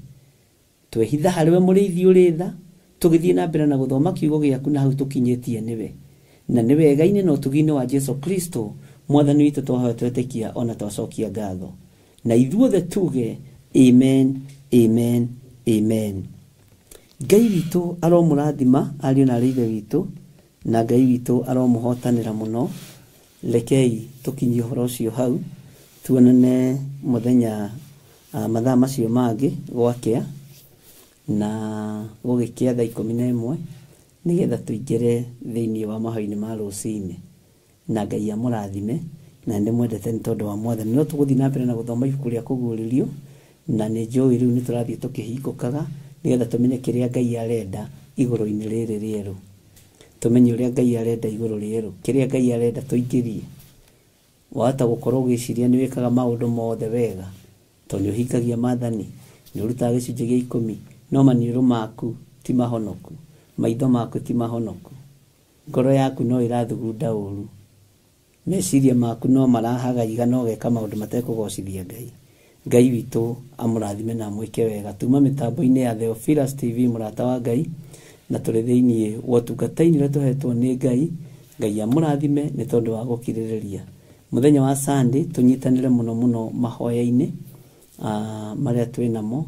Twehitha harĩ we mũrĩithi ũrĩ tha, tũgĩthiĩ na mbere na gũthoma kiugo gĩaku na hau tũkinyĩtie nĩwe, na nĩ wega-inĩ na ũtugi-inĩ wa Jesu Kristo mwathani witũ twahoya twetĩkia ona twacokia ngatho, na ithuothe tuge amen, amen, amen. Ngai witũ aromũrathima ariũ na aarĩ ithe witũ, na Ngai witũ aromũhotanĩra mũno. Rekei tũkinyie ũhoro ũcio hau, tuonane mũthenya mathaa macio mangĩ gwakĩa, na gũgĩkĩa thaa 11 nĩgetha tũingĩre thĩinĩ wa mahoya-inĩ ma rũcinĩ. Na Ngai amũrathime, na ndĩmwendete nĩ tondũ wa mwathani. No tũgũthiĩ na mbere na gũthoma ibuku rĩa kũguũrĩrio, na nĩ njũĩ rĩu nĩ tũrathiĩ tũkĩhingũkaga nĩgetha tũmenye kĩrĩa Ngai arenda igũrũ-inĩ rĩrĩ rĩerũ, tũmenye ũrĩa Ngai arenda igũrũ rĩerũ, kĩrĩa Ngai arenda tũingĩrie. Wahota gũkorwo ũgĩciria nĩ wĩkaga maũndũ mothe wega, tondũ nĩ ũhingagia maathani, nĩ ũrutaga gĩcunjĩ gĩa 10, no maniũrũ maku ti mahonoku, maitho maku ti mahonoku, ngoro yaku no ĩrathugunda ũru, meciria maku no marahagaiga no geka maũndũ matekũgocithia Ngai. Ngai witũ amũrathime na amwĩke wega. Tuma mĩtambo-inĩ ya Theophilus TV, mũrata wa Ngai, na tũrĩ thĩinĩ wa ũtungata-inĩ ũrĩa tũhetwo nĩ Ngai. Ngai amũrathime nĩ tondũ wa gũkirĩrĩria. Mũthenya wa Sunday tũnyitanĩre mũno mũno mahoya-inĩ marĩa twĩ namo,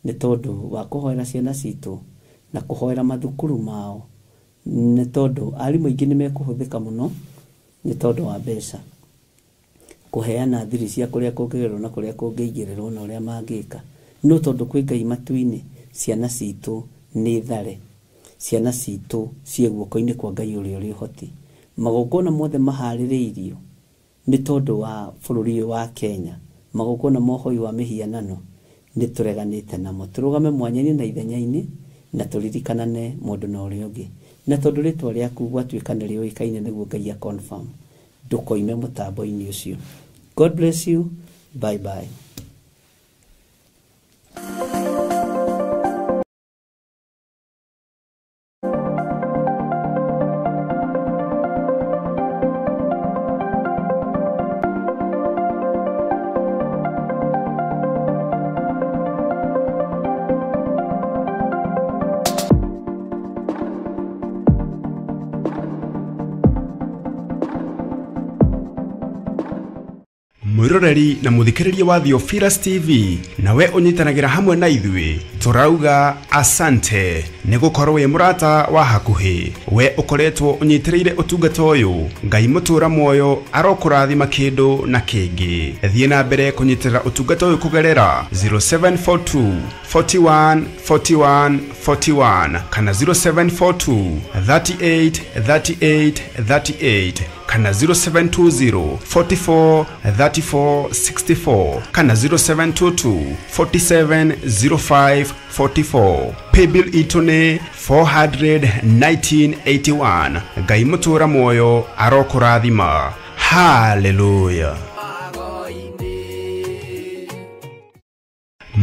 nĩ tondũ wa kũhoera ciana citũ na kũhoera mathukuru mao, nĩ tondũ arimũ aingĩ nĩ mekũhũthĩka mũno nĩ tondũ wa mbeca, kũheana thiri cia kũrĩa kũngĩgererwo na kũrĩa kũngĩigĩrĩrwo na ũrĩa mangĩka. No tondũ kwĩ Ngai matu-inĩ, ciana citũ nĩ thare, ciana citũ ciĩ guoko-inĩ kwa Ngai ũrĩa ũrĩ ũhoti. Magongona mothe maharĩrĩirio nĩ tondũ wa bũrũri ũyũ wa Kenya, magongona ma ũhoi wa mĩhianano, nĩ tũreganĩte namo. Tũrũgame mwanya-inĩ na ithenya-inĩ, na tũririkanane mũndũ na ũrĩa ũngĩ, na tondũ rĩtwa rĩaku gwatuĩka nĩ rĩũĩkaine nĩguo Ngai a confirm, ndũkoime mũtambo-inĩ ũcio. God bless you. Bye bye. Mwiroreri na muthikiriria wa Theophilus TV, nawe unyitanagĩra hamwe na ithuĩ, tũrauga asante nĩ gũkorwo wĩ mũrata wa hakuhĩ. We ũkoretwo ũnyitĩrĩire ũtungata ũyũ, Ngai mũtũra muoyo arokũrathima kĩndũ na kĩngĩ. Thiĩ na mbere kũnyitĩrĩra ũtungata ũyũ kũgerera 0742 41 41 41 kana 0742 38 38 38 kana 0720 44 34 64 kana 0722 47 05 44. Paybill itũ nĩ 41981. Ngai mũtũra muoyo arokũrathima. Hallelujah.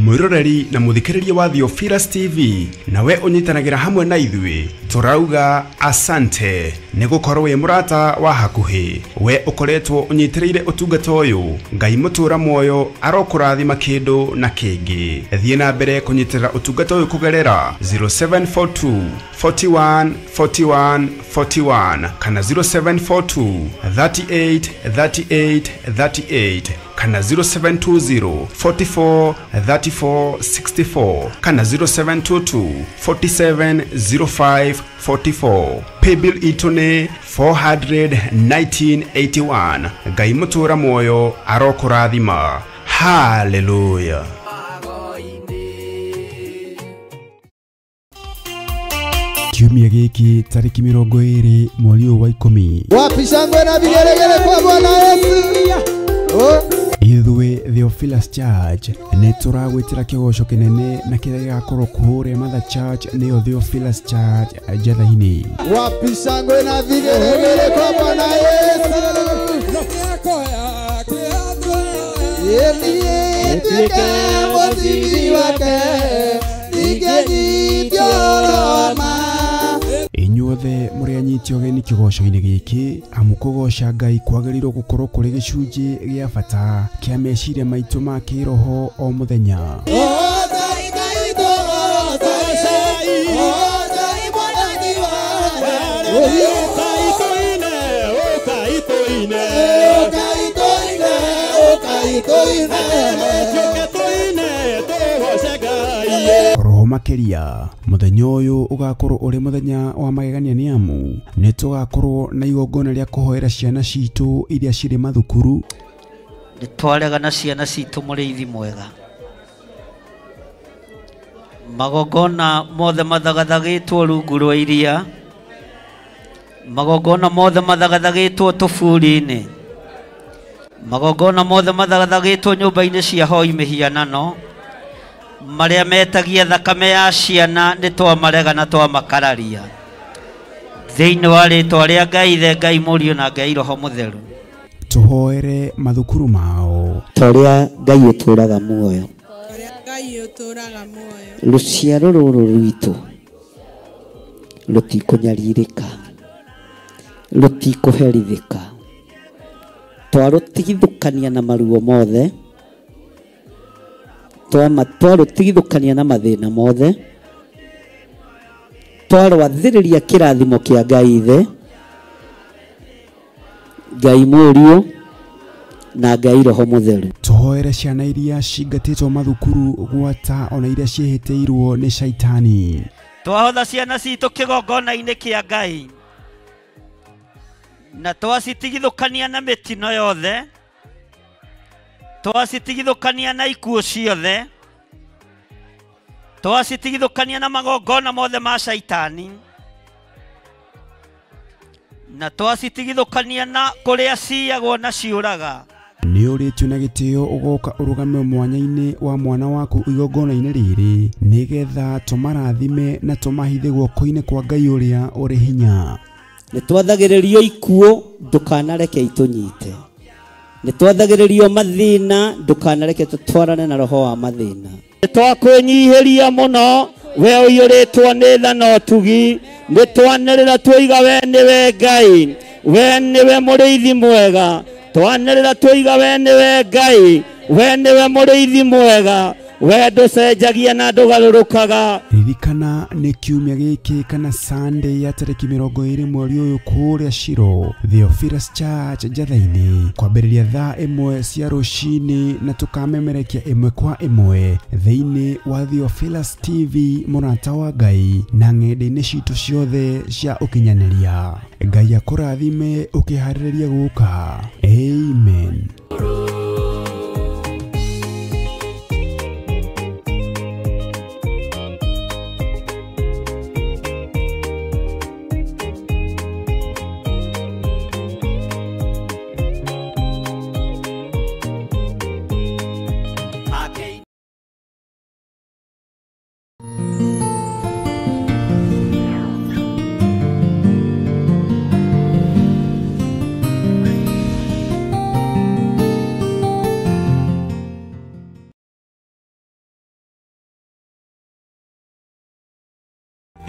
Mwĩroreri na mũthikĩrĩria wa Theophilus TV nawe ũnyitanagĩra hamwe na ithuĩ tũrauga asante nĩ gũkorwo wĩ mũrata wa hakuhĩ. We ũkoretwo ũnyitĩrĩire ũtungata ũyũ, Ngai mũtũra muoyo arokũrathima kĩndũ na kĩngĩ. Thiĩ na mbere kũnyitĩrĩra ũtungata ũyũ kũgerera 0742 41 41 41 kana 0742 38 38 38 kana 0720 44 34 64 kana 0722 47 05 44. Paybill itũ nĩ 41981. Ngai mũtũra muoyo arokũrathima. Hallelujah. Kiumia gĩkĩ tarĩki 20 mweri ũyũ wa 10. Wapi shangwe na vigelegele kwa Bwana Yesu. Oh. Ithuĩ Theophilus Church nĩ tũragwĩtĩra kĩgoco kĩnene na kĩrĩa gĩgakorwo kũrĩa Mother Church nĩyo Theophilus Church Njatha-inĩ. Wapi shangwe na vigelegele kwa Bwana Yesu. Yeye mũthibi wake ingĩnyitio. Inyuothe mũrĩ anyiti ũgeni kĩgoco-inĩ gĩkĩ, amu kũgoca Ngai kwagĩrĩirwo gũkorwo kũrĩ gĩcunjĩ gĩa bata kĩa meciria maitũ ma kĩroho o mũthenya. Roho makĩria mũthenya ũyũ ũgakorwo ũrĩ mũthenya wa magegania nĩ amu nĩ tũgakorwo na igongona rĩa kũhoera ciana citũ iria cirĩ mathukuru. Nĩ twarega na ciana citũ mũrĩithi mwega. Magongona mothe mathagathagĩtwo rungu rwa iria, magongona mothe mathagathagĩtwo tũburi-inĩ, magongona mothe mathagathagĩtwo nyũmba-inĩ cia hoi mĩhianano, marĩa metagia thakame ya ciana nĩ twamarega na twamakararia. Thĩinĩ wa rĩtwa rĩa Ngai Ithe, Ngai Mũriũ na Ngai Roho Mũtheru. Tũhoere mathukuru mao. Ta ũrĩa Ngai ũtũũraga muoyo, rũciaro rũrũ rwitũ rũtikũnyarirĩka, rũtikũherithĩka, twarũtigithũkania na maruo mothe, twarũtigithũkania na mathĩna mothe, twarwathĩrĩria kĩrathimo kĩa Ngai Ithe, Ngai Mũriũ na Ngai Roho Mũtheru. Tũhoere ciana iria cingatĩtwo mathukuru gwata ona iria ciĩhĩtĩirwo nĩ caitani. Twahotha ciana citũ kĩgongona-inĩ kĩa Ngai na twacitigithũkania na mĩtino yothe, twacitigithũkania na ikuũ ciothe, twacitigithũkania na magongona mothe ma caitani, na twacitigithũkania na kũrĩa ciyagwo na ciũraga. Nĩ ũrĩtio na gĩtĩo ũgoka ũrũgame mwanya-inĩ wa mwana waku igongona-inĩ rĩrĩ nĩgetha tũmarathime na tũmahithe guoko-inĩ kwa Ngai ũrĩa ũrĩ hinya. Nĩ twathagĩrĩrio ikuũ, ndũkanareke itũnyite. Nĩ twathagĩrĩrio mathĩna, ndũkanareke tũtwarane na roho wa mathĩna. Nĩ twakwĩnyihĩria mũno, we ũiyũrĩtwo nĩ tha na ũtugi, nĩ twanĩrĩra twoiga we nĩwe Ngai, we nĩwe mũrĩithi mwega. Twanĩrĩra twoiga we nĩwe Ngai, we nĩwe mũrĩithi mwega, we ndũcenjagia na ndũgarũrũkaga. Ririkana nĩ kiumia gĩkĩ kana Sunday ya tarĩki 20 mweri ũyũ kũrĩa Shiro Theophilus Church Njatha-inĩ kwambĩrĩria thaa 1 cia rũcinĩ na tũkamemerekia 1 kwa 1 thĩinĩ wa Theophilus TV mũrata wa Ngai na ng'enda-inĩ citũ ciothe cia ũkinyanĩria. Ngai akũrathime ũkĩharĩrĩria gũka. Amen.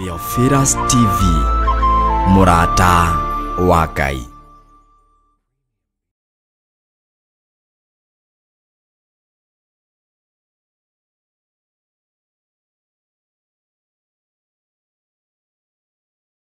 Theophilus TV, mũrata wa Ngai.